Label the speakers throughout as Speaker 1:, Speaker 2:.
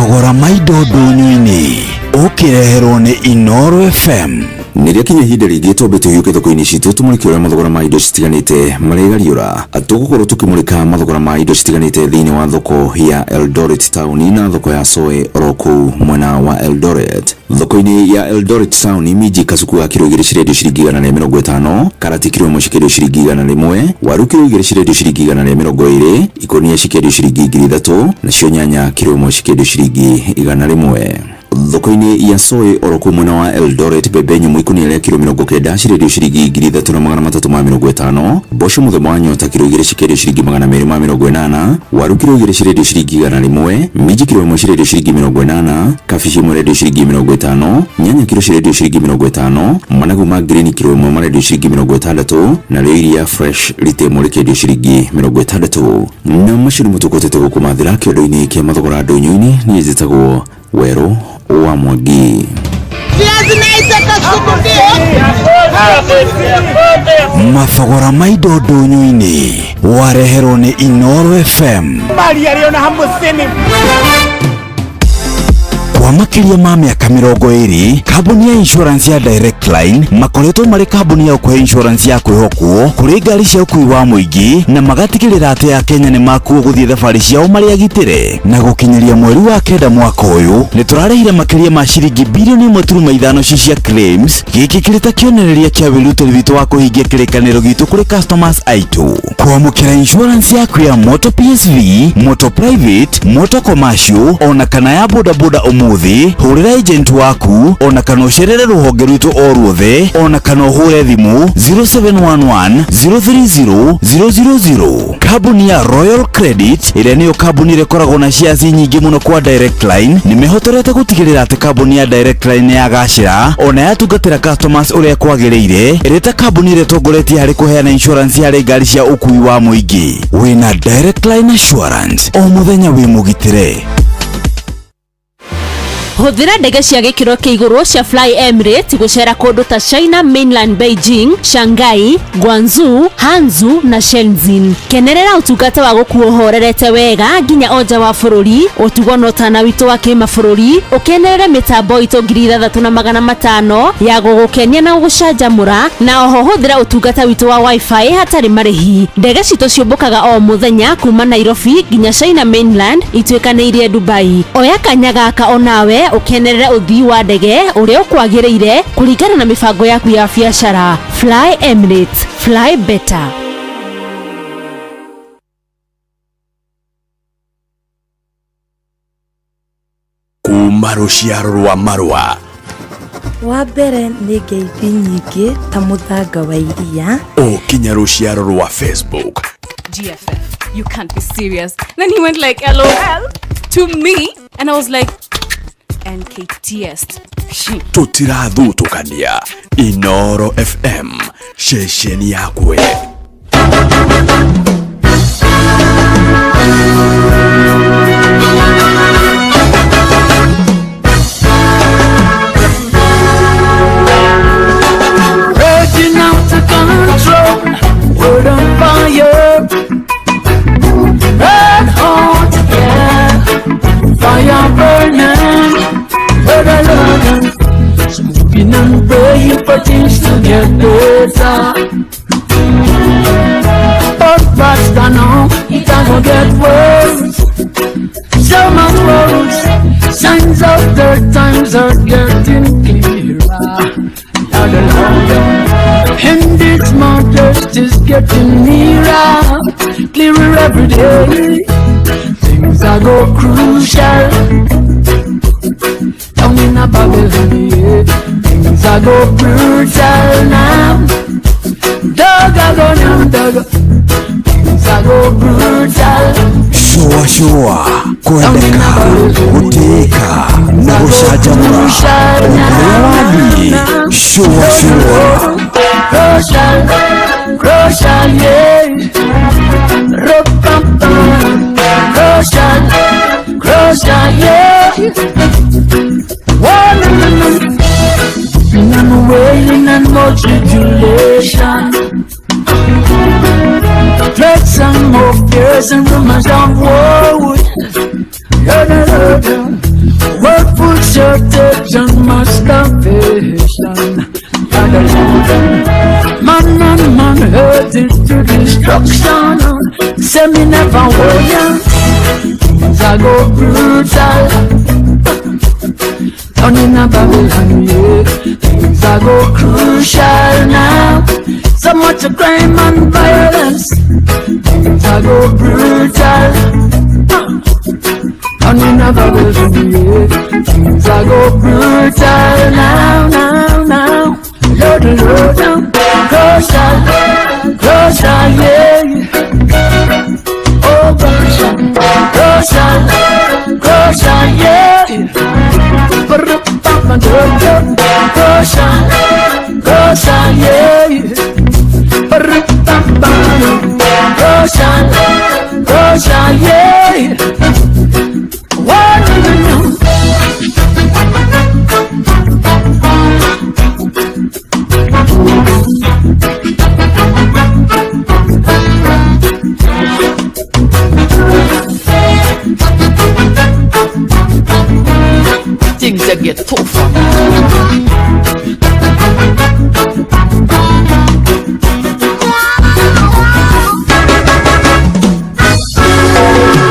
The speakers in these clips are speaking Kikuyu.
Speaker 1: Mathogora ma indo ndũnyũ-inĩ ũkĩreherwo nĩ Inooro FM.
Speaker 2: Nĩrĩa kinya ihinda rĩngĩ twambe tũhiũke thoko-inĩ citũ tũmũrĩke ũrĩa mathogora ma indo citiganĩte marĩgariũra. Tũgũkorwo tũkĩmũrĩka mathogora ma indo citiganĩte thĩinĩ wa thoko ya Eldoret town na thoko ya Soe oro kũu mwena wa Eldoret. Thoko-inĩ ya Eldoret town, minji kasuku wa kiro 2 cirendio ciringi 150, karati kiro 1 cikĩendio ciringi 100, waru kiro 2 cirendio ciringi 120, ikonia cikĩendio ciringi 3000, nacio nyanya kiro 1 cikĩendio ciringi 100. Thoko-inĩ ya Soe oro kũu mwena wa Eldoret, mbembe nyũmũ ikũnia rĩa kiro 90 cirendio ciringi 3350, mboco mũthemba wa nyota kiro 2 cikĩendio ciringi 280, waru kiro 2 cirendio ciringi 100, minji kiro 1 cirendio ciringi 80, kabici ĩmwe irendio ciringi 50, nyanya kiro cirendio ciringi 50, managu ma green kiro 1 marendio ciringi 60, narĩo iria fresh rita ĩmwe rĩkĩendio ciringi 60. Na macio nĩmo tũkũhotete gũkũmathĩra kĩondo-inĩ kĩa mathogora ndũnyũ-inĩ. Niĩ njĩtagwo Werũ wa Mwangi.
Speaker 1: Mathogora ma indo ndũnyũ-inĩ wareherwo nĩ Inooro FM. Kwa makĩria ma mĩaka 20, kambuni ya insurance ya Direct Line makoretwo marĩ kambuni ya ũkũhe insurance ya kwĩhokwo kũrĩ ngari cia ũkuui wa mũingĩ, na magatigĩrĩra atĩ Akenya nĩ makuo gũthiĩ thabarĩ ciao marĩ agitĩre. Na gũkinyĩria mweri wa 9 mwaka ũyũ, nĩ tũrarĩhire makĩria ma ciringi bilioni 1.5 ci cia claims. Gĩkĩ kĩrĩ ta kĩonereria kĩa wĩrutĩri witũ wa kũhingia kĩrĩkanĩro gitũ kũrĩ customers aitũ. Kwamũkĩra insurance yaku ya moto PSV, moto private, moto commercial ona kana ya bodaboda ũmũthĩ, hũrĩra agent waku ona kana ũcerere rũhonge rwitũ o ruothe, ona kana ũhũre thimũ 0711 030 000. Kambuni ya Royal Credit, ĩrĩa nĩyo kambuni ĩrĩa ĩkoragwo na shares nyingĩ mũno kwa Direct Line, nĩ mehotorete gũtigĩrĩra atĩ kambuni ya Direct Line nĩ yagacĩra ona yatungatĩra customers ũrĩa kwagĩrĩire, ĩrĩ ta kambuni ĩrĩa ĩtongoretie harĩ kũheana insurance harĩ ngari cia ũkuui wa mũingĩ. Wĩna Direct Line Assurance, o mũthenya wĩ mũgitĩre.
Speaker 3: Hũthĩra ndege cia gĩkĩro kĩa igũrũ cia Fly Emirates gũcera kũndũ ta China Mainland, Beijing, Shanghai, Guangzhou, Hangzhou na Shenzhen. Kenerera ũtungata wa gũkuo ũhorerete wega nginya o nja wa bũrũri, ũtugo na ũtana witũ wa kĩmabũrũri, ũkenerere mĩtambo itũ 6500 ya gũgũkenia na gũgũcanjamũra, na oho hũthĩra ũtungata witũ wa wifi hatarĩ marĩhi. Ndege citũ ciũmbũkaga o mũthenya kuma Nairobi nginya China Mainland ituĩkanĩirie Dubai. Oya kanya gaka onawe ũkenerere ũthii wa ndege ũrĩa ũkwagĩrĩire kũringana na mĩbango yaku ya biacara. Fly Emirates, fly better.
Speaker 4: Kuma rũciaro rwa marũa.
Speaker 5: Wa mbere nĩ ngeithi nyingĩ ta mũthanga wa iria.
Speaker 4: Ũkinya rũciaro rwa Facebook.
Speaker 6: GFF, you can't be serious. Then he went like LOL to me, and I was like NKTS.
Speaker 4: Tũtirathutũkania. Inooro FM, ceceni yakwe.
Speaker 7: Raging out of control, world on fire, red hot, yeah, fire burning, red alert, smoking and praying for things to get better. But faster now, it a go get worse. So much worse. Signs of the times are getting clearer. Louder, louder. And its modest is getting nearer, clearer every day. Things are go crucial. Down in a Babylon, yeah. Things are go brutal now. Dog a go now, dog. Things are go brutal.
Speaker 1: Shua shua, kwendeka, gũtĩĩka na gũcanjamũra ũrĩa wathiĩ. Shua shua.
Speaker 7: Crucial, crucial, yeah. Ru-pam-pam. Crucial, crucial, yeah. One and been on wailing and more tribulation. Threats and more fears and rumors of war. Starvation. Man and man headed to destruction. Say me never warn ya. Things a go brutal. Down in a Babylon, yeah. Things a go crucial now. So much crime and violence. Things a go brutal. Down in a Babylon, yeah. Things a go brutal now, now, now. Lord, Lord, now. Crucial, crucial, yeah. Oh, crucial, crucial, crucial, yeah. Crucial, crucial, yeah. Crucial, crucial, yeah. What do you know? Things that get tougher.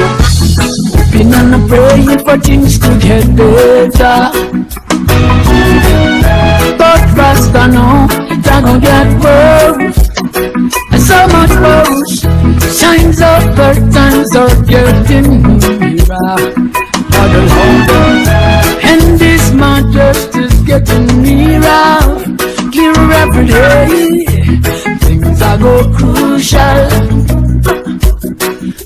Speaker 7: Hoping and praying for things to get better. But Rasta know it a gonna get worse. And so much worse. Signs of birth times are getting nearer. And this my justice getting nearer, clearer every day. Things are go crucial.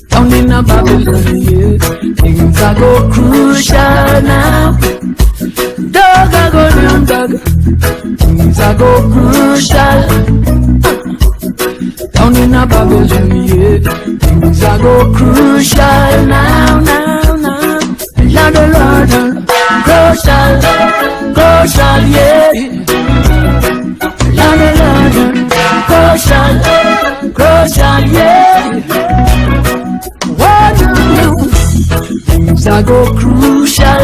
Speaker 7: Down in a Babylon, yeah. Things are go crucial now. Dog a go down, dog. Things are go crucial. Down in a Babylon, yeah. Things are go crucial now, now, now. Lord, Lord, crucial, crucial, yeah. Lord, Lord, crucial, crucial, yeah. What do you? Things are go crucial.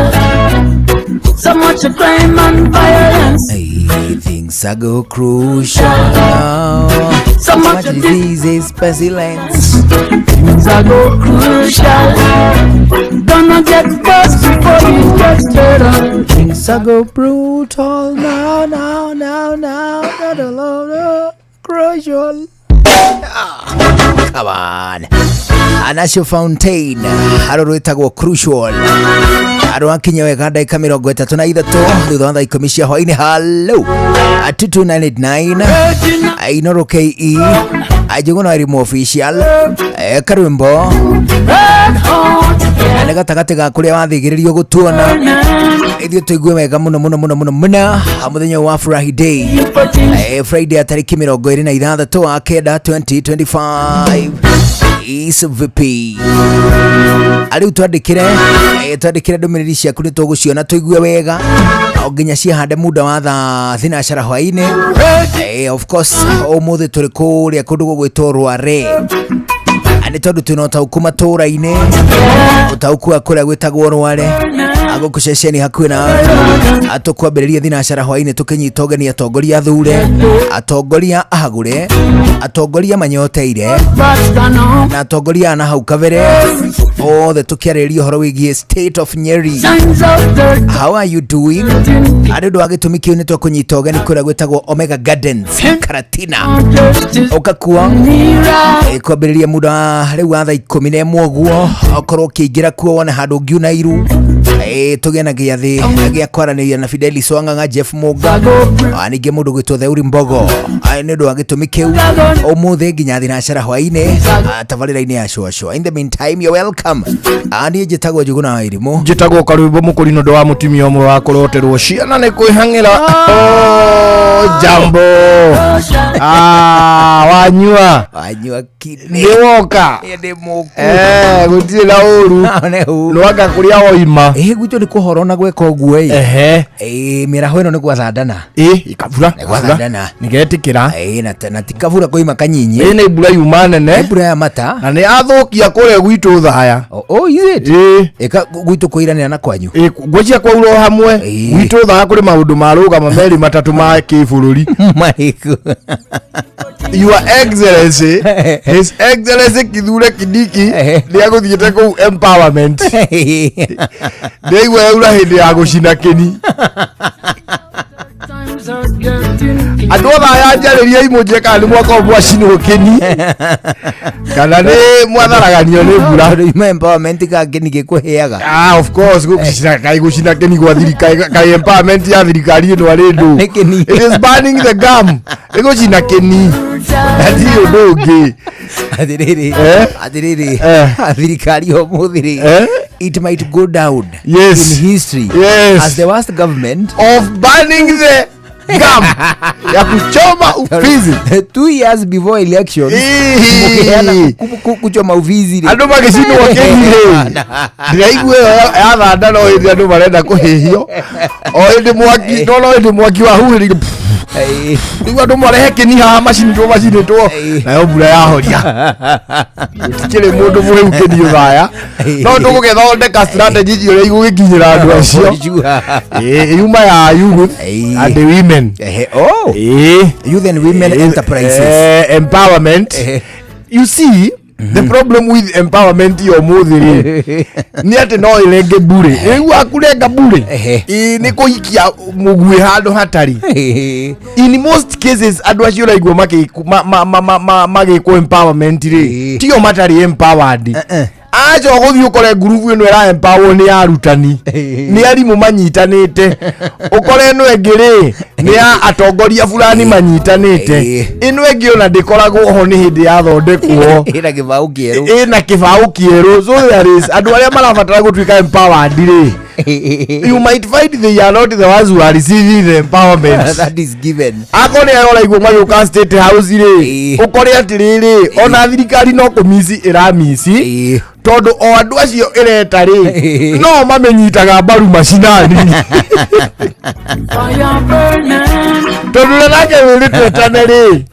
Speaker 7: So much crime and violence.
Speaker 8: Hey, things are go crucial now.
Speaker 7: So much
Speaker 8: diseases, pestilence.
Speaker 7: Things are go crucial. Gonna get worse before it gets better.
Speaker 8: Things are go brutal now, now, now, now. No, no, no, no. Crucial. Ah, come on. Anasio Fountain haro rwĩtagwo Crucial arwakinya wega ndagĩka mĩrongo ĩtatũ na ithatũ thutha wa thaa ikũmi cia hwainĩ. Hallo 2989 Inoro KE Njuguna Wairimu official karwĩmbo nĩ gatagatĩ ga kũrĩa wathigĩrĩrio gũtuona ithuĩ tũigue wega mũno mũno mũno mũno mũno mũthenya wa Friday, Friday ya tarĩki mĩrongo ĩrĩ na ithathatũ wa kenda 2025 is VP. Ariu twandikire twandikire ndũmĩrĩri ciaku nĩ tũgũciona tũigue wega o nginya cihande muda wa thaa thinacara hwainĩ. Of course ũmũthĩ tũrĩ kũrĩa kũndũ gũgwĩtwo Rware nĩ tondũ twĩna ũtaũku matũra-inĩ, ũtaũku wa kũrĩa gwĩtagwo Rware agũkũ ceceni hakuhĩ na atũkwambĩrĩria thinacara hwainĩ tũkĩnyita ũgeni atongoria athure, atongoria ahagũre, atongoria manyoteire na atongoria na hau kabere othe tũkĩarĩrĩria ũhoro wĩgiĩ state of Nyeri. How are you doing? Arĩ ũndũ wa gĩtũmi kĩu nĩ tũkũnyita ũgeni kũrĩa gwĩtagwo Omega Gardens Karatina ũkakua kwambĩrĩria muda rĩu wa thaa ikũmi na ĩmwe ũguo okorwo ũkĩingĩra kuo wone handũ ũngiuna iru tũgĩe na gĩathĩ gĩa kwaranĩria na Fidelis Wang'ang'a, Jeff Muga, ningĩ mũndũ gwĩtwo Theuri Mbogo. Nĩ ũndũ wa gĩtũmi kĩu ũmũthĩ nginya thinacara hwainĩ tabarĩra-inĩ ya Shwashwa. In the meantime, you're welcome. Niĩ njĩtagwo Njuguna Wairimu,
Speaker 9: njĩtagwo Karwĩmbo Mũkũrinũ ũndũ wa mũtumia ũmwe wa kũroterwo ciana nĩ kwĩhang'ĩra. Jambo wanyua
Speaker 8: wanyua Mwaki-inĩ.
Speaker 9: Nĩ woka.
Speaker 8: Ĩ, ndĩ mũku.
Speaker 9: Eh, gũtirĩ na ũru.
Speaker 8: One hau.
Speaker 9: Nwanga kũrĩa woima.
Speaker 8: Ĩ, gwitũ nĩ kũhoro na gwĩka ũguo ĩ.
Speaker 9: Ehe.
Speaker 8: Ĩ, mĩaraho ĩno nĩ gwathandana.
Speaker 9: Ĩ, ikabura.
Speaker 8: Nĩ gwathandana.
Speaker 9: Nĩgetĩkĩra.
Speaker 8: Ĩ, na ti kabura koima kanyinyi.
Speaker 9: Ĩ, nĩ mbura yuma nene.
Speaker 8: Nĩ mbura ya mata.
Speaker 9: Na nĩ athũkia kũrĩa gwitũ Thaya.
Speaker 8: Oh, is it?
Speaker 9: Ĩ.
Speaker 8: Ĩka gwitũ kũiranĩra na kwanyu.
Speaker 9: Ĩ, ngwĩciria kwaura o hamwe.
Speaker 8: Ĩ.
Speaker 9: Gwitũ Thaya kũrĩ maũndũ marũgama merĩ matatũ ma kĩbũrũri.
Speaker 8: Marĩkũ?
Speaker 9: Your Excellency, His Excellency Kithure Kindiki nĩ agũthiĩte kũu empowerment. Ndĩraigua yaura hĩndĩ ya gũcina kĩni. Andũ othe aya njarĩria imũnjie kana nĩ mwaka mwacinwo kĩni kana nĩ mwatharaganio nĩ mbura.
Speaker 8: Tondũ ima empowerment ka kĩni gĩkũhĩaga.
Speaker 9: Ah, of course, gũcina kaĩ gũcina kĩni gwa thirikari kaĩ empowerment ya thirikari ĩno arĩ ndũ.
Speaker 8: Nĩ kĩni.
Speaker 9: It is burning the gum. Nĩ gũcina kĩni. Na ti ũndũ ũngĩ.
Speaker 8: Atĩrĩrĩ,
Speaker 9: Eh?
Speaker 8: atĩrĩrĩ,
Speaker 9: Eh.
Speaker 8: thirikari ya ũmũthĩ rĩ,
Speaker 9: Eh?
Speaker 8: it might go down
Speaker 9: Yes.
Speaker 8: in history
Speaker 9: Yes.
Speaker 8: as the worst government
Speaker 9: Of burning the gum ya kuchoma ufizi.
Speaker 8: 2 years before elections,
Speaker 9: Ii.
Speaker 8: mũkĩheana kuchoma ufizi rĩ.
Speaker 9: Andũ magĩcinwo kĩni rĩ, ndĩraigua ĩyo yathanda no hĩndĩ andũ marenda kũhĩhio o hĩndĩ mwaki no hĩndĩ mwaki wahuhĩrĩire.
Speaker 8: Ĩĩ.
Speaker 9: Rĩu andũ marehe kĩni haha macinĩtwo macinĩtwo
Speaker 8: Ĩĩ.
Speaker 9: nayo mbura yahoria, gũtikĩrĩ mũndũ mũhĩu kĩni ũthaya, no tũgũgĩthondeka strategy ũrĩa igũgĩkinyĩra andũ acio.
Speaker 8: For sure.
Speaker 9: Ĩĩ, yuma ya youth
Speaker 8: Ĩĩ.
Speaker 9: and the women.
Speaker 8: Ehe, oh.
Speaker 9: Ĩĩ.
Speaker 8: Youth and women enterprises.
Speaker 9: Empowerment.
Speaker 8: Ehe.
Speaker 9: You see, the problem with empowerment ya ũmũthĩ rĩ nĩ atĩ no ĩrenge mbure, rĩu akurenga mbure.
Speaker 8: Ehe.
Speaker 9: Ĩĩ, nĩ kũikia mũguĩ handũ hatarĩ. In most cases andũ acio ũraigua magĩkwo empowerment rĩ,
Speaker 8: Ĩĩ.
Speaker 9: tio matarĩ empowered.
Speaker 8: Eh-eh.
Speaker 9: Aca ũgũthiĩ ũkore ngurubu ĩno ĩra empowerwo nĩ arutani, nĩ arimũ manyitanĩte, ũkore ĩno ĩngĩ rĩ nĩ ya atongoria fulani manyitanĩte.
Speaker 8: Ĩĩ.
Speaker 9: Ĩno ĩngĩ ona ndĩkoragwo ho, nĩ hĩndĩ yathondekwo.
Speaker 8: Ĩna gĩbaũ kĩerũ.
Speaker 9: Ĩna kĩbaũ kĩerũ. So there is andũ arĩa marabatara gũtuĩka empowered rĩ, you might find they are not the ones who are receiving the empowerment.
Speaker 8: That is given.
Speaker 9: Akorwo nĩ arĩa ũraigua magĩũka State House rĩ,
Speaker 8: Ĩĩ.
Speaker 9: ũkore atĩrĩrĩ, ona thirikari no kũmici ĩramici,
Speaker 8: Ĩĩ.
Speaker 9: tondũ o andũ acio ĩreta rĩ no mamĩnyitaga mbaru macinani, tondũ rĩrĩa nake wĩrĩtwo etane rĩ,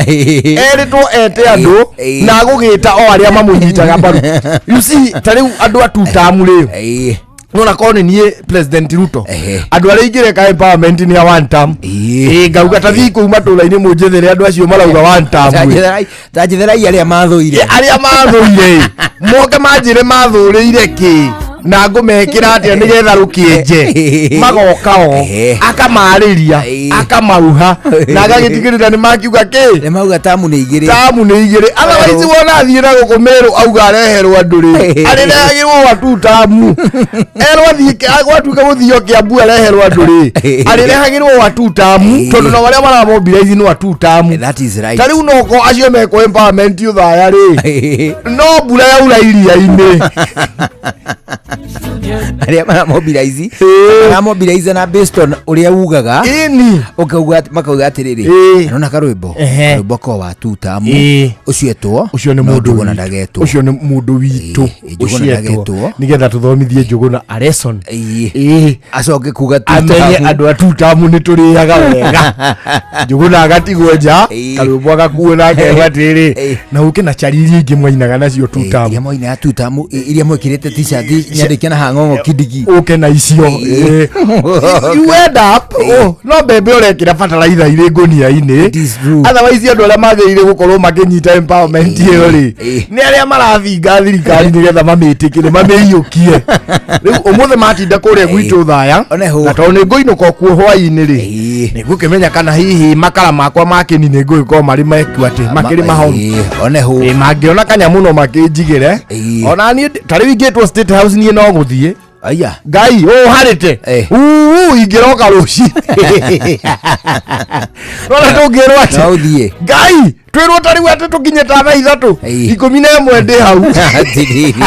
Speaker 9: erĩtwo ete andũ
Speaker 8: Ĩĩ.
Speaker 9: na agũgĩta o arĩa mamũnyitaga mbaru. You see, ta rĩu andũ a tutamu rĩ,
Speaker 8: Ĩĩ.
Speaker 9: nona korwo nĩ niĩ President Ruto,
Speaker 8: Ehe.
Speaker 9: andũ arĩa ingĩreka empowerment nĩ a one term.
Speaker 8: Ĩĩ.
Speaker 9: Ĩĩ, ngauga ta thiĩ kũu matũra-inĩ mũnjethere andũ acio marauga one term ĩ.
Speaker 8: Tanjetherai arĩa mathũire.
Speaker 9: Arĩa mathũire moke manjĩre mathũrĩire kĩ na ngũmekĩra atĩa nĩgetha rũkĩenje magoka o.
Speaker 8: Ehe.
Speaker 9: Akamarĩria,
Speaker 8: Ĩĩ.
Speaker 9: akamauha na agagĩtigĩrĩra nĩ makiuga kĩ.
Speaker 8: Nĩ mauga tamu nĩ igĩrĩ.
Speaker 9: Tamu nĩ igĩrĩ. Otherwise wona athiĩ na gũkũ Meru auga areherwo andũ rĩ, arĩrehagĩrwo gwatu tamu, erwo athiĩ gwatuĩka gũthio Kĩambu areherwo andũ rĩ, arĩrehagĩrwo gwatu tamu, tondũ nao arĩa maramobilize nĩ watu tamu.
Speaker 8: That is right.
Speaker 9: Ta rĩu noko acio mekwo empowerment ũthaya rĩ, no mbura yaura iria-inĩ.
Speaker 8: Arĩa maramobilize,
Speaker 9: Ĩĩ.
Speaker 8: maramobilize na based on ũrĩa ugaga.
Speaker 9: Ĩni.
Speaker 8: Ũkauga makauga atĩrĩrĩ,
Speaker 9: Ĩĩ.
Speaker 8: nona karwĩmbo,
Speaker 9: Ehe.
Speaker 8: karwĩmbo ko wa tutamu,
Speaker 9: Ĩĩ.
Speaker 8: ũcio etwo
Speaker 9: Ũcio nĩ
Speaker 8: no
Speaker 9: mũndũ
Speaker 8: Njũgũna
Speaker 9: witũ.
Speaker 8: ndagetwo.
Speaker 9: Ũcio nĩ mũndũ witũ.
Speaker 8: Ĩĩ, Njũgũna
Speaker 9: ũcio etwo
Speaker 8: ndagetwo.
Speaker 9: nĩgetha tũthomithie Njũgũna a lesson.
Speaker 8: Ĩĩ.
Speaker 9: Ĩĩ.
Speaker 8: Acoke kuga
Speaker 9: Amenye
Speaker 8: tutamu.
Speaker 9: andũ a tutamu nĩ tũrĩaga wega, Njũgũna agatigwo nja.
Speaker 8: Ĩĩ.
Speaker 9: Karwĩmbo agakuo na akerwo atĩrĩ,
Speaker 8: Ĩĩ.
Speaker 9: na ũke na chari iria ingĩ mwainaga nacio
Speaker 8: Ĩĩ, iria
Speaker 9: tutamu.
Speaker 8: moina tutamu, iria mwĩkĩrĩte t-shirt nyandĩke na hang'ong'o Kindiki.
Speaker 9: Ũke na icio.
Speaker 8: Ĩĩ.
Speaker 9: Ĩĩ. You end up, oh, no mbembe ũrekĩra bataraitha irĩ ngũnia-inĩ.
Speaker 8: It is true.
Speaker 9: Otherwise andũ arĩa magĩrĩire gũkorwo makĩnyita empowerment ĩyo rĩ,
Speaker 8: Ĩĩ.
Speaker 9: nĩ arĩa marathinga thirikari nĩgetha mamĩtĩkĩre mamĩiyũkie. Rĩu ũmũthĩ matinda kũrĩa gwitũ Thaya,
Speaker 8: One hũ.
Speaker 9: na tondũ nĩ ngũinũka kuo hwaĩ-inĩ rĩ,
Speaker 8: Ĩĩ.
Speaker 9: nĩ ngũkĩmenya kana hihi makara makwa ma kĩni nĩ ngũgĩkorwo marĩ meku atĩ makĩrĩ mahoru.
Speaker 8: Ĩĩ, one hũ.
Speaker 9: Ĩ, mangĩona kanyamũ no makĩnjigĩre.
Speaker 8: Ĩĩ.
Speaker 9: Ona niĩ ta rĩu ingĩtwo State House niĩ no gũthiĩ.
Speaker 8: Aya.
Speaker 9: Ngai ũharĩte.
Speaker 8: Eh.
Speaker 9: Uu, ingĩroka rũcinĩ nona tũngĩrwo atĩ
Speaker 8: No ũthiĩ.
Speaker 9: Ngai twĩrwo ta rĩu atĩ tũkinye ta thaa 3,
Speaker 8: Ĩĩ.
Speaker 9: 11 ndĩ hau.
Speaker 8: Atĩrĩrĩ,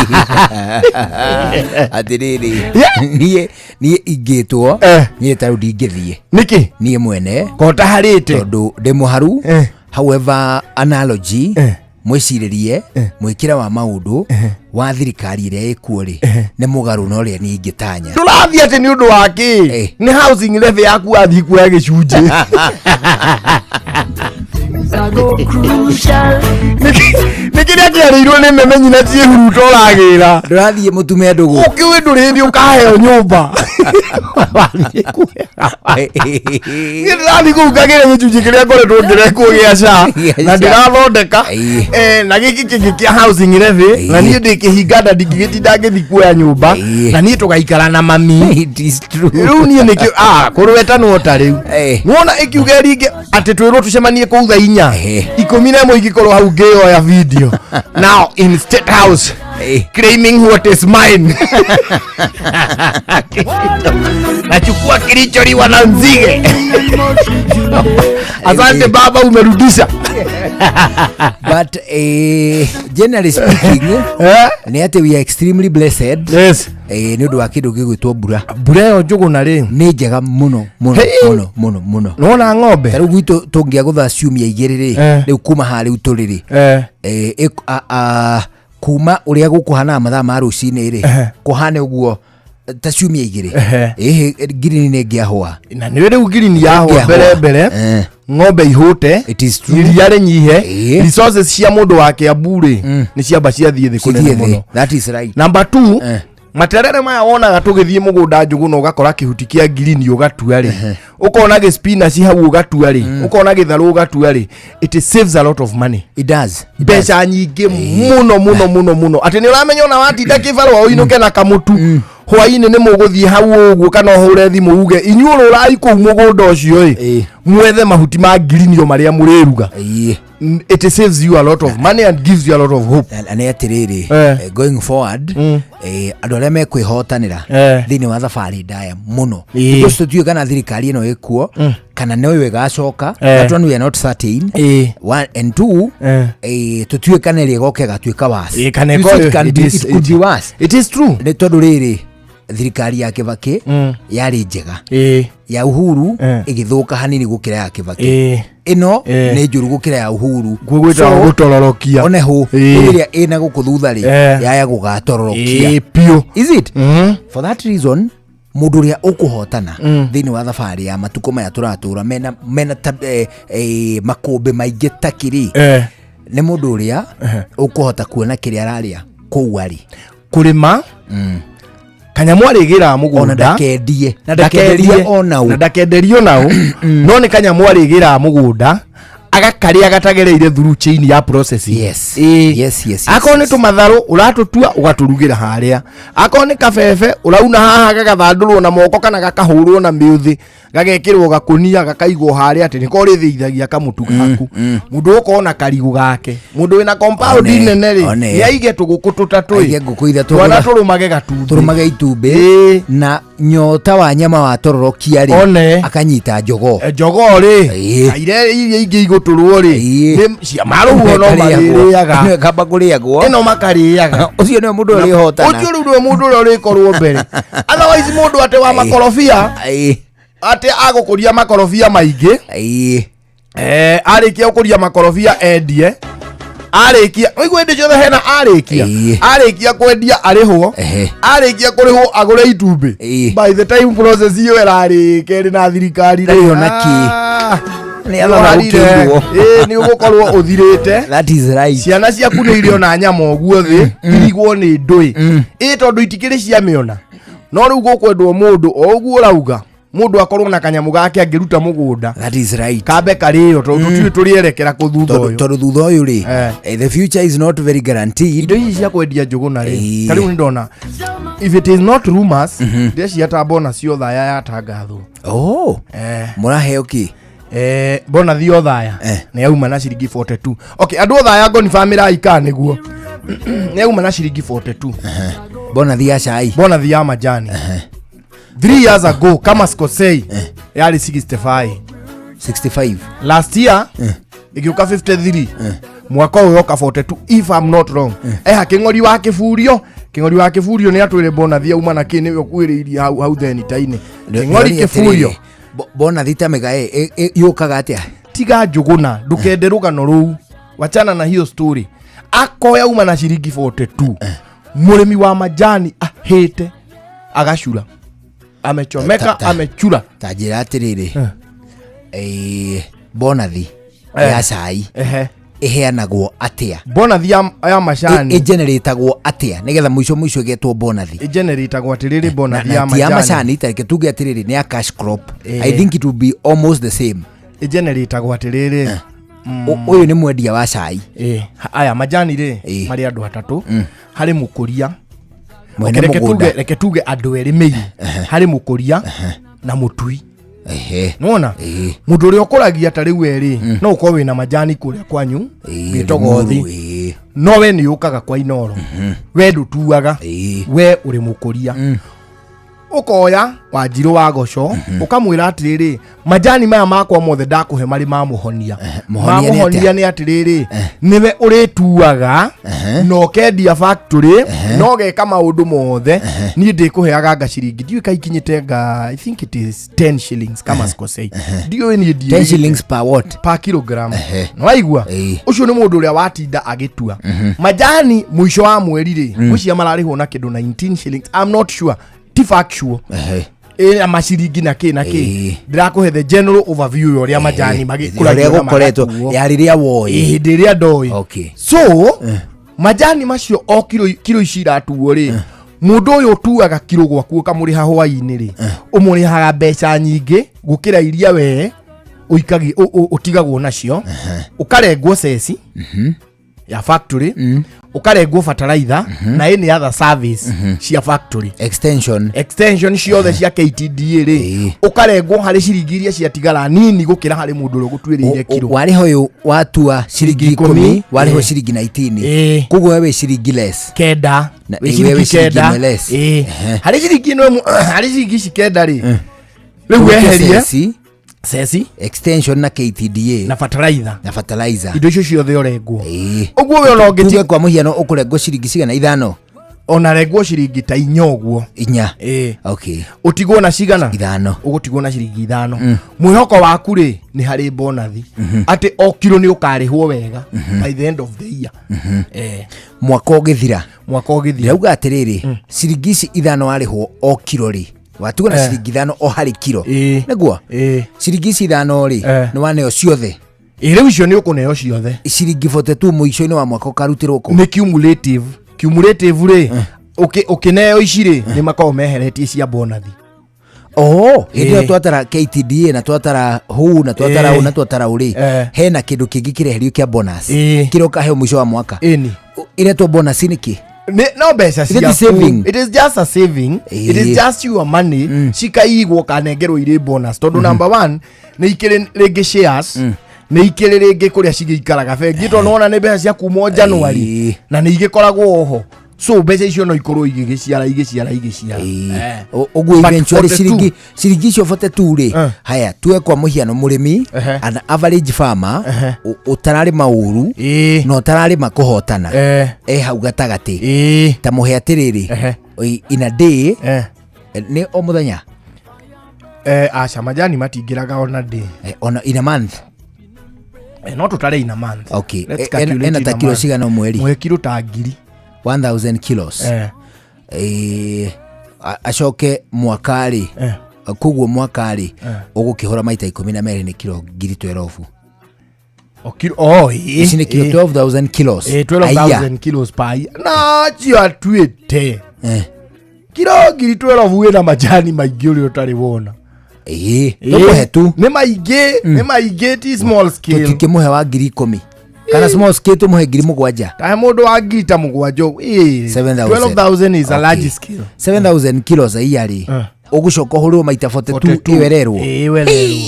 Speaker 8: atĩrĩrĩ, niĩ ingĩtwo,
Speaker 9: Eh.
Speaker 8: niĩ ta rĩu ndingĩthiĩ.
Speaker 9: Nĩkĩ?
Speaker 8: Niĩ mwene
Speaker 9: Kotaharĩte.
Speaker 8: tondũ ndĩ mũharu.
Speaker 9: Eh.
Speaker 8: However, analogy
Speaker 9: Eh.
Speaker 8: Mwĩcirĩrie, mwĩkĩre wa maũndũ wa thirikari ĩrĩa ĩkuo rĩ, nĩ mũgarũ na ũrĩa niĩ ingĩtanya.
Speaker 9: Ndũrathiĩ atĩ nĩ ũndũ wa kĩ? Nĩ housing levy yaku wathiĩ kuoya gĩcunjĩ. Nĩ kĩrĩa kĩarĩirwo nĩ memenyi na ciĩhuruta ũragĩra.
Speaker 8: Ndũrathiĩ mũtume ndũgũ.
Speaker 9: Ũkĩũĩ ndũrĩ hĩndĩ ũkaheo nyũmba. Wathiĩ kuoya. Niĩ ndĩrathiĩ kũu ngagĩre gĩcunjĩ kĩrĩa ngoretwo ngĩrekwo gĩa SHA
Speaker 8: Gĩa
Speaker 9: na
Speaker 8: SHA.
Speaker 9: ndĩrathondeka
Speaker 8: Ĩĩ.
Speaker 9: Na gĩkĩ kĩngĩ kĩa housing levy, na niĩ ndĩ kĩhinga nda ndingĩgĩtinda ngĩthiĩ kuoya nyũmba.
Speaker 8: Ĩĩ.
Speaker 9: Na niĩ tũgaikara na mami.
Speaker 8: It is true.
Speaker 9: Rĩu niĩ nĩkĩo kũrwetanwo ta rĩu wona ĩkiuga ringĩ atĩ twĩrwo tũcemanie kũu thaa 4 11 ingĩkorwo hau ngĩyoya video now in State House claiming what is mine, nachukua kilicholiwa na nzige. Asante baba, umerudisha.
Speaker 8: But generally speaking, nĩ atĩ we are extremely blessed.
Speaker 9: Yes.
Speaker 8: Nĩ ũndũ wa kĩndũ gĩgwĩtwo mbura.
Speaker 9: Mbura ĩyo njũgũna rĩ,
Speaker 8: nĩ njega mũno mũno
Speaker 9: Hey!
Speaker 8: mũno mũno mũno.
Speaker 9: Nona ng'ombe.
Speaker 8: Ta rĩu gwitũ tũngĩagũtha ciumia 2 rĩ, rĩu kuma haha rĩu tũrĩ rĩ, kuma ũrĩa gũkũhanaga mathaa ma rũcinĩ rĩ, kũhane ũguo ta ciumia 2, ĩhĩ, ngirini nĩ ĩngĩahũa.
Speaker 9: Na nĩ rĩu ngirini yahũa
Speaker 8: Ĩngĩahũa.
Speaker 9: mbere mbere, ng'ombe ihũte,
Speaker 8: It is true.
Speaker 9: iria rĩnyihe, resources cia mũndũ wa Kiambu rĩ, nĩ ciamba ciathiĩ thĩ kũnene
Speaker 8: Cithiĩ thĩ.
Speaker 9: mũno.
Speaker 8: That is right.
Speaker 9: Number 2, materere maya wonaga tũgĩthiĩ mũgũnda njũgũna, ũgakora kĩhuti kĩa ngirini ũgatua rĩ, ũkona gĩ spinach hau ũgatua rĩ, ũkona gĩtharũ ũgatua rĩ, it saves a lot of money.
Speaker 8: It does.
Speaker 9: Mbeca nyingĩ mũno mũno mũno mũno, atĩ nĩ ũramenya ona watinda kĩbarũa ũinũke na kamũtu hwainĩ nĩ mũgũthiĩ hau ũguo, kana ũhũre thimũ uge inyuĩ ũrũrai kũu mũgũnda ũcio ĩ, mwethe mahuti ma ngirinio marĩa mũrĩruga. It saves you a lot of money and gives you a lot of hope.
Speaker 8: Na nĩ atĩrĩrĩ, going forward, andũ arĩa mekwĩhotanĩra thĩinĩ wa thabarĩ ndaya mũno, because tũtiũĩ kana thirikari ĩno ĩkuo kana no ĩyo ĩgacoka. That one we are not certain. One and two, tũtiũĩ kana ĩrĩa ĩgoka ĩgatuĩka worse.
Speaker 9: Kana
Speaker 8: You see, it can
Speaker 9: it
Speaker 8: be- it could be worse.
Speaker 9: It is true.
Speaker 8: Nĩ tondũ rĩrĩ, thirikari ya Kibaki yarĩ njega, ya Uhuru ĩgĩthũka hanini gũkĩra ya Kibaki, ĩno nĩ njũru gũkĩra ya Uhuru.
Speaker 9: Gwĩtagwo gũtororokia.
Speaker 8: One hũ ĩrĩa ĩna gũkũ thutha rĩ, yaya gũgatororokia.
Speaker 9: Piũ.
Speaker 8: Is it for that reason mũndũ ũrĩa ũkũhotana thĩinĩ wa thabarĩ ya matukũ maya tũratũra mena makũmbĩ maingĩ ta kĩrĩ, nĩ mũndũ ũrĩa ũkũhota kuona kĩrĩa ararĩa kũu arĩ.
Speaker 9: Kũrĩma kanyamũ arĩgĩraga mũgũnda.
Speaker 8: Ona ndakendie na ndakenderie ona ũ.
Speaker 9: Na ndakenderie ona ũ, no nĩ kanyamũ arĩgĩraga mũgũnda agakarĩa gatagereire through chain ya processing.
Speaker 8: Yes. Yes.
Speaker 9: Akorwo nĩ tũmatharũ ũratũtua ũgatũrugĩra harĩa, akorwo nĩ kabebe ũrauna haha gagathandũrwo na moko kana gakahũrwo na mĩũthĩ, gagekĩrwo gakũnia gakaigwo harĩa, atĩ nĩko ũrĩthĩithagia kamũtu gaku. Mũndũ ũkorwo na karigũ gake, mũndũ wĩna compound
Speaker 8: One,
Speaker 9: nene rĩ,
Speaker 8: one.
Speaker 9: nĩ aige tũgũkũ tũtatũ
Speaker 8: Aige
Speaker 9: ĩ,
Speaker 8: ngũkũ ithatũ.
Speaker 9: twana tũrũmage gatumbĩ.
Speaker 8: Tũrũmage itumbĩ na nyota wa nyama watororokia rĩ,
Speaker 9: One.
Speaker 8: akanyita jogoo.
Speaker 9: Jogoo rĩ, kaire iria ingĩ igũtũrwo rĩ, nĩ cia marũguo no marĩrĩaga.
Speaker 8: Kamba kũrĩagwo.
Speaker 9: Ĩno makarĩaga.
Speaker 8: Ũcio nĩwe mũndũ ũrĩa ũrĩhotana.
Speaker 9: Ũcio rĩu nĩwe mũndũ ũrĩa ũrĩkorwo mbere. Otherwise mũndũ atĩ wa makorobia, atĩ agũkũria makorobia maingĩ, arĩkia gũkũria makorobia endie, arĩkia ũigua hĩndĩ ciothe hena arĩkia, arĩkia kwendia arĩhwo, arĩkia kũrĩhwo agũre itumbĩ. By the time process ĩyo ĩrarĩka ĩrĩ na thirikari rĩ,
Speaker 8: Ndarĩ ona kĩ. Nĩ atharũkĩirwo.
Speaker 9: Nĩ ũgũkorwo ũthirĩte.
Speaker 8: That is right.
Speaker 9: Ciana ciaku nĩ irĩona nyama ũguo thĩ irigwo nĩ ndũĩ ĩ, tondũ itikĩrĩ ciamĩona. No rĩu gũkwendwo mũndũ o ũguo ũrauga, mũndũ akorwo na kanyamũ gake angĩruta mũgũnda.
Speaker 8: That is right.
Speaker 9: Kambe karĩo, tondũ tũtiũĩ tũrĩerekera kũ thutha ũyũ.
Speaker 8: Tondũ thutha ũyũ rĩ, the future is not very guaranteed.
Speaker 9: Indo ici cia kwendia njũgũna rĩ, ta rĩu nĩ ndona, if it is not rumors, ndĩreciria ta bonus othaya yatangathwo.
Speaker 8: Oh, mũraheo kĩ?
Speaker 9: Bonathi othaya nĩ yauma na ciringi 42. Okay, andũ othaya ngoni bamĩrĩ aikaa nĩguo nĩ yauma na ciringi 42.
Speaker 8: Bonathi ya cai.
Speaker 9: Bonathi ya majani 3 years ago, kama sikosei, yarĩ 65.
Speaker 8: 65.
Speaker 9: Last year ĩgĩũka 53, mwaka ũyũ yoka 42, if I'm not wrong. Eha kĩng'ori wa kĩburio, kĩng'ori wa kĩburio nĩ atwĩre bonathi yauma na kĩ, nĩwe ũkuĩrĩirie hau hau thenita-inĩ. Kĩng'ori kĩburio.
Speaker 8: Bonathi ta mĩgae yũkaga atĩa?
Speaker 9: Tiga njũgũna, ndũkende rũgano rũu. Wachana na hiyo story. Akoya uma na ciringi 42, mũrĩmi wa majani ahĩte agacura, amechomeka. Amechura.
Speaker 8: Ta njĩra atĩrĩrĩ, bonathi ya cai ĩheanagwo atĩa?
Speaker 9: Bonathi ya macani.
Speaker 8: Ĩgeneratagwo atĩa nĩgetha mũico mũico ĩgetwo bonathi?
Speaker 9: Ĩgeneratagwo atĩrĩrĩ, bonathi
Speaker 8: na
Speaker 9: ya
Speaker 8: ti ya
Speaker 9: majani
Speaker 8: macani, tareke tuge atĩrĩrĩ, nĩ ya cash crop. I think it will be almost the same.
Speaker 9: Ĩgeneratagwo atĩrĩrĩ.
Speaker 8: Ũyũ nĩ mwendia wa cai.
Speaker 9: Aya majani rĩ, marĩ andũ atatũ. Harĩ mũkũria.
Speaker 8: Mwene
Speaker 9: Okay, reke
Speaker 8: mũgũnda.
Speaker 9: Reke tuge andũ erĩ mĩi. Harĩ mũkũria na mũtui. Nĩwona mũndũ ũrĩa ũkũragia, ta rĩu erĩ, no ũkorwo wĩna majani kũrĩa kwanyu gĩtogothi,
Speaker 8: Limuru,
Speaker 9: no we nĩ ũkaga kwa Inoro, we ndũtuaga, we ũrĩ mũkũria. Ũkoya Wanjirũ wa goco, ũkamwĩra atĩrĩrĩ, majani maya makwa mothe ndakũhe marĩ ma mũhonia.
Speaker 8: Mũhonia
Speaker 9: Ma
Speaker 8: nĩ atĩa?
Speaker 9: mũhonia nĩ atĩrĩrĩ, nĩwe ũrĩtuaga na ũkendia factory na ũgeka maũndũ mothe. Niĩ ndĩkũheaga nga ciringi, ndiũĩ kaikinyĩte nga, I think it is 10 shillings kama sikosei, ndiũĩ niĩ.
Speaker 8: 10
Speaker 9: Ndiĩrĩgĩte.
Speaker 8: Shillings per what?
Speaker 9: Per kilogram. Nĩwaigua? Ũcio nĩ mũndũ ũrĩa watinda agĩtua majani. Mũico wa mweri rĩ, ngwĩciria mararĩhwo na kĩndũ 19 shillings, I'm not sure, ti factual. Ĩ maciringi na kĩ na kĩ. Ndĩrakũhe the general overview ya ũrĩa majani
Speaker 8: ũrĩa
Speaker 9: magĩkũragio na
Speaker 8: gũkoretwo
Speaker 9: magatuo.
Speaker 8: ya rĩrĩa woĩ.
Speaker 9: Hĩndĩ ĩrĩa ndoĩ. So majani macio, o kiro, kiro ici iratuo rĩ, mũndũ ũyũ ũtuaga kiro gwaku ũkamũrĩha hwaĩ-inĩ rĩ, ũmũrĩhaga mbeca nyingĩ gũkĩra iria we ũikagi ũtigagwo nacio. Ũkarengwo ceci ya factory, ũkarengwo fertilizer na any other service cia factory.
Speaker 8: Extension.
Speaker 9: Extension ciothe cia KTDA rĩ, ũkarengwo harĩ ciringi iria ciatigara nini gũkĩra harĩ mũndũ ũrĩa ũgũtuĩrĩire kiro.
Speaker 8: Warĩha ũyũ watua ciringi 10, warĩhwo ciringi 19, koguo we wĩ ciringi less.
Speaker 9: Kenda.
Speaker 8: Na
Speaker 9: Wĩ
Speaker 8: we wĩ
Speaker 9: ciringi
Speaker 8: ciringi
Speaker 9: 9.
Speaker 8: ĩmwe less.
Speaker 9: Harĩ ciringi ĩno ĩmwe, harĩ ciringi ici 9 rĩ, rĩu
Speaker 8: Tuge
Speaker 9: weherie
Speaker 8: ceci,
Speaker 9: ceci,
Speaker 8: extension na KTDA
Speaker 9: na fertilizer.
Speaker 8: Na fertilizer.
Speaker 9: Indo icio ciothe ũrengwo. Ũguo we ona ũngĩti
Speaker 8: Tuge kwa mũhiano ũkũrengwo ciringi cigana? 5?
Speaker 9: Ona rengwo ciringi ta 4 ũguo.
Speaker 8: 4.
Speaker 9: Ĩĩ.
Speaker 8: Ũtigwo
Speaker 9: na cigana?
Speaker 8: 5.
Speaker 9: Ũgũtigwo na ciringi 5. Mwĩhoko waku rĩ, nĩ harĩ bonathi, atĩ o kiro nĩ ũkarĩhwo wega by the end of the year.
Speaker 8: Mwaka ũgĩthira.
Speaker 9: Mwaka ũgĩthira.
Speaker 8: Ndĩrauga atĩrĩrĩ, ciringi ici 5 warĩhwo o kiro rĩ, watuga na ciringi 5 o harĩ kiro, nĩguo ciringi ici 5 rĩ, nĩ waneo ciothe.
Speaker 9: Ĩ, rĩu icio nĩ ũkũneo ciothe.
Speaker 8: Ciringi 42 mũico-inĩ wa mwaka ũkarutĩrwo kũ?
Speaker 9: Nĩ cumulative. Cumulative rĩ, ũkĩneo ici rĩ, nĩ makoragwo meheretie cia bonathi.
Speaker 8: Oho, hĩndĩ ĩyo twatara KTDA na twatara huu na twatara ũ na twatara ũrĩ, hena kĩndũ kĩngĩ kĩreherio kĩa bonus kĩrĩa ũkaheo mũico wa mwaka.
Speaker 9: Ĩni.
Speaker 8: Iretwo bonus nĩkĩ?
Speaker 9: No mbeca
Speaker 8: Is it
Speaker 9: ciaku.
Speaker 8: saving?
Speaker 9: It is just a saving. It is just your money cikaigwo kanengerwo irĩ bonus, tondũ number one nĩ ikĩrĩ rĩngĩ shares, nĩ ikĩrĩ rĩngĩ kũrĩa cigĩikaraga bengi, tondũ nĩwona nĩ mbeca cia kuma o January na nĩ igĩkoragwo oho, so mbeca icio no ikorwo igĩgĩciara, igĩciara, igĩciara.
Speaker 8: Ũguo
Speaker 9: But
Speaker 8: eventually
Speaker 9: 42
Speaker 8: ciringi icio 42 rĩ, haya, tuwe kwa mũhiano mũrĩmi, an average farmer ũtararĩma ũru na ũtararĩma kũhotana, e hau gatagatĩ, ta mũhe atĩrĩrĩ, in a day, nĩ o mũthenya?
Speaker 9: Aca, majani matingĩraga ona day.
Speaker 8: Ona in a month?
Speaker 9: No tũtare in a month.
Speaker 8: Okay.
Speaker 9: Let's calculate
Speaker 8: Ena
Speaker 9: in
Speaker 8: ta
Speaker 9: a
Speaker 8: kilo
Speaker 9: month.
Speaker 8: cigana o mweri?
Speaker 9: Mũhe kiro ta 1000.
Speaker 8: 1000 kilos. Acoke mwaka rĩ, koguo mwaka rĩ, ũgũkĩhũra maita 12 nĩ kiro 12,000.
Speaker 9: O kiro, oh, ĩ,
Speaker 8: Ici nĩ kiro 12,000 kilos.
Speaker 9: 12,000 kilos per year. Na cio atuĩte kiro 12,000 wĩna majani maingĩ ũrĩa ũtarĩ wona.
Speaker 8: Ĩĩ, tũkũhe tu.
Speaker 9: Nĩ maingĩ, nĩ maingĩ, ti small scale.
Speaker 8: Tũtikĩmũhe wa 10,000 kana small scale, tũmũhe 7,000.
Speaker 9: Tahe mũndũ wa ngiri ta 7 ĩ.
Speaker 8: 7,000.
Speaker 9: 12,000 is a large scale.
Speaker 8: 7000 kilos a year rĩ, ũgũcoka ũhũrĩrwo maita 42, ĩyo ĩrerwo.
Speaker 9: Ĩyo ĩrerwo.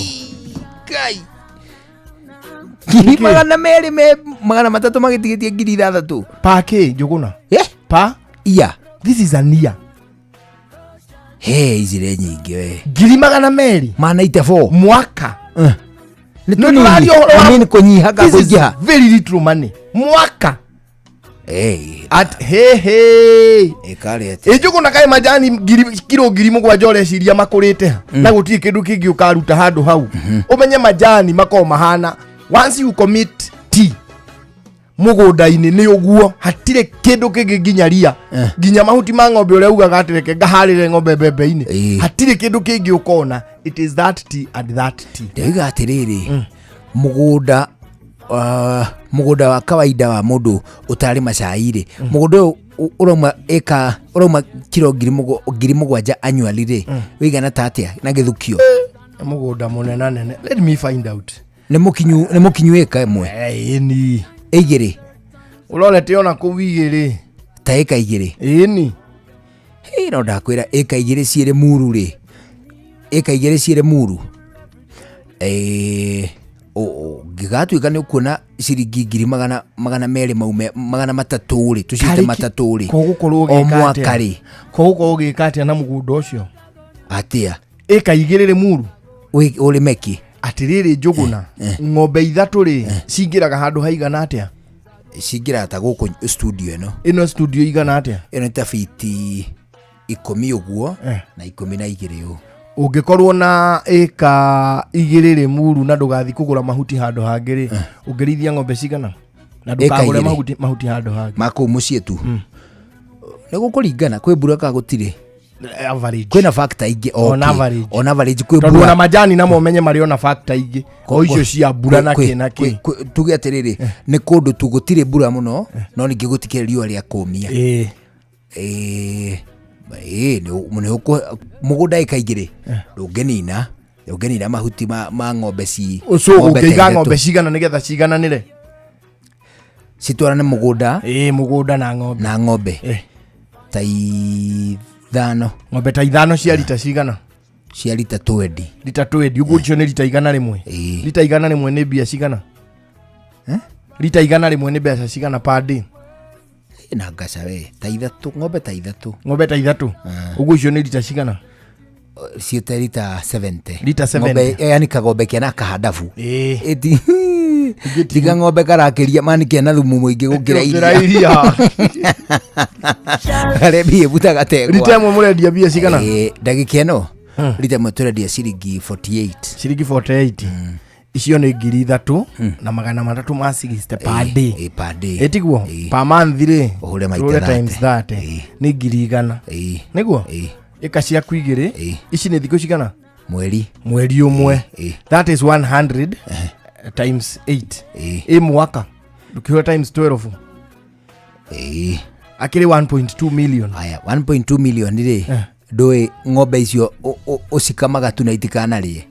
Speaker 8: 200,000 me 300 magĩtigĩtie 6,000.
Speaker 9: Pa kĩ, Njũgũna? Pa
Speaker 8: ia.
Speaker 9: This is an year.
Speaker 8: He icire nyingĩ we.
Speaker 9: 200,000.
Speaker 8: 94.
Speaker 9: Mwaka.
Speaker 8: Nĩ
Speaker 9: Nĩ
Speaker 8: tũnini.
Speaker 9: tũraria ũhoro wa-
Speaker 8: I mean, kũnyiha ka
Speaker 9: This is
Speaker 8: kũingĩha?
Speaker 9: very little money mwaka. At he he.
Speaker 8: Ĩkarĩ atĩa?
Speaker 9: Ĩ Njũgũna, kaĩ majani kiro 7,000 ũreciria makũrĩte ha? Na gũtirĩ kĩndũ kĩngĩ ũkaruta handũ hau. Ũmenye majani makoragwo mahana, once you commit tea. Mũgũnda-inĩ nĩ ũguo, hatirĩ kĩndũ kĩngĩ nginya ria, nginya mahuti ma ng'ombe ũrĩa ugaga atĩ reke ngaharĩre ng'ombe mbembe-inĩ, hatirĩ kĩndũ kĩngĩ ũkona. It is that tea and that tea.
Speaker 8: Ndĩroiga atĩrĩrĩ, mũgũnda mũgũnda wa kawaida wa mũndũ ũtarĩ macai rĩ, mũgũnda ũyũ ũrauma ĩka ũrauma kiro 7,000 annually rĩ, wĩigana ta atĩa na gĩthukio?
Speaker 9: Mũgũnda mũnena nene, let me find out.
Speaker 8: Nĩ mũkinyu, nĩ mũkinyu ĩka ĩmwe?
Speaker 9: Ĩni.
Speaker 8: Igĩrĩ.
Speaker 9: Ũrorete ona kũu igĩrĩ.
Speaker 8: Ta ĩka igĩrĩ.
Speaker 9: Ĩni.
Speaker 8: Hĩ, no ndakwĩra ĩka igĩrĩ ciĩrĩ muru rĩ, ĩka igĩrĩ ciĩrĩ muru. Ũngĩgatuĩka nĩ ũkuona ciringi ngiri 200 maume 300 rĩ, tũciĩte
Speaker 9: Tarĩki-
Speaker 8: 300 rĩ,
Speaker 9: Kũgũkorwo
Speaker 8: o
Speaker 9: ũgĩka
Speaker 8: mwaka
Speaker 9: atĩa?
Speaker 8: rĩ.
Speaker 9: Kũgũkorwo ũgĩka atĩa na mũgũnda ũcio?
Speaker 8: Atĩa?
Speaker 9: Ĩka igĩrĩ rĩ muru.
Speaker 8: Ũrĩme kĩ?
Speaker 9: Atĩrĩrĩ Njũgũna, ng'ombe ithatũ rĩ, cingĩraga handũ haigana atĩa?
Speaker 8: Cingĩraga ta gũkũ studio ĩno.
Speaker 9: Ĩno studio igana atĩa?
Speaker 8: Ĩno nĩ ta fiti 10 ũguo na 12 ũũ.
Speaker 9: Ũngĩkorwo na ĩka igĩrĩ rĩ muru na ndũgathiĩ kũgũra mahuti handũ hangĩ rĩ, ũngĩrĩithia ng'ombe cigana? Na
Speaker 8: Ĩka
Speaker 9: ndũkagũre
Speaker 8: igĩrĩ.
Speaker 9: mahuti handũ hangĩ.
Speaker 8: Ma kũu mũciĩ tu. Nĩ gũkũringana, kwĩ mbura kana gũtirĩ?
Speaker 9: Average.
Speaker 8: Kwĩna factor ingĩ,
Speaker 9: On
Speaker 8: okay.
Speaker 9: average.
Speaker 8: On average kwĩ
Speaker 9: Tondũ
Speaker 8: mbura.
Speaker 9: ona majani namo menye marĩ ona factor ingĩ. O icio cia mbura na kĩ na kĩ.
Speaker 8: Tuge atĩrĩrĩ, nĩ kũndũ tu gũtirĩ mbura mũno, no ningĩ gũtikĩrĩ riũa rĩa kũmia. Mũgũnda ĩka igĩrĩ, ndũngĩnina mahuti ma ng'ombe ci.
Speaker 9: Ũcio
Speaker 8: Ng'ombe ta
Speaker 9: ũngĩiga
Speaker 8: ithatũ.
Speaker 9: Ng'ombe cigana nĩgetha cigananĩre?
Speaker 8: Citwarane mũgũnda.
Speaker 9: Mũgũnda na ng'ombe.
Speaker 8: Na ng'ombe. Ta ithano.
Speaker 9: Ng'ombe ta ithano cia rita cigana?
Speaker 8: Cia rita 20.
Speaker 9: Rita 20, ũguo icio nĩ rita 100. Rita 100 nĩ mbia cigana? Rita 100 nĩ mbeca cigana per day?
Speaker 8: Na ngaca we, ta ithatũ, ng'ombe ta ithatũ.
Speaker 9: Ng'ombe ta ithatũ. Ũguo icio nĩ rita cigana?
Speaker 8: Ciĩte rita 70.
Speaker 9: Rita 70.
Speaker 8: Ng'ombe, yani kagombe kena kahandabu. Ĩti tiga ng'ombe karakĩria mani kena thumu mũingĩ gũkĩra
Speaker 9: Gũkĩra
Speaker 8: iria.
Speaker 9: iria.
Speaker 8: Karĩa mbia ĩbutaga tegwa.
Speaker 9: Rita ĩmwe mũrendia mbia cigana?
Speaker 8: Ndagĩka ĩno rita ĩmwe tũrendia ciringi 48.
Speaker 9: Ciringi 48. Icio nĩ 3,300 ma 60 per day.
Speaker 8: Per day.
Speaker 9: Ĩtiguo? Per month rĩ,
Speaker 8: Ũhũre maita
Speaker 9: tũhũre
Speaker 8: 30.
Speaker 9: times 30 nĩ 100,000. Nĩguo? Ĩka ciaku igĩrĩ. Ici nĩ thikũ cigana?
Speaker 8: Mweri.
Speaker 9: Mweri ũmwe. That is 100 times 8. Ĩ mwaka. Ndũkĩhũra times 12. Akĩrĩ 1.2 million.
Speaker 8: Haya, 1.2 million rĩ, ndũĩ ng'ombe icio ũcikamaga tu na itikanarĩe.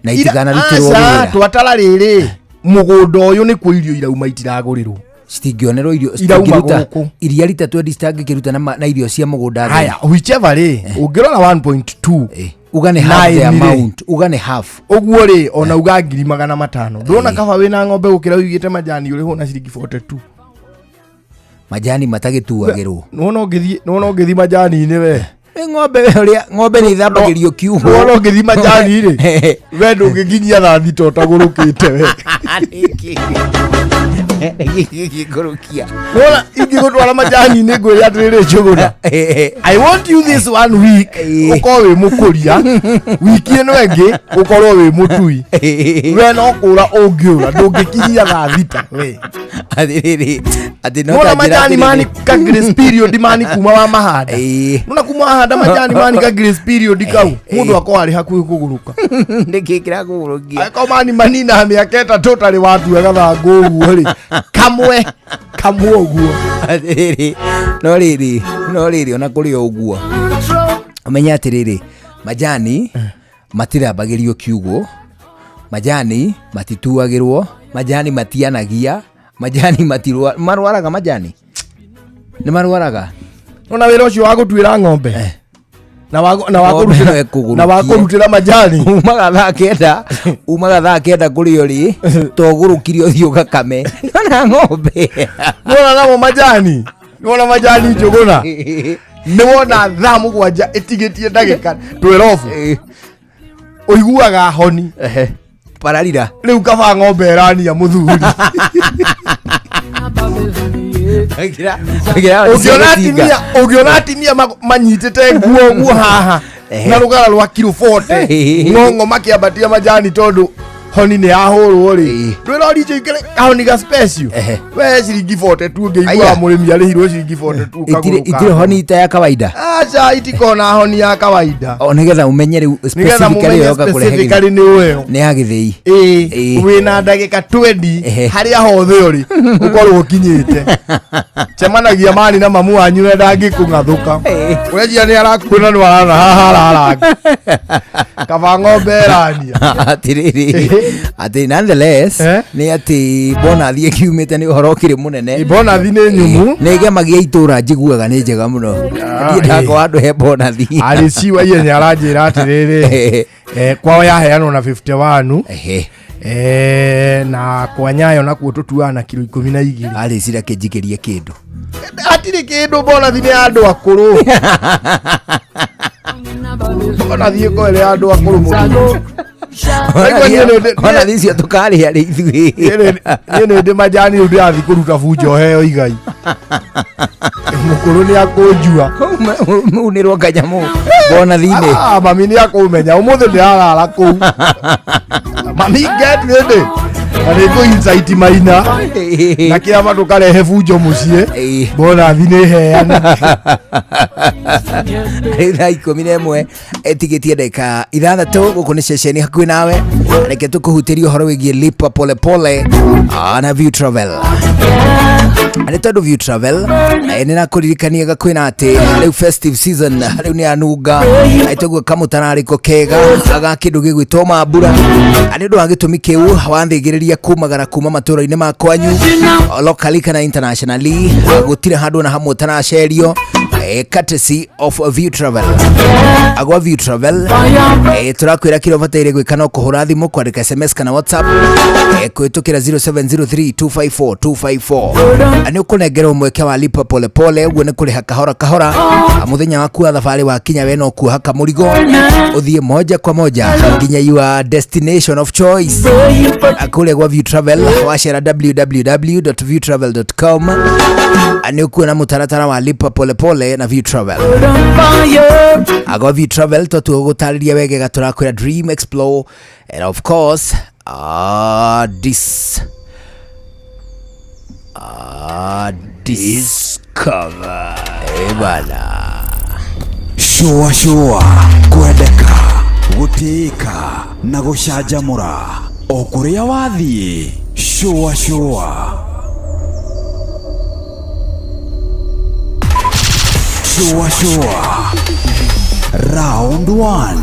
Speaker 8: Na itikanarutĩrwo
Speaker 9: Aca,
Speaker 8: wĩra.
Speaker 9: twatara rĩrĩ, mũgũnda ũyũ nĩkuo irio irauma itiragũrĩrwo.
Speaker 8: Citingĩonerwo irio,
Speaker 9: Irauma
Speaker 8: citingĩruta
Speaker 9: gũkũ.
Speaker 8: iria rita 20 citangĩkĩruta na irio cia mũgũnda theri.
Speaker 9: Haya, whichever rĩ, ũngĩrora 1.2
Speaker 8: Uga nĩ half the
Speaker 9: nine rĩ.
Speaker 8: amount, uga nĩ half.
Speaker 9: Ũguo rĩ, ona uga 500,000. Ndũrona kaba wĩna ng'ombe gũkĩra ũigĩte majani ũrĩhwo na ciringi 42.
Speaker 8: Majani matagĩtuagĩrwo.
Speaker 9: Nĩwona ũngĩthiĩ majani-inĩ we.
Speaker 8: Ĩ ng'ombe we ũrĩa ng'ombe nĩ ithambagĩrio kiugũ.
Speaker 9: Nĩwona ũngĩthiĩ majani rĩ, we ndũngĩkinyia thaa thita ũtagũrũkĩte we.
Speaker 8: Gĩkũrũkia.
Speaker 9: Nĩwona ingĩgũtwara majani-inĩ ngwĩre atĩrĩrĩ Njũgũna. I want you this one week ũkorwo wĩ mũkũria, wiki ĩno ĩngĩ ũkorwo wĩ mũtui. We no kũra ũngĩũra, ndũngĩkinyia thaa thita we.
Speaker 8: Atĩrĩrĩ, atĩ no
Speaker 9: Nĩwona
Speaker 8: ta njĩra
Speaker 9: majani
Speaker 8: atĩrĩrĩ.
Speaker 9: mani ka grace period mani kuma wa mahanda. Nĩwona kuma wahanda majani mani ka grace period kau, mũndũ akorwo arĩ hakuhĩ kũgũrũka.
Speaker 8: Nĩkĩ kĩrakũgũrũkia?
Speaker 9: Angĩkorwo mani manina mĩaka ĩtatũ ũtarĩ watua gathangũ ũguo rĩ, kamwe kamwe ũguo.
Speaker 8: Atĩrĩrĩ, no rĩrĩ ona kũrĩ o ũguo ũmenye atĩrĩrĩ, majani matithambagĩrio kiugũ, majani matituagĩrwo, majani matianagia, majani marwaraga, majani nĩ marwaraga.
Speaker 9: Nona wĩra ũcio wa gũtuĩra ng'ombe na
Speaker 8: Ng'ombe no ĩkũgũrũkie.
Speaker 9: na wa kũrutĩra majani.
Speaker 8: Umaga thaa kenda, umaga thaa kenda kũrĩ ũrĩ togũrũkire ũthiĩ ũgakame. Nona ng'ombe.
Speaker 9: Nona namo majani. Nona majani Njũgũna. Nĩwona thaa mũgwanja ĩtigĩtie ndagĩka 12. Ũiguaga honi.
Speaker 8: Pararira.
Speaker 9: Rĩu kaba ng'ombe ĩrania mũthuri. Ũngĩona atimia manyitĩte nguo ũguo haha na rũgara rwa kiro 40 ng'ong'o makĩambatia majani tondũ Honi nĩ yahũrwo rĩ, ndwĩra DJ kĩrĩ kahoni ga special. We ciringi 42 ngĩigua
Speaker 8: Aya.
Speaker 9: mũrĩmi arĩhirwo ciringi 42
Speaker 8: Itirĩ
Speaker 9: kagũrũ
Speaker 8: itirĩ honi ta ya kawaida.
Speaker 9: Aca, itikona honi ya kawaida.
Speaker 8: O nĩgetha ũmenye rĩu
Speaker 9: Nĩgetha
Speaker 8: specifically
Speaker 9: mũmenye
Speaker 8: yoka kũrehe
Speaker 9: specifically nĩ ũyo.
Speaker 8: Nĩ ya gĩthĩi.
Speaker 9: Ĩĩ,
Speaker 8: Ĩĩ.
Speaker 9: wĩna ndagĩka 20
Speaker 8: Ehe.
Speaker 9: harĩa hothe ũrĩ ũkorwo ũkinyĩte, cemanagia mani na mamu wanyu na ndangĩkũng'athũka. Ũreciria nĩ arakuona, nĩ warana haha hararanga kaba ng'ombe ĩrania.
Speaker 8: Atirĩrĩ, atĩ nonetheless
Speaker 9: Eh?
Speaker 8: nĩ atĩ bonathi ĩkiumĩte, nĩ ũhoro ũkĩrĩ mũnene.
Speaker 9: Bonathi nĩ nyumu.
Speaker 8: Nĩ ĩgemagia itũra, njiguaga nĩ njega mũno. Niĩ ndakwa handũ he bonathi.
Speaker 9: Arĩ ciwa iye nĩ aranjĩra atĩrĩrĩ, kwao yaheanwo na 51.
Speaker 8: Ehe.
Speaker 9: Na kwa Nyayo nakuo tũtuaga na kiro 12.
Speaker 8: Arĩ cira kĩnjikĩrie kĩndũ.
Speaker 9: Hatirĩ kĩndũ, bonathi nĩ ya andũ akũrũ, bonathi ĩkorwo ĩrĩ ya andũ akũrũ mũno. Naigua niĩ
Speaker 8: Bonathi icio tũkarĩha rĩ ithuĩ?
Speaker 9: Niĩ nĩ ndĩ majani, rĩu ndĩrathiĩ kũruta bunjo heo igai, mũkũrũ nĩ akũnjua.
Speaker 8: Unĩrwo kanyamũ bonathi-inĩ.
Speaker 9: Ah, mami nĩ akũmenya ũmũthĩ ndĩrarara kũu. Mami, get ready, na nĩ ngũ insight maina na kĩama ndũkarehe bunjo mũciĩ.
Speaker 8: Ĩĩ.
Speaker 9: Bonathi nĩ heane.
Speaker 8: Rĩu thaa 11 ĩtigĩtie ndagĩka 6, gũkũ nĩ ceceni hakuhĩ nawe. Reke tũkũhutĩrie ũhoro wĩgiĩ lipa polepole na View Travel, nĩ tondũ View Travel nĩ nakũririkania gakwĩna atĩ rĩu festive season rĩu nĩ anunga toguo kamũtararĩko kega ga kĩndũ gĩgwĩtwo mambura. Nĩ ũndũ wa gĩtũmi kĩu wathĩgĩrĩria kumagara kuma matũra-inĩ ma kwanyu, locally kana internationally, gũtirĩ handũ na hamwe ũtaracerio, courtesy of View Travel. Agwa View Travel tũrakwĩra kĩrĩa ũbataire gwĩka no kũhũra thimũ, kwandĩka SMS kana WhatsApp kũhĩtũkĩra 0703 254 254. Nĩ ũkũnengerwo mweke wa lipa polepole, ũguo nĩ kũrĩha kahora kahora. Mũthenya waku wa thabarĩ wakinya, we no kuoha kamũrigo ũthiĩ moja kwa moja nginya your destination of choice. Kũrĩa gwa View Travel, wacera www.viewtravel.com nĩ ũkuona mũtaratara wa lipa polepole na View Travel. Agwa View Travel twatua gũtarĩria wegega, tũrakwĩra dream, explore and of course discover. Eh bana.
Speaker 1: Shũa shũa, kwendeka, gũtĩĩka na gũcanjamũra o kũrĩa wathiĩ. Shũa shũa, shũa shũa, round 1.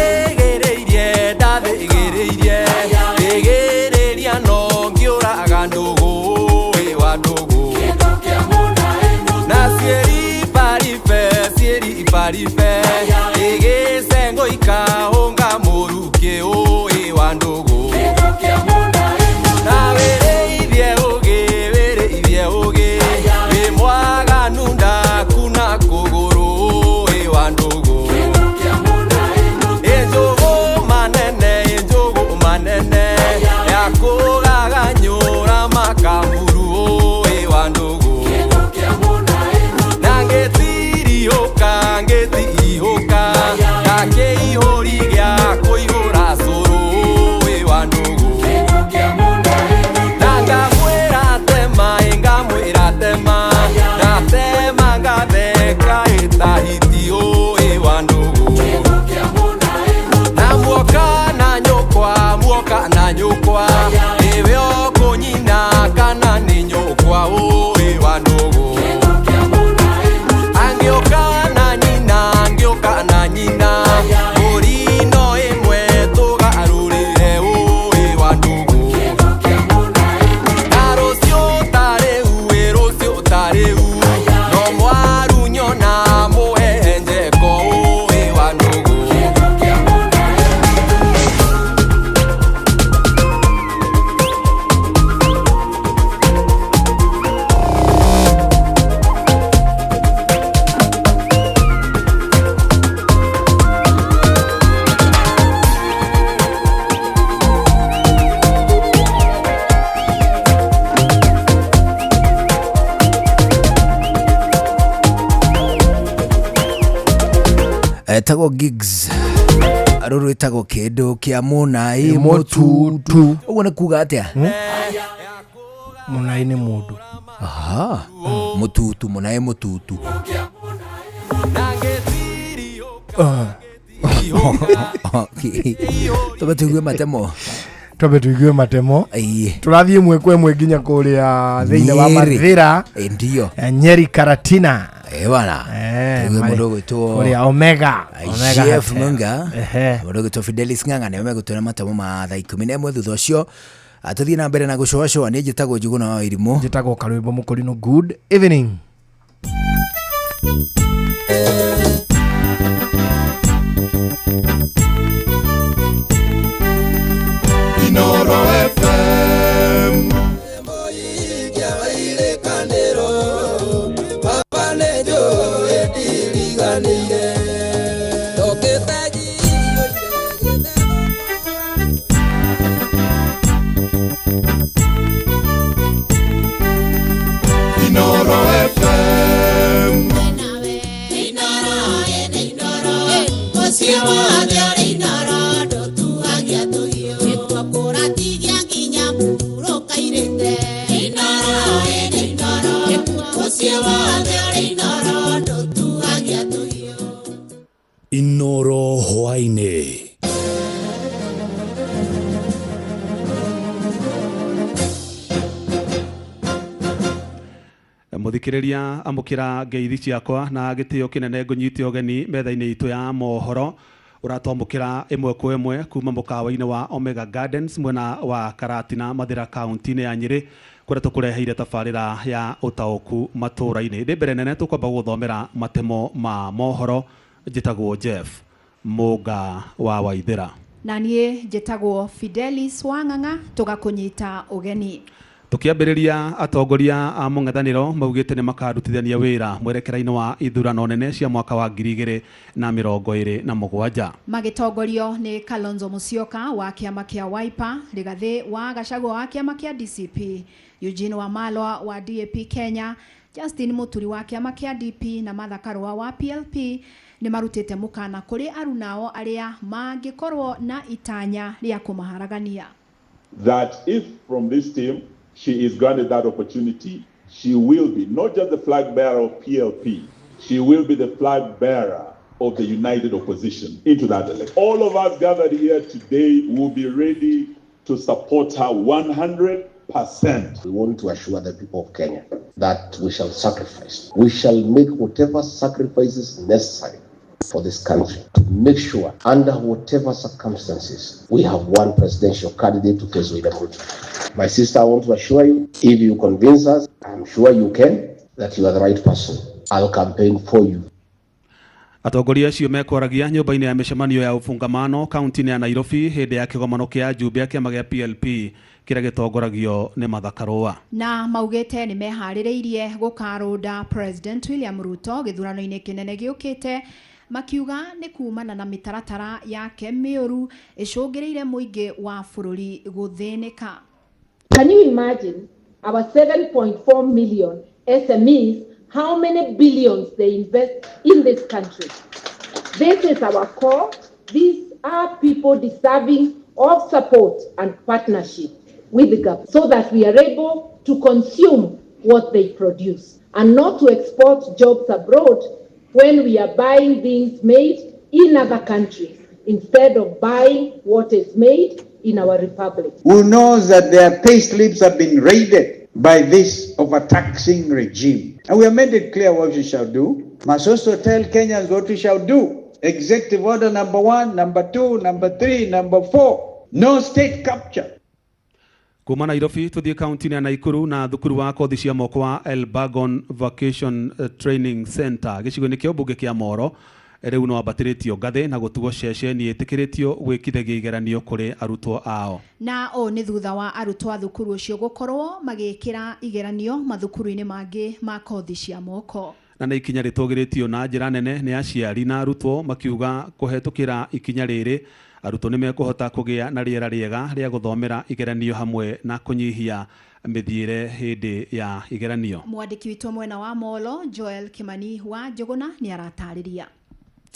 Speaker 10: Ndathĩgĩrĩirie, ndathĩgĩrĩirie, thĩgĩrĩria no ngĩũraga ndũgũ ĩ wa ndũgũ na ciĩribaribe, ciĩribaribe ĩgĩcengo ikahũnga mũrukĩ ĩ wa ndũgũ na wĩrĩithie ũgĩ, wĩrĩithie ũgĩ wĩ mwaganu ndakuna kũgũrũ ĩ wa ndũgũ. Ĩnjũgũ manene, ĩnjũgũ manene yakũgaganyũra makamburu ĩ wa ndũgũ na ngĩtiriũka, ngĩtiriũka.
Speaker 8: Etagwo Gigs, rũrũ rwĩtagwo kĩndũ kĩa mũnai
Speaker 9: Mũtutu.
Speaker 8: Ũguo nĩ kuga atĩa?
Speaker 9: Mũnai nĩ mũndũ.
Speaker 8: Aha, mũtutu, mũnai mũtutu. Okay. Twambe tũigue matemo.
Speaker 9: Twambe tuigue matemo. Tũrathiĩ ĩmwe kwa ĩmwe nginya kũrĩa thĩinĩ wa
Speaker 8: Nyeri.
Speaker 9: Mathĩra.
Speaker 8: Ndio.
Speaker 9: Nyeri Karatina.
Speaker 8: Bwana. Tũigue mũndũ ũgwĩtwo
Speaker 9: kũrĩa Omega. Omega
Speaker 8: Jeff
Speaker 9: Hotel.
Speaker 8: Munga, mũndũ ũgwĩtwo Fidelis Ng'ang'a nĩwe megũtwĩra matemo ma thaa 11. Thutha ũcio tũthiĩ na mbere na gũcoacoa. Niĩ njĩtagwo Njuguna wa Irimũ.
Speaker 9: Njĩtagwo Karwĩmbo Mũkũrinũ. Good evening.
Speaker 7: Inoro FM. Inoro FM.
Speaker 4: Inoro hwaĩ-inĩ.
Speaker 11: Muthikiriria, amukira ngeithi ciakwa na gitio kinene. Ngunyite ũgeni metha-inĩ itũ ya mohoro ũratwamũkĩra ĩmwe kwa ĩmwe kuma mũkawa-inĩ wa Omega Gardens mwena wa Karatina, Mathira, kaunti-inĩ ya Nyĩrĩ, kũrĩa tũkũreheire tabarĩra ya ũtaũku matũũra-inĩ. Ndĩ mbere nene tũkwamba gũthomera matemo ma mohoro. Njĩtagwo Jeff Mũnga wa Waithĩra.
Speaker 12: Na niĩ njĩtagwo Fidelis Wang'ang'a, tũgakũnyita ũgeni.
Speaker 11: Tukiambĩrĩria, atongoria a mũng'ethanĩro maugĩte nĩ makarutithania wĩra mwerekera-inĩ wa ithurano nene cia mwaka wa 2027.
Speaker 12: Magĩtongorio nĩ Kalonzo Musyoka wa kĩama kĩa Wiper, Rigathĩ wa Gachagua wa kĩama kĩa DCP, Eugene Wamalwa wa DAP Kenya, Justin Muturi wa kĩama kĩa DP na Martha Karua wa PLP nĩ marutĩte mũkana kũrĩ arunao arĩa mangĩkorwo na itanya rĩa kũmaharagania.
Speaker 13: That if from this team she is granted that opportunity, she will be not just the flag bearer of PLP, she will be the flag bearer of the united opposition into that election. All of us gathered here today will be ready to support her 100%.
Speaker 14: We want to assure the people of Kenya that we shall sacrifice. We shall make whatever sacrifices necessary for this country to make sure, under whatever circumstances, we have one presidential candidate to face William Ruto. My sister, I want to assure you, if you convince us, I'm sure you can, that you are the right person. I'll campaign for you.
Speaker 11: Atongoria acio mekwaragia nyũmba-inĩ ya mĩcemanio ya ũfungamano kaunti-inĩ ya Nairobi hĩndĩ ya kĩgomano kĩa njumbe ya kĩama gĩa PLP kĩrĩa gĩtongoragio nĩ Martha Karua.
Speaker 12: Na maugĩte nĩ meharĩrĩirie gũkarũnda President William Ruto gĩthurano-inĩ kĩnene gĩũkĩte, makiuga nĩ kumana na mĩtaratara yake mĩũru ĩcũngĩrĩire mũingĩ wa bũrũri gũthĩnĩka.
Speaker 15: Can you imagine our 7.4 million SMEs, how many billions they invest in this country? This is our core. These are people deserving of support and partnership with the government so that we are able to consume what they produce and not to export jobs abroad when we are buying things made in other countries instead of buying what is made in our republic.
Speaker 16: Who knows that their pay slips have been raided by this overtaxing regime. And we have made it clear what we shall do. Must also tell Kenyans what we shall do. Executive order number 1, number 2, number 3, number 4. No state capture.
Speaker 11: Kuma Nairobi tuthiĩ kaunti-inĩ ya Naikuru na thukuru wa kothi cia moko wa Elbagon Vocation Training Center gĩcigo-inĩ kĩa ũmbunge kĩa Moro rĩu no ambatĩrĩtio ngathĩ na gũtuo ceceni ĩtĩkĩrĩtio gwĩkithagia igeranio kũrĩ arutwo ao.
Speaker 12: Na ũũ nĩ thutha wa arutwo a thukuru ũcio gũkorwo magĩkĩra igeranio mathukuru-inĩ mangĩ ma kothi cia moko.
Speaker 11: Na nĩ ikinya rĩtũgĩrĩtio na njĩra nene nĩ aciari na arutwo, makiuga kũhetũkĩra ikinya rĩrĩ arutwo nĩ mekũhota kũgĩa na rĩera rĩega rĩa gũthomera igeranio hamwe na kũnyihia mĩthiĩre hĩndĩ ya igeranio.
Speaker 12: Mwandĩki witũ mwena wa Molo Joel Kimani wa Njũgũna nĩ aratarĩria.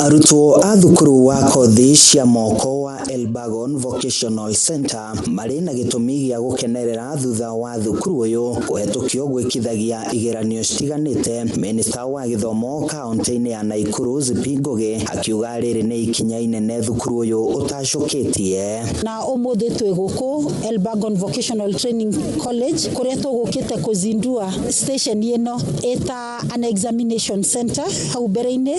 Speaker 17: Arutwo a thukuru wa kothi cia moko wa Elbagon Vocational Center marĩ na gĩtũmi gĩa gũkenerera thutha wa thukuru ũyũ kũhetũkio gwĩkithagia igeranio citiganĩte. Minista wa gĩthomo kaunti-inĩ ya Naikuru Zipi Ngugi akiuga rĩrĩ nĩ ikinya inene thukuru ũyũ ũtacũkĩtie.
Speaker 18: Na ũmũthĩ twĩ gũkũ Elbagon Vocational Training College kũrĩa tũgũkĩte kũzindua station ĩno ĩta an examination center. Hau mbere-inĩ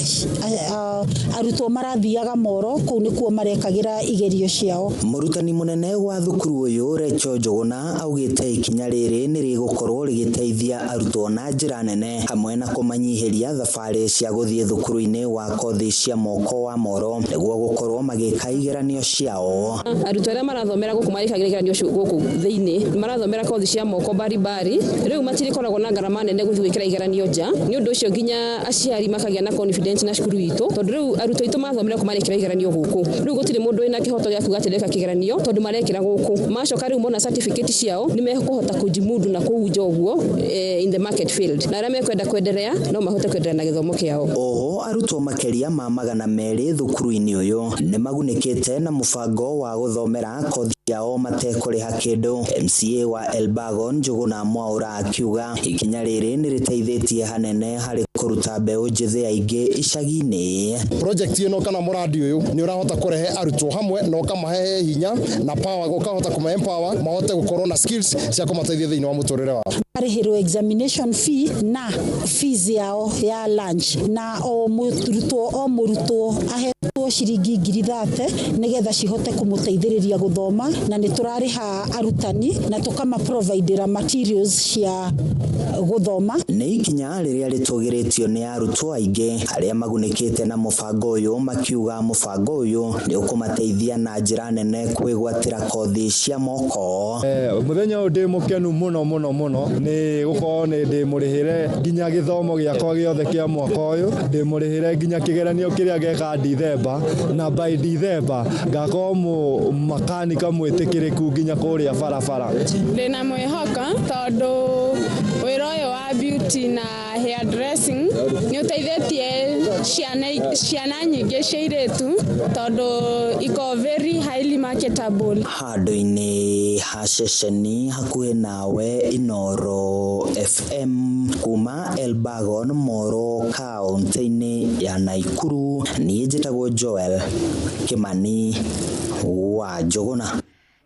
Speaker 18: arutwo marathiaga Moro, kũu nĩkuo marekagĩra igerio ciao.
Speaker 17: Mũrutani mũnene wa thukuru ũyũ Recho Njũgũna augĩte ikinya rĩrĩ nĩ rĩgũkorwo rĩgĩteithia arutwo na njĩra nene hamwe na kũmanyihĩria thabarĩ cia gũthiĩ thukuru-inĩ wa kothi cia moko wa Moro nĩguo gũkorwo magĩka igeranio ciao.
Speaker 19: Arutwo arĩa marathomera gũkũ marĩkagĩra igeranio gũkũ thĩinĩ marathomera kothi cia moko baribari, rĩu matirĩkoragwo na ngarama nene gũthiĩ gwĩkĩra igeranio nja. Nĩ ũndũ ũcio nginya aciari makagĩa na confidence na cukuru itũ, tondũ rĩu arutwo aitũ mathomera kũ marekĩra igeranio gũkũ. Rĩu gũtirĩ mũndũ wĩna kĩhoto gĩa kuga atĩ ndeka kĩgeranio tondũ marekĩra gũkũ. Macoka rĩu mona certificate ciao nĩ mekũhota kũjimudu na kũu nja ũguo in the market field, na arĩa mekwenda kwenderea no mahote kwenderea na gĩthomo kĩao.
Speaker 17: Oho arutwo makĩria ma 200 thukuru-inĩ ũyũ nĩ magunĩkĩte na mũbango wa gũthomera kothi yao matekũrĩha kĩndũ. MCA wa Elbagon Njũgũna Mwaũra akiuga ikinya rĩrĩ nĩ rĩteithĩtie hanene harĩ kũruta mbeũ njĩthĩ aingĩ icagi-inĩ.
Speaker 20: Project ĩno kana mũradi ũyũ nĩ ũrahota kũrehe arutwo hamwe na ũkamahe hinya na power, ũkahota kũma empower mahote gũkorwo na skills cia kũmateithia thĩinĩ wa mũtũrĩre wao.
Speaker 18: Marĩhĩrwo examination fee na fees yao ya lunch, na o mũrutwo ahetwo ciringi 30,000 nĩgetha cihote kũmũteithĩrĩria gũthoma, na nĩ tũrarĩha arutani na tũkama providera materials cia gũthoma.
Speaker 17: Nĩ ikinya rĩrĩa rĩtũgĩrĩtio nĩ arutwo aingĩ arĩa magunĩkĩte na mũbango ũyũ makiuga mũbango ũyũ nĩ ũkũmateithia na njĩra nene kwĩgwatĩra kothi cia moko.
Speaker 21: Mũthenya ũyũ ndĩ mũkenu mũno mũno mũno nĩ gũkorwo nĩ ndĩmũrĩhĩre nginya gĩthomo gĩakwa gĩothe kĩa mwaka ũyũ, ndĩmũrĩhĩre nginya kĩgeranio kĩrĩa geka Dithemba, na by Dithemba ngakorwo makanika mwĩtĩkĩrĩku nginya kũrĩa barabara.
Speaker 22: Ndĩna mwĩhoko tondũ wĩra ũyũ wa beauty na hair dressing nĩ ũteithĩtie ciana nyingĩ cia airĩtu tondũ iko very highly marketable.
Speaker 17: Handũ-inĩ ha ceceni hakuhĩ nawe Inoro FM kuma Elbagon Moro kaunti-inĩ ya Naikuru, niĩ njĩtagwo Joel Kimani wa Njũgũna.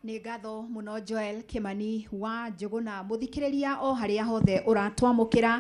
Speaker 12: Nĩ ngatho mũno Joel Kimani wa Njũgũna. Mũthikĩrĩria o harĩa hothe ũratwamũkĩra,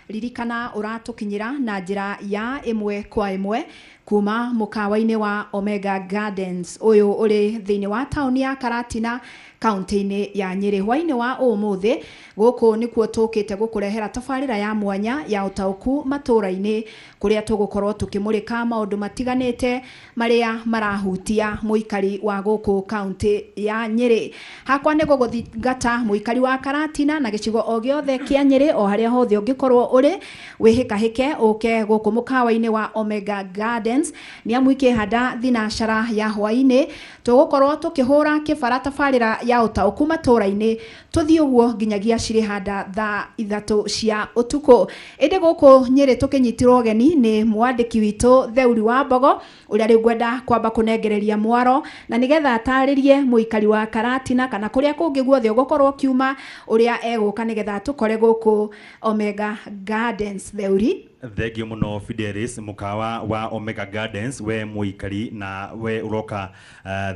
Speaker 12: ririkana ũratũkinyĩra na njĩra ya ĩmwe kwa ĩmwe kuma mũkawa-inĩ wa Omega Gardens ũyũ ũrĩ thĩinĩ wa taũni ya Karatina kaunti-inĩ ya Nyĩrĩ. Hwaĩ-inĩ wa ũmũthĩ gũkũ nĩkuo tũkĩte gũkũrehera tabarĩra ya mwanya ya ũtaũku matũra-inĩ kũrĩa tũgũkorwo tũkĩmũrĩka maũndũ matiganĩte marĩa marahutia mũikari wa gũkũ kaunti ya Nyĩrĩ. Hakwa nĩ gũgũthingata mũikari wa Karatina na gĩcigo o gĩothe kĩa Nyĩrĩ o harĩa hothe ũngĩkorwo ũrĩ, wĩhĩkahĩke ũke gũkũ mũkawa-inĩ wa Omega Gardens nĩ amu ikĩhanda thinacara ya hwaĩ-inĩ tũgũkorwo tũkĩhũra kĩbara tabarĩra ya ũtaũku matũra-inĩ tũthiĩ ũguo nginyagia cirĩhanda thaa 3 cia ũtukũ. Ĩndĩ gũkũ Nyĩrĩ tũkĩnyitirwo ũgeni nĩ mwandĩki witũ Theuri wa Mbogo ũrĩa rĩu ngwenda kwamba kũnengereria mwaro na nĩgetha atarĩrie mũikari wa Karatina kana kũrĩa kũngĩ guothe ũgũkorwo ũkiuma ũrĩa egũka nĩgetha tũkore gũkũ Omega Gardens. Theuri,
Speaker 23: Thengio muno Fidelis, mukawa wa Omega Gardens, we muikari na we uroka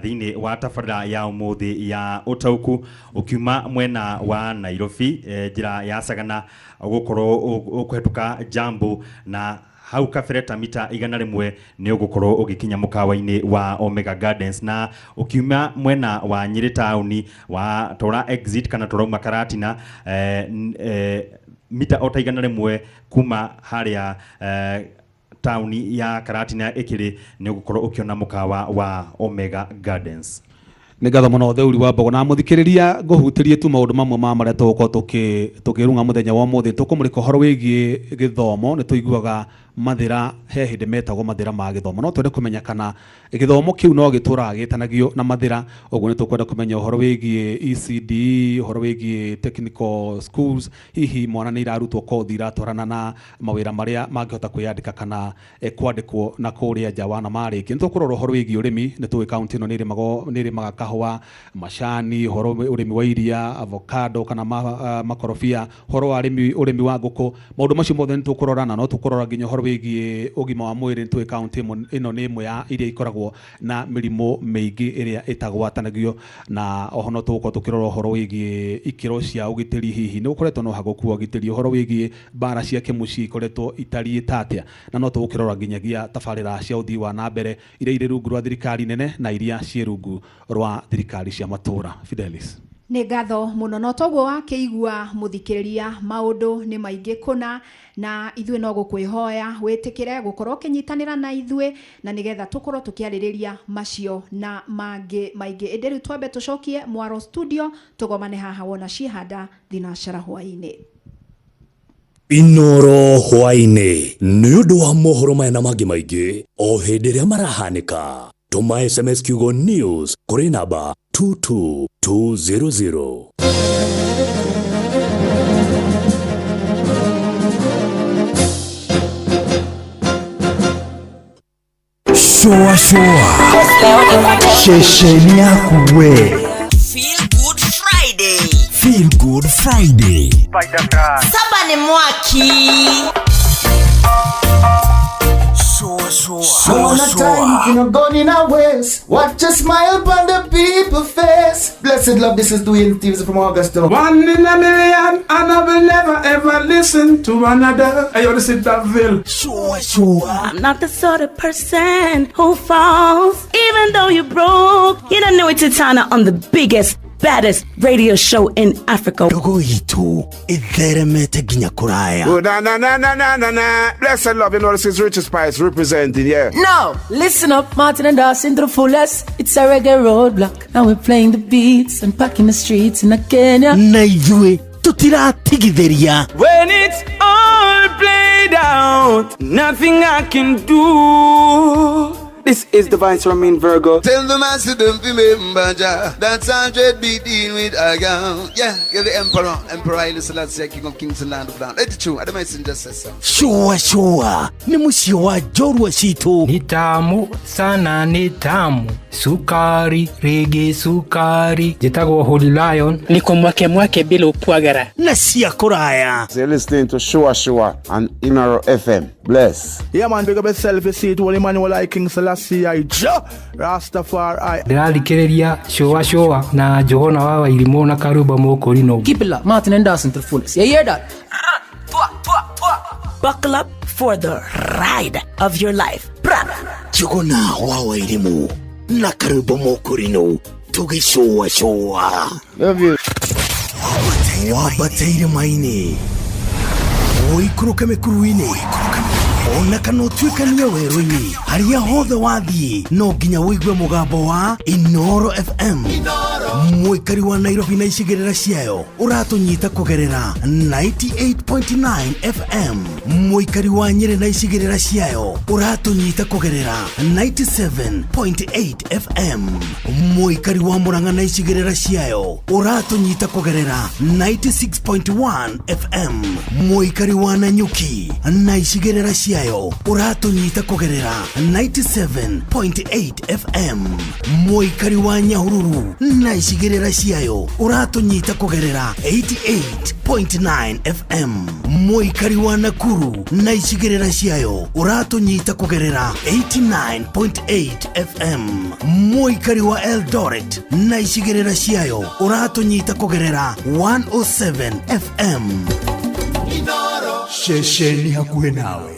Speaker 23: thiini wa tabarira ya umuthi ya utauku ukiuma mwena wa Nairobi njira ya Sagana ugukorwo ukuhetuka Jambo na hau kabere ta mita 100 ni ugukorwo ugikinya mukawa-ini wa Omega Gardens, na ukiuma mwena wa Nyeri tauni wa tora exit kana torauma Karatina mita ota 100 kuma haria tauni ya Karatina ikiri ni ugukorwo ukiona mukawa wa Omega Gardens.
Speaker 11: Nĩ ngatho mũno Theuri wa Mbogo na mũthikĩrĩria ngũhutĩrie tu maũndũ mamwe ma marĩa tũgũkorwo tũkĩrung'a mũthenya wa ũmũthĩ. Tũkũmũrĩka ũhoro wĩgiĩ gĩthomo, nĩ tũiguaga Mathira he hĩndĩ metagwo mathira ma gĩthomo. No twende kũmenya kana gĩthomo kĩu no gĩtũraga gĩtanagio na mathira. Ũguo nĩ tũkwenda kũmenya ũhoro wĩgiĩ ECD, ũhoro wĩgiĩ technical schools, hihi mwana nĩ irarutwo kothi iratwarana na mawĩra marĩa mangĩhota kwĩyandĩka kana kwandĩkwo na kũrĩa nja wa na marĩkia. Nĩ tũkũrora ũhoro wĩgiĩ ũrĩmi, nĩ tũĩ kaunti ĩno nĩ ĩrĩmaga kahũa, macani, ũhoro ũrĩmi wa iria, avocado kana makorobia, ũhoro wa ũrĩmi wa ngũkũ. Maũndũ macio mothe nĩ tũkũrora, na no tũkũrora nginya ũhoro wĩgiĩ ũgima wa mwĩrĩ. Nĩ tũĩ kaunti ĩno nĩ ĩmwe ya iria ikoragwo na mĩrimũ mĩingĩ ĩrĩa ĩtagwatanagio, na oho no tũgũkorwo tũkĩrora ũhoro wĩgiĩ ikĩro cia ũgitĩri, hihi nĩ gũkoretwo na ũhagũku wa ũgitĩri, ũhoro wĩgiĩ mbara cia kĩmũciĩ ikoretwo itariĩ ta atĩa, na no tũgũkĩrora nginyagia tabarĩra cia ũthii wa na mbere iria irĩ rungu rwa thirikari nene na iria ciĩ rungu rwa thirikari cia matũũra. Fidelis.
Speaker 12: Nĩ ngatho mũno. No toguo wakĩigua mũthikĩrĩria, maũndũ nĩ maingĩ kũna, na ithuĩ no gũkwĩhoya wĩtĩkĩre gũkorwo ũkĩnyitanĩra na ithuĩ na nĩgetha tũkorwo tũkĩarĩrĩria macio na mangĩ maingĩ. Ĩndĩ rĩu twambe tũcokie mwaro studio, tũgomane haha wona ciĩhanda thinacara hwaĩ-inĩ.
Speaker 4: Inoro hwaĩ-inĩ nĩ ũndũ wa mohoro maya na mangĩ maingĩ o hĩndĩ ĩrĩa marahanĩka, tũma SMS kiugo news kũrĩ namba 22200.
Speaker 1: Shua shua ceceni yaku we.
Speaker 2: Feel Good Friday.
Speaker 1: Feel Good Friday.
Speaker 2: Saba ni mwaki.
Speaker 1: Shua shua.
Speaker 3: I wanna time, you know, gone in our ways. Watch a smile upon the people face. Blessed love, this is Dwayne Stevens from Augusta.
Speaker 5: One in a million, and I will never ever listen to another. Hey, yo, this is Daville.
Speaker 1: Sure, sure.
Speaker 24: I'm not the sort of person who falls, even though you broke. You don't know it's Titana on the biggest, baddest radio show in Africa.
Speaker 1: Ndogo itu itheremete nginya kuraya.
Speaker 5: Oh, na na na na na na na. Blessed love, you know this is Richard Spice representing, yeah.
Speaker 25: Now, listen up, Martin and Dawson to the fullest. It's a reggae roadblock, and we're playing the beats and packing the streets in Kenya.
Speaker 1: Na ithuĩ tutiratigithĩria.
Speaker 26: When it's all played out, nothing I can do. This is the Vice Ramin Virgo.
Speaker 27: Tell the master don't remember Jah. That's 100 be dealing with a gun. Yeah, you're the emperor. Emperor Haile Selassie, King of Kings and Land of Land. Let it true. I don't mind just say so.
Speaker 1: Shua shua ni mũciĩ wa njorua citũ.
Speaker 28: Ni tamu sana, ni tamu sukari rigi sukari. Njĩtagwo Holy Lion.
Speaker 29: Niko mwake mwake bila upwagara
Speaker 1: na cia kũraya.
Speaker 30: So you're listening to Shua Shua on Inoro FM. Bless.
Speaker 31: Yeah man, big up yourself. You see it, Holy Emmanuel I King Selassie I Jah Rastafari.
Speaker 28: Ndĩrathikĩrĩria Shua Shua na Johana wa Wairimũ na Karumba Mũkũrinũ.
Speaker 25: Keep it locked, Martin and Dawson to the fullest. You hear that?
Speaker 24: Buckle up for the ride of your life. Bra.
Speaker 1: Njuguna wa Wairimũ na Karumba Mũkũrinũ tũgĩcũa cũa.
Speaker 30: Love you.
Speaker 1: Wambate irĩma-inĩ, ũikũrũke mĩkuru-inĩ, ona kana ũtuĩkanie werũ-inĩ, harĩa hothe wathiĩ no nginya ũigue mũgambo wa Inoro FM. Mũikari wa Nairobi na icigĩrĩra ciayo ũratũnyita kũgerera 98.9 FM. Mũikari wa Nyĩrĩ na icigĩrĩra ciayo ũratũnyita kũgerera 97.8 FM. Mũikari wa Murang'a na icigĩrĩra ciayo ũratũnyita kũgerera 96.1 FM. Mũikari wa Nanyuki na icigĩrĩra ciayo ũratũnyita kũgerera 97.8 FM. Mũikari wa Nyahururu na icigĩrĩra ciayo ũratũnyita kũgerera 88.9 FM. Mũikari wa Nakuru na icigĩrĩra ciayo ũratũnyita kũgerera 89.8 FM. Mũikari wa Eldoret na icigĩrĩra ciayo ũratũnyita kũgerera 107 FM. Ceceni hakuhĩ nawe.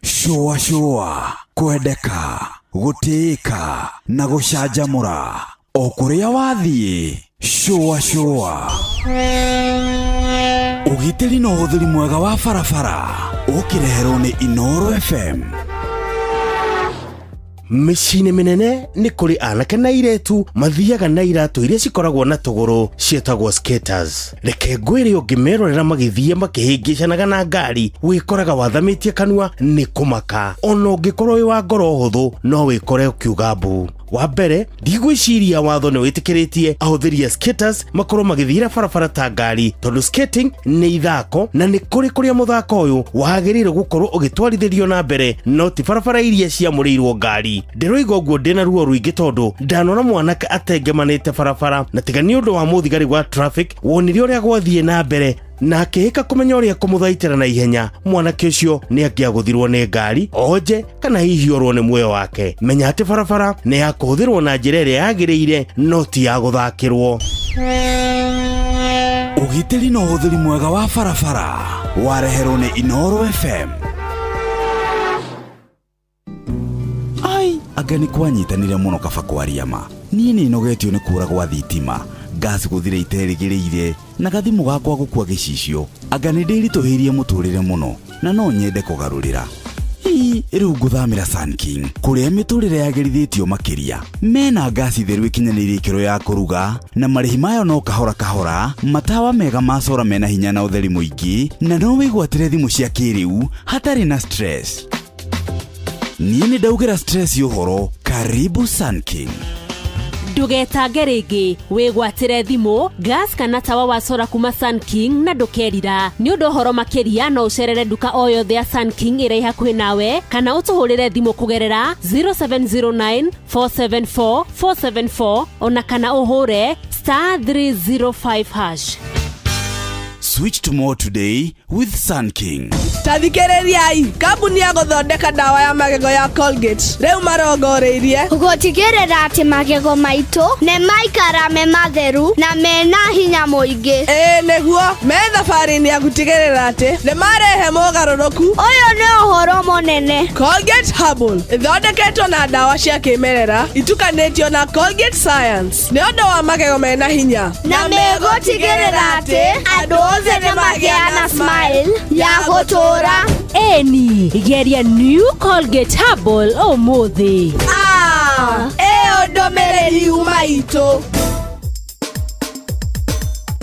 Speaker 1: Shua shua kwendeka gũtĩĩka na gũcanjamũra o kũrĩa wathiĩ. Shua shua ũgitĩri na ũhũthĩri mwega wa barabara ũkĩreherwo nĩ Inoro FM.
Speaker 6: Mĩciĩ-inĩ mĩnene nĩ kũrĩ anake na airĩtu mathiaga na iratũ iria cikoragwo na tũgũrũ ciĩtagwo skaters. Reke ngwĩre ũngĩmerorera magĩthiĩ makĩhĩngĩcanaga na ngari wĩkoraga wathamĩtie kanua nĩ kũmaka. Ona ũngĩkorwo wĩ wa ngoro hũthũ no wĩkore ũkiuga mbu. Wa mbere, ndigwĩciria watho nĩ wĩtĩkĩrĩtie ahũthĩri a skaters makorwo magĩthiĩra barabara ta ngari tondũ skating nĩ ithako na nĩ kũrĩ kũrĩa mũthako ũyũ wagĩrĩirwo gũkorwo ũgĩtwarithĩrio na mbere no ti barabara iria ciamũrĩirwo ngari. Ndĩroiga ũguo ndĩna ruo rũingĩ tondũ ndanona mwanake atengemanĩte barabara na tiga nĩ ũndũ wa mũthigari wa traffic wonire ũrĩa gwathiĩ na mbere na akĩhĩka kũmenya ũrĩa kũmũthaitĩra na ihenya mwanake ũcio nĩ angĩagũthirwo nĩ ngari onje kana hihi orwo nĩ muoyo wake. Menya atĩ barabara nĩ ya kũhũthĩrwo na njĩra ĩrĩa yagĩrĩire no ti ya gũthakĩrwo.
Speaker 1: Ũgitĩri na ũhũthĩri mwega wa barabara wareherwo nĩ Inooro FM. Ai, anga nĩ kwanyitanire mũno kaba kwaria ma. Niĩ nĩ nogetio nĩ kũra gwa thitima, gas gũthira iterĩgĩrĩire na gathimũ gakwa gũkua gĩcicio. Anga nĩ ndĩritũhĩirie mũtũrĩre mũno na no nyende kũgarũrĩra. Ii, rĩu ngũthamĩra Sun King kũrĩa mĩtũrĩre yagĩrithĩtio makĩria. Mena ngasi theru ĩkinyanĩirie ikĩro ya kũruga na marĩhi mayo no kahora kahora, matawa mega ma cora mena hinya na ũtheri mũingĩ, na no wĩgwatĩre thimũ cia kĩrĩu hatarĩ na stress. Niĩ nĩ ndaugĩra stress ũhoro. Karibu Sun King.
Speaker 7: Ndũgetange rĩngĩ, wĩgwatĩre thimũ, gas kana tawa wa sora kuma Sun King na ndũkerira. Nĩ ũndũ ũhoro makĩria no ũcerere nduka o yothe ya Sun King ĩrĩa ĩ hakuhĩ nawe kana ũtũhũrĩre thimũ kũgerera 0709 474 474 ona kana ũhũre star 305 hash.
Speaker 1: Switch to more today with Sun King.
Speaker 8: Ta thikĩrĩriai, kambuni ya gũthondeka ndawa ya magego ya Colgate rĩu marongoreirie
Speaker 9: gũtigĩrĩra atĩ magego maitũ nĩ maikara me matheru na mena hinya mũingĩ.
Speaker 8: Ĩĩ nĩguo, me thabarĩ-inĩ ya gũtigĩrĩra atĩ nĩ marehe mogarũrũku.
Speaker 9: Ũyũ nĩ ũhoro mũnene.
Speaker 8: Colgate Herbal ĩthondeketwo na ndawa cia kĩmerera itukanĩtio na Colgate Science nĩ ũndũ wa magego mena hinya
Speaker 9: na megũtigĩrĩra atĩ andũ othe nĩ magĩa na smile ya gũtũũra.
Speaker 7: Eni, geria New Colgate Herbal ũmũthĩ.
Speaker 8: Ah, ĩyo ndũmĩrĩri yuma itũ.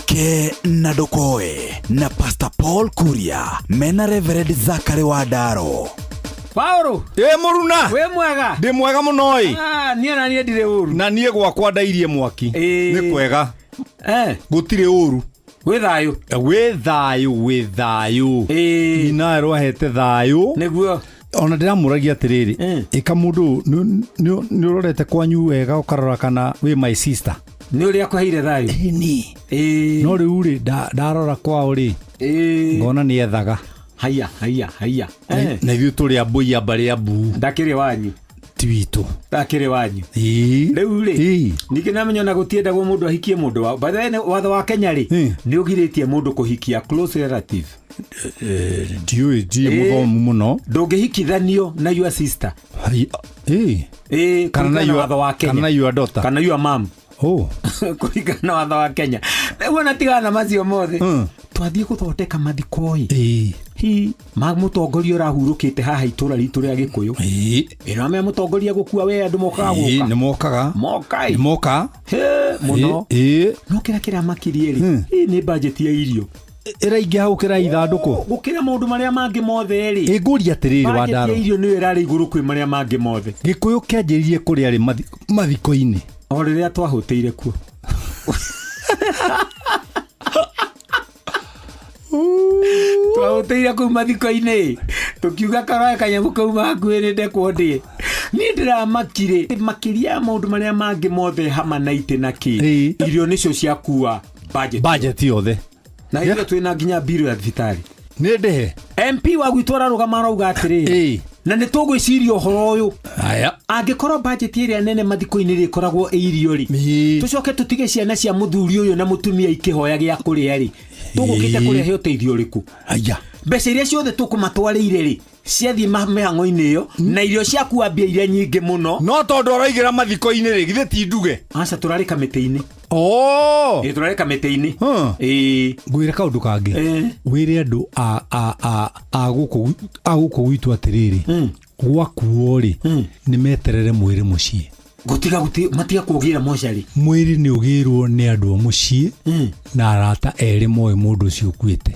Speaker 1: Ke na ndũkoe na Pastor Paul Kuria mena Reverend Zachary Wandaro.
Speaker 10: Paulo.
Speaker 13: Ĩ mũruna.
Speaker 10: Wĩ mwega.
Speaker 13: Ndĩ mwega mũno ĩ.
Speaker 10: Ah, niĩ na niĩ ndirĩ ũru.
Speaker 13: Na niĩ gwakwa ndairie mwaki. Nĩ kwega.
Speaker 10: Eh.
Speaker 13: Gũtirĩ ũru.
Speaker 10: Gwĩ thayũ.
Speaker 13: Gwĩ thayũ, gwĩ thayũ. Nyina rwahete thayũ.
Speaker 10: Nĩguo.
Speaker 13: Ona ndĩramũragia atĩrĩrĩ, ĩka mũndũ nĩ ũrorete kwanyu wega ũkarora kana wĩ my sister.
Speaker 10: Nĩ ũrĩa akũheire thayũ.
Speaker 13: Ĩni. No rĩu rĩ ndarora kwao rĩ ngona nĩ ethaga.
Speaker 10: Haya, haya, haya.
Speaker 13: Na ithuĩ tũrĩ ambũi a mbarĩ ya mbuu.
Speaker 10: Ndakĩrĩ wanyu.
Speaker 13: Ti witũ.
Speaker 10: Ndakĩrĩ wanyu. Rĩu rĩ ningĩ namenya ona gũtiendagwo mũndũ ahikie mũndũ wao. By the way, watho wa Kenya rĩ nĩ ũgirĩtie mũndũ kũhikia close relative.
Speaker 13: Ndiũĩ, ndirĩ mũthomu mũno.
Speaker 10: Ndũngĩhikithanio na your sister.
Speaker 13: Kana na
Speaker 10: kũringana na watho wa Kenya.
Speaker 13: Kana na your daughter.
Speaker 10: Kana your mom.
Speaker 13: Oh.
Speaker 10: Kũringana na watho wa Kenya. Rĩu ona tigana na macio mothe. Twathiĩ gũthondeka mathiko ĩ. Hi, ma mũtongoria ũrahurũkĩte haha itũra ritũ rĩa Gĩkũyũ. Ĩno amenya mũtongoria gũkua we andũ mokaga gũka.
Speaker 13: Nĩ mokaga.
Speaker 10: Moka ĩ.
Speaker 13: Nĩ moka.
Speaker 10: He, mũno. No kĩrĩa kĩramakirie rĩ, nĩ bajeti ya irio.
Speaker 13: Ĩraingĩha gũkĩra ithandũkũ.
Speaker 10: Gũkĩra maũndũ marĩa mangĩ mothe rĩ.
Speaker 13: Ĩ ngũria atĩrĩrĩ
Speaker 10: Bajeti ya
Speaker 13: Wandaro.
Speaker 10: irio nĩyo ĩrarĩ igũrũ kwĩ marĩa mangĩ mothe.
Speaker 13: Gĩkũyũ kĩanjĩrĩirie kũrĩa rĩ mathiko-inĩ.
Speaker 10: O rĩrĩa twahũtĩire kuo. Twahũtĩire kũu mathiko-inĩ tũkiuga karoe kanyamũ kau hakuhĩ nĩ ndekwo ndĩe. Niĩ ndĩramakire makĩria ya maũndũ marĩa mangĩ mothe hama na itĩ na kĩ. Irio nĩcio ciakua budget.
Speaker 13: Budget yothe.
Speaker 10: Na ithuĩ twĩna nginya mbirũ ya thibitarĩ.
Speaker 13: Nĩ ndĩhe.
Speaker 10: MP wa gwitũ ararũgama arauga atĩrĩrĩ, na nĩ tũgwĩciria ũhoro ũyũ. Angĩkorwo budget ĩrĩa nene mathiko-inĩ rĩ ĩkoragwo ĩ irio rĩ, tũcoke tũtige ciana cia mũthuri ũyũ na mũtumia ikĩhoya gĩa kũrĩa rĩ, tũgũkĩte kũrehe ũteithio ũrĩkũ? Mbeca iria ciothe tũkũmatwarĩire rĩ ciathiĩ mĩhang'o-inĩ ĩyo na irio ciakua mbia iria nyingĩ mũno.
Speaker 13: No tondũ araigĩra mathiko-inĩ rĩ, githĩ ti nduge?
Speaker 10: Aca, tũrarĩ kamĩtĩ-inĩ. Ĩ, tũrarĩ kamĩtĩ-inĩ.
Speaker 13: Ngwĩre kaũndũ kangĩ. Wĩre andũ a gũkũ gwitũ atĩrĩrĩ, Gwakuo rĩ, nĩ meterere mwĩrĩ mũciĩ.
Speaker 10: Gũtiga matiga kũgĩra mocarĩ.
Speaker 13: Mwĩrĩ nĩ ũgĩrwo nĩ andũ a mũciĩ na arata erĩ moĩ mũndũ ũcio ũkuĩte.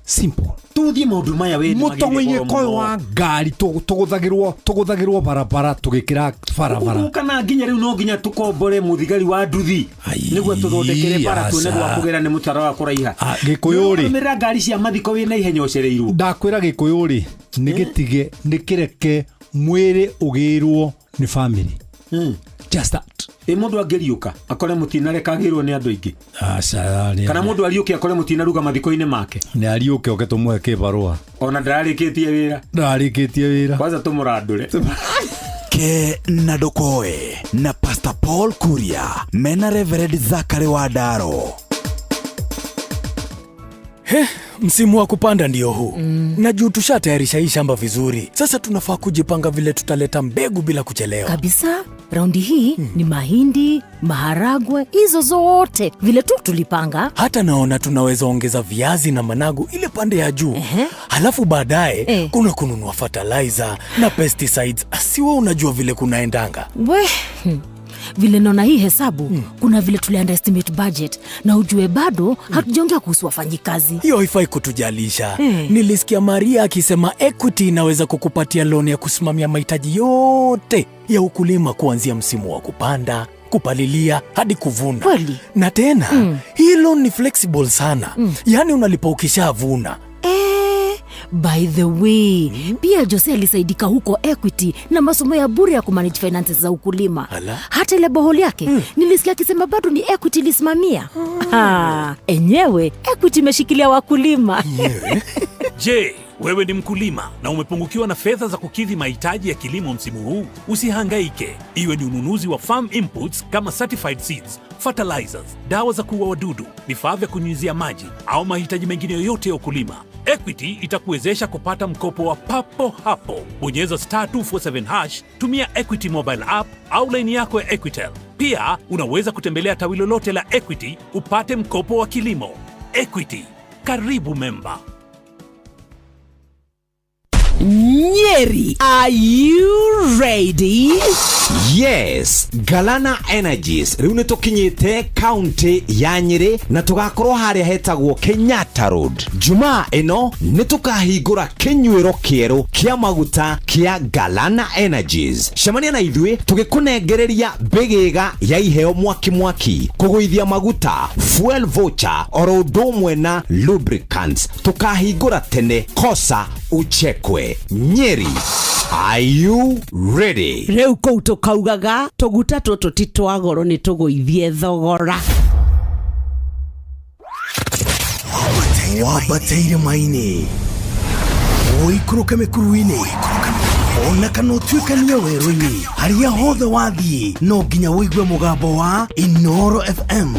Speaker 13: Simple.
Speaker 10: Tũthiĩ maũndũ maya we nĩ
Speaker 13: Mũtong'oinĩ
Speaker 10: magĩrĩire
Speaker 13: koyo wa ngari tũgũthagĩrwo barabara tũgĩkĩra barabara.
Speaker 10: Kana nginya rĩu no nginya tũkombore mũthigari wa nduthi nĩguo tũthondekere bara tuone gwa
Speaker 13: aca.
Speaker 10: kũgera nĩ mũtaro wa kũraiha.
Speaker 13: Ah, Gĩkũyũ rĩ.
Speaker 10: Nĩũrarũmĩrĩra ngari cia mathiko wĩna ihenya ũcereirwo.
Speaker 13: Ndakwĩra Gĩkũyũ rĩ, nĩ gĩtige nĩ kĩreke mwĩrĩ ũgĩrwo nĩ family. Just that.
Speaker 10: Ĩ mũndũ angĩriũka akore mũtinarekagĩrwo nĩ andũ aingĩ.
Speaker 13: Aca,
Speaker 10: Kana mũndũ ariũke akore mũtinaruga mathiko-inĩ make.
Speaker 13: Nĩ ariũke oke tũmũhe kĩbarũa.
Speaker 10: Ona ndararĩkĩtie wĩra.
Speaker 13: Ndararĩkĩtie wĩra.
Speaker 10: Kwanza tũmũrandũre.
Speaker 1: Ke na ndũkoe na Pastor Paul Kuria mena Reverend Zachary Wandaro.
Speaker 11: He, msimu wa kupanda ndio huu na juu tushatayarisha hii shamba vizuri. Sasa tunafaa kujipanga vile tutaleta mbegu bila kuchelewa.
Speaker 7: Kabisa, raundi hii ni mahindi, maharagwe, hizo zote vile tu tulipanga.
Speaker 11: Hata naona tunaweza ongeza viazi na managu ile pande ya juu. Halafu baadaye kuna kununua fertilizer na pesticides. Siwe unajua vile kunaendanga.
Speaker 7: We, vile naona hii hesabu, kuna vile tuli underestimate budget na ujue bado hatujaongea kuhusu wafanyikazi.
Speaker 11: Hiyo haifai kutujalisha. Nilisikia Maria akisema Equity inaweza kukupatia loan ya kusimamia mahitaji yote ya ukulima kuanzia msimu wa kupanda, kupalilia hadi kuvuna.
Speaker 7: Kweli?
Speaker 11: Na tena hii loan ni flexible sana. Yaani unalipa ukishavuna.
Speaker 7: By the way, pia Jose alisaidika huko Equity na masomo ya bure ya kumanage finances za ukulima.
Speaker 11: Ala.
Speaker 7: Hata ile boholi yake nilisikia akisema bado ni Equity ilisimamia. Enyewe Equity imeshikilia wakulima.
Speaker 14: Je, wewe ni mkulima na umepungukiwa na fedha za kukidhi mahitaji ya kilimo msimu huu? Usihangaike. Iwe ni ununuzi wa farm inputs kama certified seeds, fertilizers, dawa za kuua wadudu, vifaa vya kunyunyizia maji au mahitaji mengine yoyote ya ukulima. Equity itakuwezesha kupata mkopo wa papo hapo. Bonyeza star 247 hash, tumia Equity mobile app au laini yako ya Equitel. Pia unaweza kutembelea tawi lolote la Equity upate mkopo wa kilimo. Equity, karibu memba.
Speaker 2: Nyeri, are you ready?
Speaker 1: Yes, Galana Energies rĩu nĩ tũkinyĩte kaunti ya Nyĩrĩ na tũgakorwo harĩa hetagwo Kenyatta Road. Jumaa ĩno nĩ tũkahingũra kĩnyuĩro kĩerũ kĩa maguta kĩa Galana Energies. Cemania na ithuĩ tũgĩkũnengereria mbĩgĩga ya iheo mwaki mwaki, kũgũithia maguta, fuel voucher oro ũndũ ũmwe na lubricants. Tũkahingũra tene kosa uchekwe. Nyeri, are you ready?
Speaker 2: Rĩu kũu tũkaugaga tũguta tũtũ ti twa goro nĩ tũgũithie thogora.
Speaker 6: Wambateire maini ũikũrũke mĩkuru-inĩ ona kana ũtuĩkanie werũ-inĩ harĩa hothe wathiĩ no nginya ũigue mũgambo wa Inoro FM.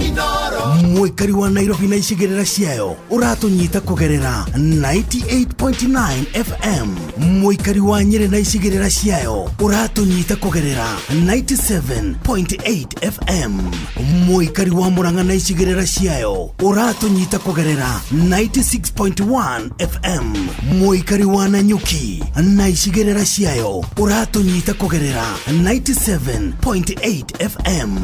Speaker 6: Mũikari wa Nairobi na icigĩrĩra ciayo ũratũnyita kũgerera 98.9 FM. Mũikari wa Nyĩrĩ na icigĩrĩra ciayo ũratũnyita kũgerera 97.8 FM. Mũikari wa Murang'a na icigĩrĩra ciayo ũratũnyita kũgerera 96.1 FM. Mũikari wa Nanyuki na icigĩrĩra ciayo ũratũnyita kũgerera 97.8 FM.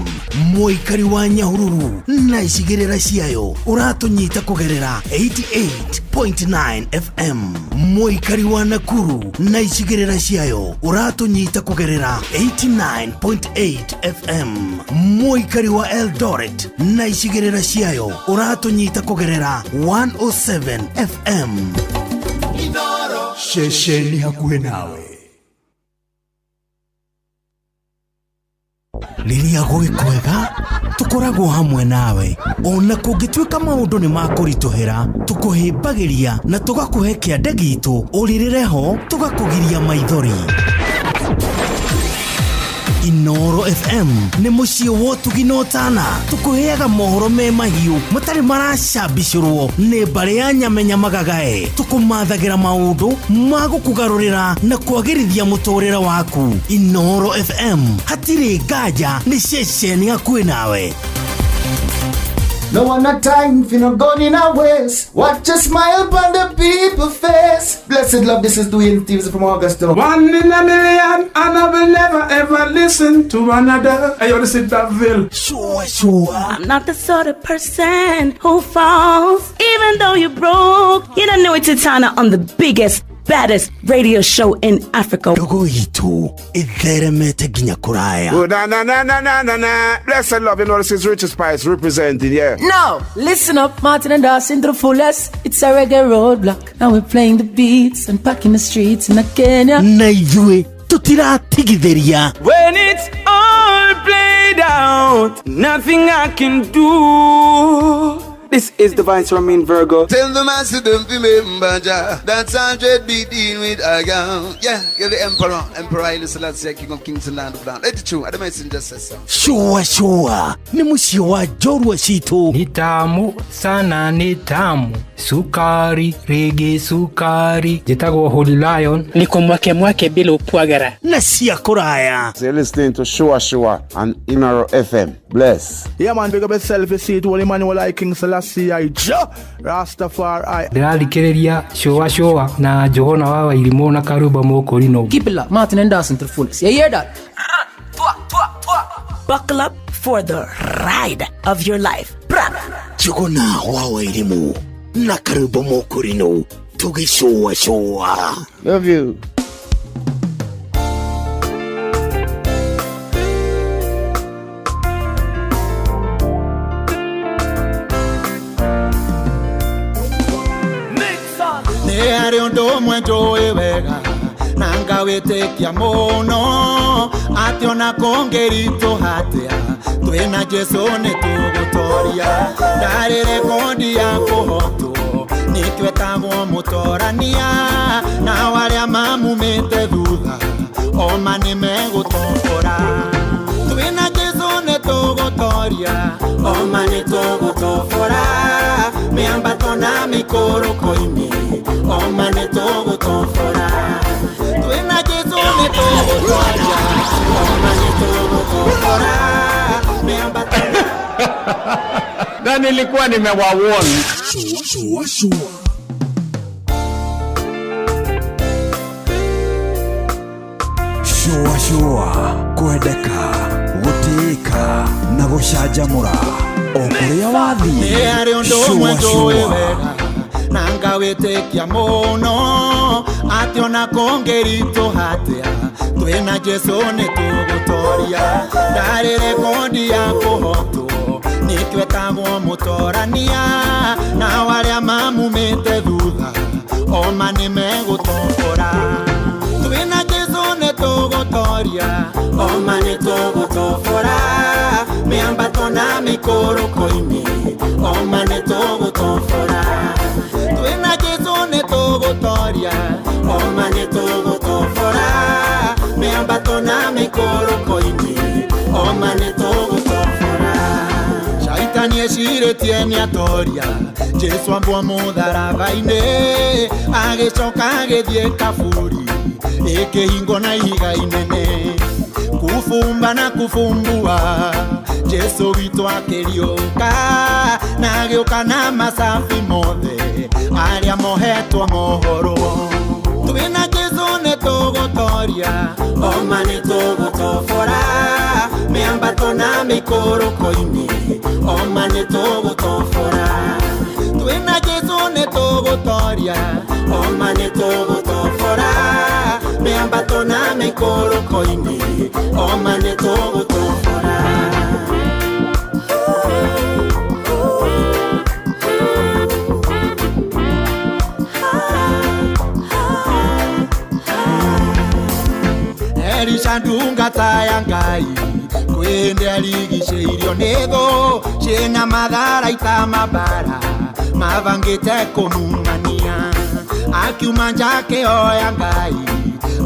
Speaker 6: Mũikari wa Nyahururu na icigĩrĩra ciayo ũratũnyita kũgerera 88.9 FM. Mũikari wa Nakuru na icigĩrĩra ciayo ũratũnyita kũgerera 89.8 FM. Mũikari wa Eldoret na icigĩrĩra ciayo ũratũnyita kũgerera 107 FM.
Speaker 4: Ceceni hakuhĩ nawe.
Speaker 6: Rĩrĩa gwĩ kwega tũkoragwo hamwe nawe ona kũngĩtuĩka maũndũ nĩ makũritũhĩra tũkũhĩmbagĩria na tũgakũhe kĩande gitũ ũrĩrĩre ho tũgakũgiria maithori. Inoro FM nĩ mũciĩ wa ũtugi na ũtana tũkũheaga mohoro me mahiũ matarĩ maracambicũrwo nĩ mbarĩ ya nyamenya magagae tũkũmathagĩra maũndũ ma gũkũgarũrĩra na kwagĩrithia mũtũrĩre waku. Inoro FM hatirĩ nganja nĩ ceceni hakuhĩ nawe.
Speaker 3: No one not time for no gun in a waste. Watch a smile on the people face. Blessed love, this is Dwayne Stevens from Augusta.
Speaker 5: One in a million, and I will never ever listen to another. Hey, yo, this is Daville.
Speaker 6: Sure, sure.
Speaker 24: I'm not the sort of person who falls, even though you're broke. You don't know it's Titana on the biggest, baddest radio show in Africa.
Speaker 6: Ndogo itu itheremete nginya kuraya.
Speaker 30: Oh, na na na na na na na. Blessed love, you know this is Richard Spice representing, yeah.
Speaker 25: No, listen up, Martin and Dawson to the fullest. It's a reggae roadblock, and we're playing the beats and packing the streets in Kenya.
Speaker 6: Na ithuĩ tutiratigithĩria.
Speaker 26: When it's all played out, nothing I can do. This is the Vice Ramin Virgo.
Speaker 27: Tell the master don't remember Jah. That's 100 be dealing with a gun. Yeah, you're the emperor. Emperor Haile Selassie, King of Kings and Land of Land. Let it true. I don't just say so.
Speaker 6: Sure, sure. Ni mũciĩ wa njorua citũ.
Speaker 28: Ni tamu sana, ni tamu. Sukari, rege sukari. Njĩtagwo Holy Lion.
Speaker 29: Niko mwake mwake bila upwagara.
Speaker 6: Na cia kũraya.
Speaker 30: So you're listening to Sure Sure on Inaro FM. Bless.
Speaker 31: Yeah, man, big up yourself. You see it, Holy Emmanuel I, King Selassie I, Jah Rastafari.
Speaker 28: Ndĩrathikĩrĩria Sure Sure na Johana wa Wairimũ na Karuba Mũkũrinũ.
Speaker 25: Keep it locked, Martin and Dawson to the fullest. You hear that?
Speaker 24: Buckle up for the ride of your life. Bra.
Speaker 6: Njuguna wa Wairimũ na Karuba Mũkũrinũ tũgĩcũa cũa.
Speaker 30: Love you.
Speaker 3: Nĩ harĩ ũndũ ũmwe njũĩ wega na ngawĩtĩkia mũno atĩ ona kũngĩritũha atĩa twĩna Jesũ nĩ tũgũtoria. Ndarĩ rekondi ya kũhotwo nĩkĩo etagwo mũtorania nao arĩa mamumĩte thutha oma nĩ megũtongora. Twĩna Jesũ nĩ tũgũtoria oma nĩ tũgũtobora mĩambato na mĩikũrũko-inĩ oma nĩ tũgũtobora. Twĩna Jesũ nĩ tũgũtoria oma nĩ tũgũtobora mĩambato
Speaker 30: na nilikuwa nimewawarn.
Speaker 4: Sure, sure.
Speaker 1: Sure, sure. Kwendeka, gũtĩĩka na gũcanjamũra o kũrĩa wathiĩ.
Speaker 3: Nĩ harĩ ũndũ ũmwe
Speaker 1: Sure,
Speaker 3: njũĩ
Speaker 1: sure.
Speaker 3: wega na ngawĩtĩkia mũno atĩ ona kũngĩritũha atĩa twĩna Jesũ nĩ tũgũtoria. Ndarĩ rekondi ya kũhotwo nĩkĩo etagwo mũtorania nao arĩa mamumĩte thutha oma nĩ megũtongora. Twĩna Jesũ nĩ tũgũtoria oma nĩ tũgũtobora mĩambato na mĩikũrũko-inĩ oma nĩ tũgũtobora. Twĩna Jesũ nĩ tũgũtoria oma nĩ tũgũtobora mĩambato na mĩikũrũko-inĩ oma nĩ tũgũtobora. Shaitani ecirĩtie nĩ atoria Jesũ ambwo mũtharaba-inĩ agĩcoka agĩthiĩ kaburi ĩkĩhingwo na ihiga inene kufumba na kufumbua Jesu witũ akĩriũka na agĩũka na macabi mothe arĩa mohetwo mohoro. Twĩna Jesũ nĩ tũgũtoria oma nĩ tũgũtobora mĩambato na mĩikũrũko-inĩ oma nĩ tũgũtobora. Twĩna Jesũ nĩ tũgũtoria oma nĩ tũgũtobora mĩambato na mĩikũrũko-inĩ oma nĩ tũgũtobora. Elisha ndungata ya Ngai kwĩ arigicĩirio nĩ thũ ciĩna matharaita mabara mabangĩte kũmumania akiuma nja akĩhoya Ngai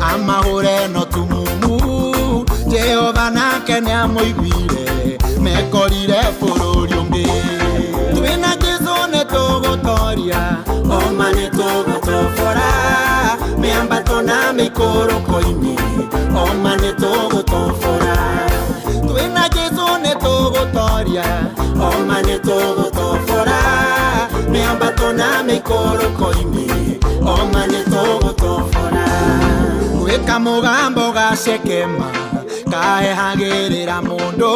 Speaker 3: amahũre no tumumu Jehova nake nĩamũiguire mekorire bũrũri ũngĩ. Twĩna Jesũ nĩ tũgũtoria oma nĩ tũgũtobora mĩambato na mĩikũrũko-inĩ oma nĩ tũgũtobora. Twĩna Jesũ nĩ tũgũtoria oma nĩ tũgũtobora mĩambato na mĩikũrũko-inĩ
Speaker 9: Oma nĩ tũgũtobora. Gwĩka mũgambo gacekema kaehagĩrĩra mũndũ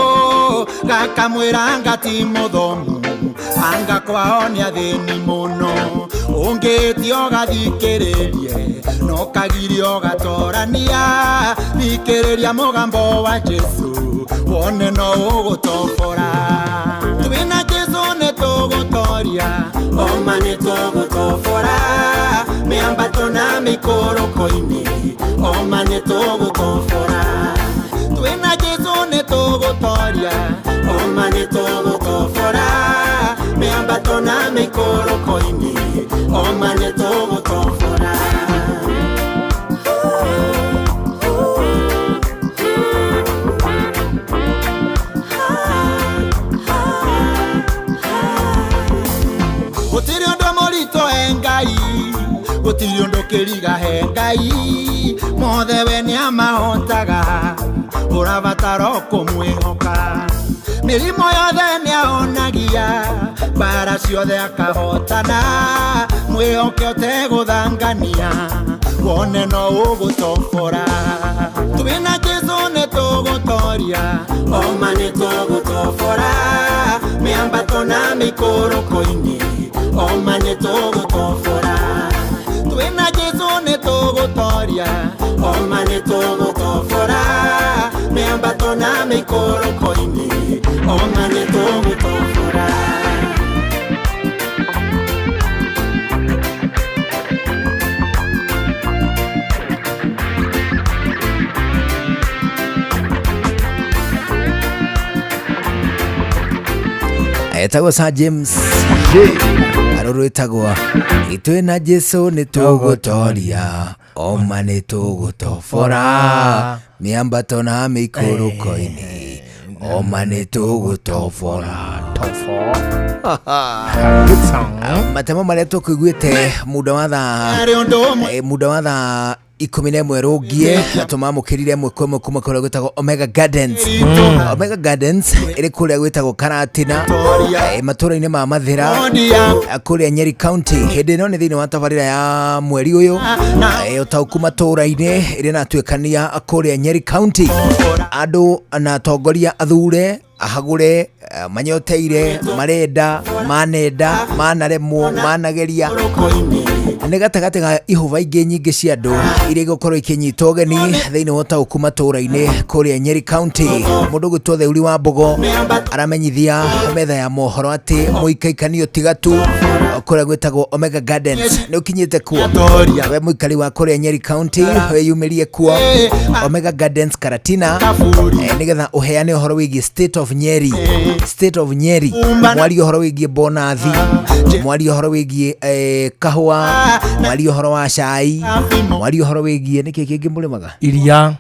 Speaker 9: gakamwĩra ngati mũthomu anga kwao nĩ athĩni mũno ũngĩtio gathikĩrĩrie no kagirio gatorania thikĩrĩria mũgambo wa Jesu wone no ũgũtobora. Twĩna Jesu nĩ tũgũtoria oma nĩ tũgũtobora mĩambato na mĩikũrũko-inĩ oma nĩ tũgũtobora. Twĩna Jesu nĩ tũgũtoria oma nĩ tũgũtobora mĩambato na mĩikũrũko-inĩ oma nĩ tũgũtobora. Gũtirĩ ũndũ mũritũ he Ngai, gũtirĩ ũndũ kĩriga he Ngai, mothe we nĩamahotaga, ũrabatara kũmwĩhoka. Mĩrimũ yothe nĩahonagia, mbara ciothe akahotana, mwĩhoke ũtegũthangania, wone no ũgũtobora. Twĩna Jesu nĩ tũgũtoria, oma nĩ tũgũtobora, mĩambato na mĩikũrũko-inĩ, oma nĩ tũgũtobora. Twĩna Jesu nĩ tũgũtoria, oma nĩ tũgũtobora, mĩambato na mĩikũrũko-inĩ, oma nĩ tũgũtobora.
Speaker 12: Etagwo Sir James arå rwĩtagwo itwĩ na Jesu nĩ tũgũtoria oma nĩ tũgũtobora mĩambato na mĩikũrũko-inĩ oma nĩ tũgũtobora. Matemo marĩa tũkũiguĩte muda wa thaa muda wa thaa 11 rũngie tũmamũkĩrire ĩmwe kwa ĩmwe kuma kũrĩa gwĩtagwo Omega Gardens. Omega Gardens ĩrĩ kũrĩa gwĩtagwo Karatina, matũra-inĩ ma Mathĩra, kũrĩa Nyeri County. Hĩndĩ ĩno nĩ thĩinĩ wa tabarĩra ya mweri ũyũ, ũtaũku matũra-inĩ ĩrĩa ĩratuĩkania kũrĩa Nyeri County. Andũ na atongoria athure ahagũre, manyoteire, marenda, manenda, manaremwo, manageria nĩ gatagatĩ ga ihũba ingĩ nyingĩ cia andũ iria igũkorwo ikĩnyita ũgeni thĩinĩ wa ũtaũku matũra-inĩ kũrĩa Nyeri County. Mũndũ ũgwĩtwo Theuri wa Mbogo aramenyithia metha ya mohoro atĩ mũikaikanio tiga tu kũrĩa gwĩtagwo Omega Gardens nĩ ũkinyĩte kuo. We mũikari wa kũrĩa Nyeri County wĩyumĩrie kuo Omega Gardens Karatina, nĩgetha ũheane ũhoro wĩgiĩ state of Nyeri, state of Nyeri, mwarie ũhoro wĩgiĩ bonathi, mwarie ũhoro wĩgiĩ kahũa, mwarie ũhoro wa cai, mwarie ũhoro wĩgiĩ nĩkĩ kĩngĩ mũrĩmaga?
Speaker 6: Iria.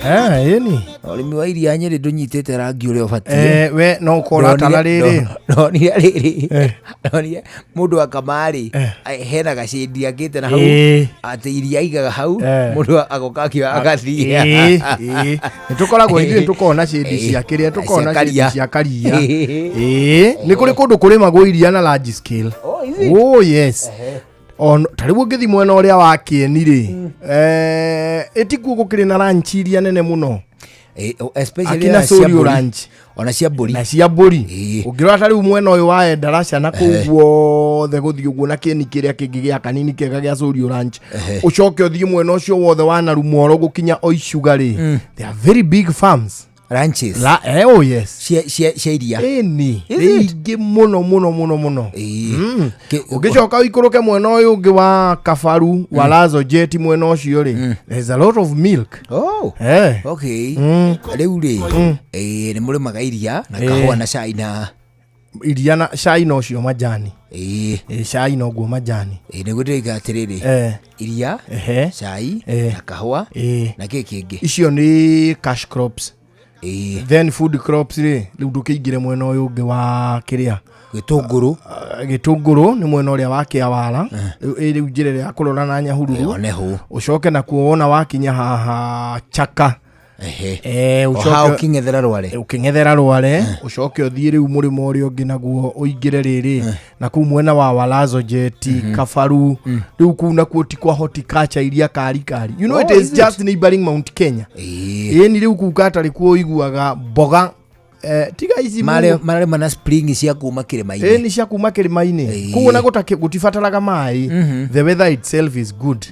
Speaker 6: Ĩni.
Speaker 12: Ũrĩmi wa iria Nyeri ndũnyitĩte rangi ũrĩa ũbatiĩ.
Speaker 6: We no ũkora tara rĩrĩ.
Speaker 12: Ndonire rĩrĩ. Ndonire mũndũ akamarĩ hena gacĩndi akĩte na hau atĩ iria aigaga hau mũndũ agoka akĩoya agathiĩ.
Speaker 6: Nĩ tũkoragwo ithuĩ tũkoragwo na cĩndi cia kĩrĩa tũkoragwo na cĩndi cia karia. Nĩ kũrĩ kũndũ kũrĩmagwo iria na large scale. Oh yes. On ta rĩu ũngĩthiĩ mwena ũrĩa wa Kĩeni rĩ, ĩtikuo gũkĩrĩ na ranch iria nene mũno.
Speaker 12: Especially
Speaker 6: Akina Sorio Ranch.
Speaker 12: Ona cia mbũri.
Speaker 6: Na cia mbũri. Ũngĩrora ta rĩu mwena ũyũ wa Endarasha na kũu guothe gũthiĩ ũguo na kĩeni kĩrĩa kĩngĩ gĩa kanini kĩega gĩa Sorio Ranch. Ũcoke ũthiĩ mwena ũcio wothe wa Narumoro gũkinya Oicuga rĩ, they are very big farms.
Speaker 12: Ranches.
Speaker 6: Oh yes.
Speaker 12: Cia iria.
Speaker 6: Ĩni. Rĩingĩ mũno mũno mũno mũno. Ũngĩcoka ũikũrũke mwena ũyũ ũngĩ wa Kabaru wa Lazo Jet mwena ũcio rĩ, there's a lot of milk.
Speaker 12: Oh. Okay. Rĩu rĩ, nĩ mũrĩmaga iria na kahũa na cai na
Speaker 6: iria na cai na ũcio majani. Cai na ũguo majani.
Speaker 12: Nĩguo ndĩroiga atĩrĩrĩ, iria, cai na kahũa na kĩ kĩngĩ.
Speaker 6: Icio nĩ cash crops. Then food crops rĩ, rĩu ndũkĩingĩre mwena ũyũ ũngĩ wa kĩrĩa
Speaker 12: gĩtũngũrũ.
Speaker 6: Gĩtũngũrũ nĩ mwena ũrĩa wa Kĩawara. Rĩu njĩra ĩrĩa ya kũrora na Nyahururu. Ũcoke nakuo wona wakinya haha Chaka.
Speaker 12: Ehe. O
Speaker 3: ũcoke-
Speaker 12: hau ũkĩng'ethera Rware.
Speaker 3: Ũkĩng'ethera Rware, ũcoke ũthiĩ rĩu mũrĩmo ũrĩa ũngĩ naguo ũingĩre rĩrĩ na kũu mwena wa Walazo Jeti, Kabaru, rĩu kũu nakuo ti kwa horticulture iria kari kari, you know.
Speaker 12: Oh,
Speaker 3: It is
Speaker 12: is it?
Speaker 3: just neighboring Mount Kenya. Ĩni rĩu kũu katarĩ kuo ũiguaga mboga, tiga ici
Speaker 12: Mararĩma na spring cia kuma kĩrĩma-inĩ.
Speaker 3: Ĩni cia kuma kĩrĩma-inĩ kũu ona gũtibataraga maĩ. The weather itself is good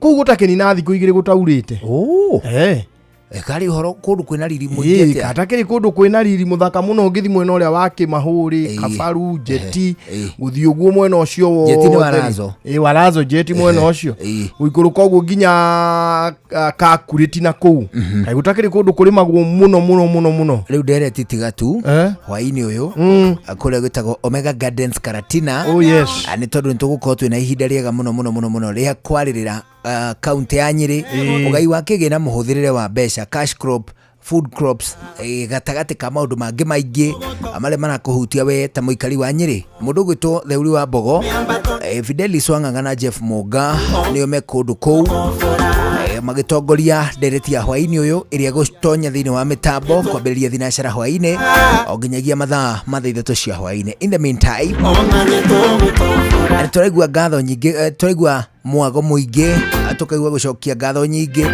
Speaker 3: kũu, gũtakĩnina thikũ 2 gũtaurĩte.
Speaker 12: Karĩ ũhoro kũndũ kwĩna riri mũingĩ
Speaker 3: Ĩĩ,
Speaker 12: atĩa?
Speaker 3: katakĩrĩ kũndũ kwĩna riri mũthaka mũno. Ũngĩthi mwena ũrĩa wa Kĩmahũrĩ, Kabaru, Jeti, gũthiĩ ũguo mwena ũcio
Speaker 12: Jeti nĩ
Speaker 3: wothe.
Speaker 12: Warazo.
Speaker 3: Ĩĩ, Warazo Jeti mwena ũcio gũikũrũka ũguo nginya Kakurĩti na kũu, kaĩ gũtakĩrĩ kũndũ kũrĩmagwo mũno mũno mũno mũno.
Speaker 12: Rĩu ndereti tiga tu hwaĩ-inĩ ũyũ kũrĩa gwĩtagwo Omega Gardens Karatina.
Speaker 3: Oh, yes.
Speaker 12: Nĩ tondũ nĩ tũgũkorwo twĩna ihinda rĩega mũno mũno mũno mũno rĩa kwarĩrĩra kaunti ya Nyĩrĩ, ũgai wa kĩgĩna, mũhũthĩrĩre wa mbeca, cash crop, food crops, gatagatĩ ka maũndũ mangĩ maingĩ marĩa marakũhutia we ta mũikari wa Nyĩrĩ. Mũndũ ũgwĩtwo Theuri wa Mbogo, Fidelis Wang'ang'a na Jeff Mũnga nĩo me kũndũ kũu magĩtongoria ndereti ya hwaĩ-inĩ ũyũ ĩrĩa ĩgũtonya thĩinĩ wa mĩtambo kwambĩrĩria thinacara hwaĩ-inĩ o nginyagia mathaa ma thaa 3 cia hwaĩ-inĩ. In the meantime, na tũraigua ngatho nyingĩ, tũraigua mwago mũingĩ, tũkaigua gũcokia ngatho nyingĩ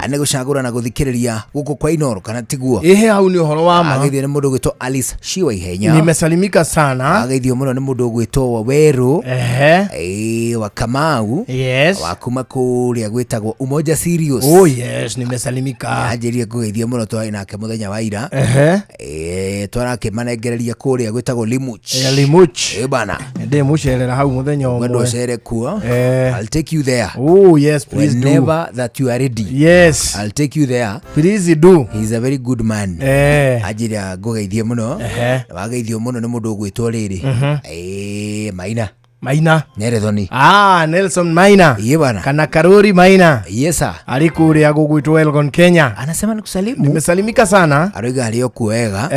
Speaker 12: nĩ gũcagũra na gũthikĩrĩria gũkũ kwa Inoro, kana tiguo?
Speaker 3: Ĩhĩ, hau nĩ ũhoro wa ma.
Speaker 12: Ageithio nĩ mũndũ ũgwĩtwo Alice Shiwa Ihenya.
Speaker 3: Nimesalimika sana.
Speaker 12: Ageithio mũno nĩ mũndũ ũgwĩtwo Waweru wa Kamau.
Speaker 3: Yes.
Speaker 12: Wa kuma kũrĩa gwĩtagwo Umoja Sirius.
Speaker 3: Oh yes, nimesalimika.
Speaker 12: Anjĩrire ngũgeithio mũno, twarĩ nake mũthenya wa ira. Twarakĩmanengereria kũrĩa gwĩtagwo Limuch.
Speaker 3: Limuch.
Speaker 12: Bana.
Speaker 3: Ndĩ mũcerera hau mũthenya
Speaker 12: Wendo
Speaker 3: ũmwe.
Speaker 12: ũcere kuo. I'll take you there.
Speaker 3: Oh yes, please do.
Speaker 12: Whenever that you are ready.
Speaker 3: Yes.
Speaker 12: I'll take you there.
Speaker 3: Please do.
Speaker 12: He's a very good man. Anjĩra ngũgeithie mũno. Wageithio mũno nĩ mũndũ ũgwĩtwo rĩrĩ. Maina.
Speaker 3: Maina.
Speaker 12: Nerethoni.
Speaker 3: Ah, Nelson Maina.
Speaker 12: Iye bana.
Speaker 3: Kana Karori Maina.
Speaker 12: Yes sir.
Speaker 3: Arĩ kũrĩa gũgwĩtwo Elgon Kenya.
Speaker 12: Anasema nikusalimu.
Speaker 3: Nimesalimika sana.
Speaker 12: Aroiga arĩ o kuo wega.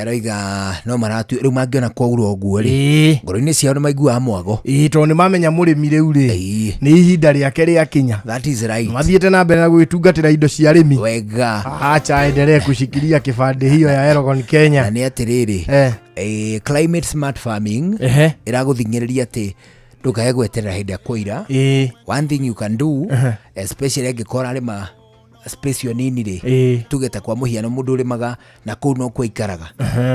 Speaker 12: Aroiga no maratue rĩu mangĩona kwaura ũguo rĩ. Ngoro-inĩ ciao nĩ maiguaga mwago.
Speaker 3: Ĩĩ, tondũ nĩ mamenya mũrĩmi rĩu rĩ nĩ ihinda rĩake rĩakinya.
Speaker 12: That is right.
Speaker 3: Mathiĩte na mbere na gwĩtungatĩra indo cia arĩmi.
Speaker 12: Wega.
Speaker 3: Acha endelee kushikilia kibandĩ hiyo ya Elgon Kenya.
Speaker 12: Na nĩ atĩrĩrĩ, climate smart farming ĩragũthing'ĩrĩria atĩ ndũkae gweterera hĩndĩ ya kũira. One thing you can do, especially angĩkorwo ũrarĩma space yo nini rĩ, tuge ta kwa mũhiano mũndũ ũrĩmaga na kũu no kuo aikaraga,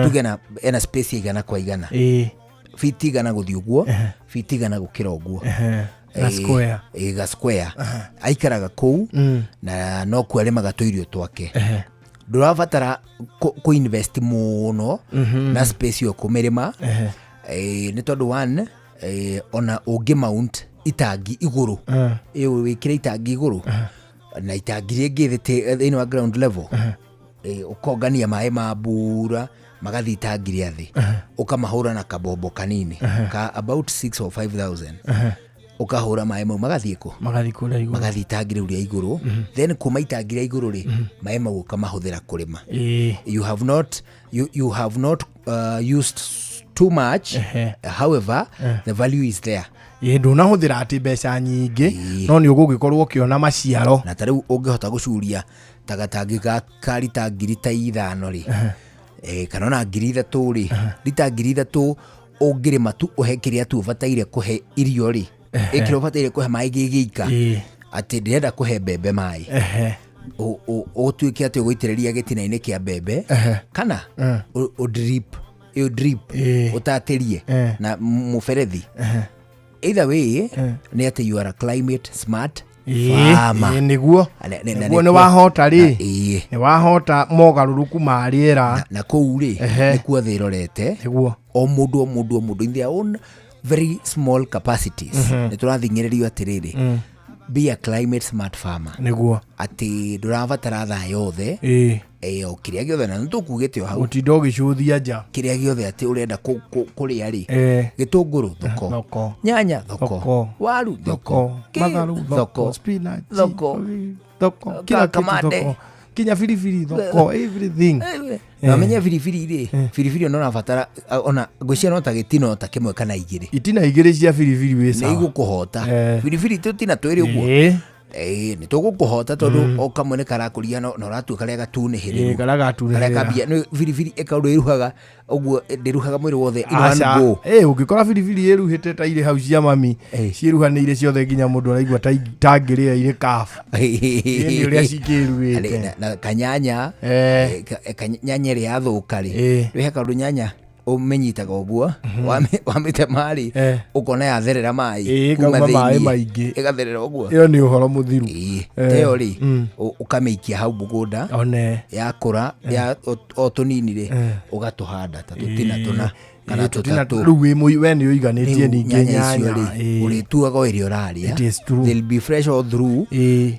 Speaker 12: tuge na ena space ya 100 kwa 100, fiti 100 gũthiĩ ũguo, fiti 100 gũkĩra ũguo.
Speaker 3: Ga square.
Speaker 12: Ga square aikaraga kũu na no kuo arĩmaga tũirio twake, ndũrabatara kũ invest mũno na space ĩyo kũmĩrĩma. Nĩ tondũ one, ona ũngĩ mount itangi igũrũ, ĩyo wĩkĩre itangi igũrũ na itangi rĩngĩ thĩinĩ wa ground level, ũkongania maĩ ma mbura magathiĩ itangi rĩa thĩ, ũkamahũra na kabombo kanini ka about 6 or 5000, ũkahũra maĩ mau magathiĩ kũ?
Speaker 3: Magathiĩ kũrĩa igũrũ.
Speaker 12: Magathiĩ itangi rĩu rĩa igũrũ. Then kuma itangi rĩa igũrũ rĩ, maĩ mau ũkamahũthĩra kũrĩma. You have not you have not used too much. However, the value is there.
Speaker 3: Ĩĩ, ndũnahũthĩra atĩ mbeca nyingĩ, no nĩ ũgũgĩkorwo ũkĩona maciaro.
Speaker 12: Na ta rĩu ũngĩhota gũcuria ta gatangi ka rita 5,000 rĩ, kana ona 3,000 rĩ, rita 3,000 ũngĩrĩma tu ũhe kĩrĩa tu ũbataire kũhe irio rĩ, ĩkĩrĩa ũbataire kũhe maĩ gĩgĩika, atĩ ndĩrenda kũhe mbembe maĩ, ũtuĩke atĩ ũgũitĩrĩria gĩtina-inĩ kĩa mbembe kana ũdrip, ĩyo drip ũtatĩrie na mũberethi. Either way, nĩ atĩ you are a climate smart farmer.
Speaker 3: Nĩguo.
Speaker 12: Na
Speaker 3: Nĩguo, nĩ wahota rĩ,
Speaker 12: Ĩĩ.
Speaker 3: nĩ wahota mogarũrũku ma rĩera.
Speaker 12: Na kũu rĩ, nĩkuo thĩ ĩrorete.
Speaker 3: Nĩguo.
Speaker 12: O mũndũ, o mũndũ, o mũndũ in their own very small capacities, nĩ tũrathing'ĩrĩrio atĩrĩrĩ, be a climate smart farmer.
Speaker 3: Nĩguo.
Speaker 12: Atĩ ndũrabatara thaa yothe, o kĩrĩa gĩothe, na nĩ tũkugĩte o hau.
Speaker 3: Gũtinda ũgĩcũthia nja.
Speaker 12: Kĩrĩa gĩothe atĩ ũrenda kũrĩa rĩ, gĩtũngũrũ thoko,
Speaker 3: Thoko.
Speaker 12: Nyanya thoko,
Speaker 3: Thoko.
Speaker 12: Waru thoko,
Speaker 3: Thoko.
Speaker 12: Kĩ-
Speaker 3: Matharũ thoko,
Speaker 12: thoko,
Speaker 3: spinach
Speaker 12: thoko,
Speaker 3: thoko, kila kitu.
Speaker 12: Kamande.
Speaker 3: Thoko, kinya biribiri thoko, everything.
Speaker 12: Na menye biribiri rĩ, biribiri ona ũrabatara ona ngwĩciria no ta gĩtina ta kĩmwe kana igĩrĩ.
Speaker 3: Itina igĩrĩ cia biribiri wĩ
Speaker 12: Nĩ
Speaker 3: sawa.
Speaker 12: igũkũhota. Biribiri tũtina twĩrĩ ũguo. Ĩĩ, nĩ tũgũkũhota tondũ o kamwe nĩ karakũria na ũratua karĩa gatunĩhĩrĩru.
Speaker 3: Ĩĩ, karĩa gatunĩhĩrĩra.
Speaker 12: Karĩa kambia nĩ biribiri ĩkaũndũ ĩruhaga ũguo ndĩruhaga mwĩrĩ wothe in one
Speaker 3: Aca.
Speaker 12: go.
Speaker 3: Ĩ, ũngĩkora biribiri ĩruhĩte ta irĩ hau cia mami ciĩruhanĩire ciothe nginya mũndũ araigua ta tangĩrĩa irĩ kabu. Ĩ, nĩ ũrĩa cikĩruhĩte.
Speaker 12: Arĩ, na kanyanya kanyanya ĩrĩa yathũka rĩ wĩhe kaũndũ nyanya ũmĩnyitaga ũguo wamĩtema rĩ ũkona yatherera maĩ
Speaker 3: Ĩĩ,
Speaker 12: kuma
Speaker 3: ĩkauma maĩ
Speaker 12: thĩiniĩ.
Speaker 3: maingĩ.
Speaker 12: Ĩgatherera ũguo.
Speaker 3: Ĩyo nĩ ũhoro mũthiru.
Speaker 12: Teyo rĩ ũkamĩikia hau mũgũnda
Speaker 3: One.
Speaker 12: yakũra ya o tũnini rĩ ũgatũhanda ta tũtina tũna kana
Speaker 3: Tũtina
Speaker 12: tũtatũ.
Speaker 3: rĩu wĩ we nĩ ũiganĩtie
Speaker 12: Rĩu
Speaker 3: ningĩ
Speaker 12: nyanya icio
Speaker 3: nyanya.
Speaker 12: rĩ ũrĩtuaga o ĩrĩa ũrarĩa.
Speaker 3: It is true.
Speaker 12: They'll be fresh all through.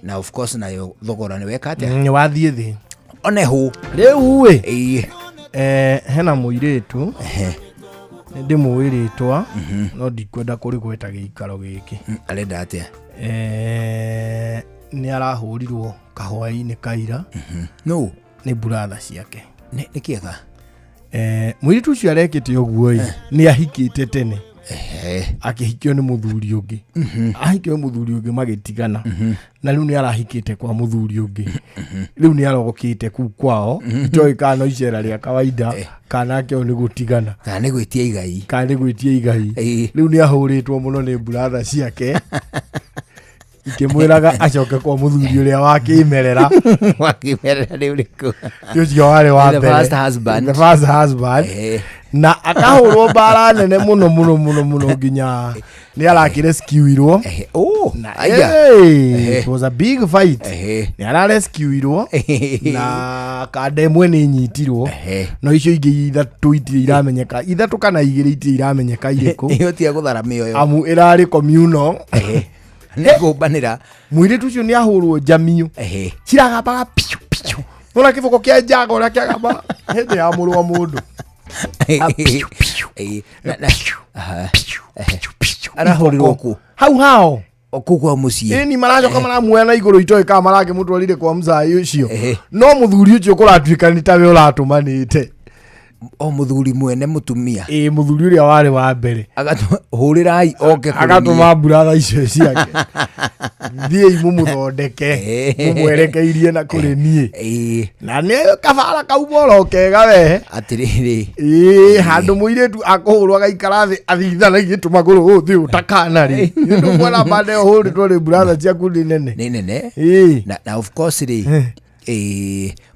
Speaker 12: Na of course nayo thogora nĩ weka atĩa?
Speaker 3: Nĩ wathiĩ thĩ.
Speaker 12: One hũ.
Speaker 3: Rĩu ĩ hena mũirĩtu nĩ ndĩmũĩ rĩtwa no ndikwenda kũrĩgweta gĩikaro gĩkĩ.
Speaker 12: Arenda atĩa?
Speaker 3: Nĩ arahũrirwo kahwaĩ-inĩ kaira.
Speaker 12: No.
Speaker 3: Nĩ buratha ciake.
Speaker 12: Nĩ kĩega.
Speaker 3: Mũirĩtu ũcio arekĩte ũguo ĩ nĩ ahikĩte tene. Akĩhikio nĩ mũthuri ũngĩ. Ahikio nĩ mũthuri ũngĩ magĩtigana. Na rĩu nĩ arahikĩte kwa mũthuri ũngĩ. Rĩu nĩ arokĩte kuu kwao. Itoĩ kana no icera rĩa kawaida kana akĩo nĩ gũtigana.
Speaker 12: Kana nĩ gwĩtia igai.
Speaker 3: Kana nĩ gwĩtia igai. Rĩu nĩ ahũrĩtwo mũno nĩ buratha ciake. Ikĩmwĩraga acoke kwa mũthuri ũrĩa wa kĩmerera.
Speaker 12: Wa kĩmerera nĩ ũrĩkũ?
Speaker 3: Ũcio warĩ wa
Speaker 12: The
Speaker 3: mbere.
Speaker 12: first husband.
Speaker 3: The first husband. Na akahũrwo mbara nene mũno mũno mũno mũno nginya nĩ arakĩrescuirwo. Na
Speaker 12: aya.
Speaker 3: It was a big fight. Nĩ ararescuirwo na kanda ĩmwe nĩ inyitirwo no icio ingĩ ithatũ itirĩ iramenyeka, ithatũ kana igĩrĩ itirĩ iramenyeka irĩkũ.
Speaker 12: Ĩyo ti ya gũthara mĩoyo.
Speaker 3: Amu ĩrarĩ communal.
Speaker 12: Nĩ kũmbanĩra.
Speaker 3: Mũirĩtu ũcio nĩ ahũrwo njamiũ ciragambaga piu piu, nona kĩboko kĩa njaga ũrĩa kĩagamba hĩndĩ ya mũrũ wa mũndũ.
Speaker 12: Arahũrirwo kũ?
Speaker 3: Hau hao.
Speaker 12: O kũu kwa mũciĩ.
Speaker 3: Ĩni maracoka maramuoya na igũrũ itoĩ kana marakĩmũtwarire kwa mũcai ũcio, no mũthuri ũcio kũratuĩka nĩ tawe ũratũmanĩte.
Speaker 12: O mũthuri mwene mũtumia.
Speaker 3: Ĩĩ, mũthuri ũrĩa warĩ wa mbere.
Speaker 12: Hũrĩrai oke kũrĩ niĩ.
Speaker 3: Agatũma mburatha icio ciake, thiĩi mũmũthondeke mũmwerekeirie na kũrĩ niĩ, na nĩ kabara kauma oro kega we.
Speaker 12: Atĩrĩrĩ.
Speaker 3: Ĩĩ, handũ mũirĩtu akũhũrwo agaikara thĩ athithanagie tũmagũrũ ũũ thĩ ũtakana rĩ, ndũkuona bande ũhũrĩtwo nĩ mburatha ciaku nĩ nene.
Speaker 12: Nĩ nene. Na of course rĩ,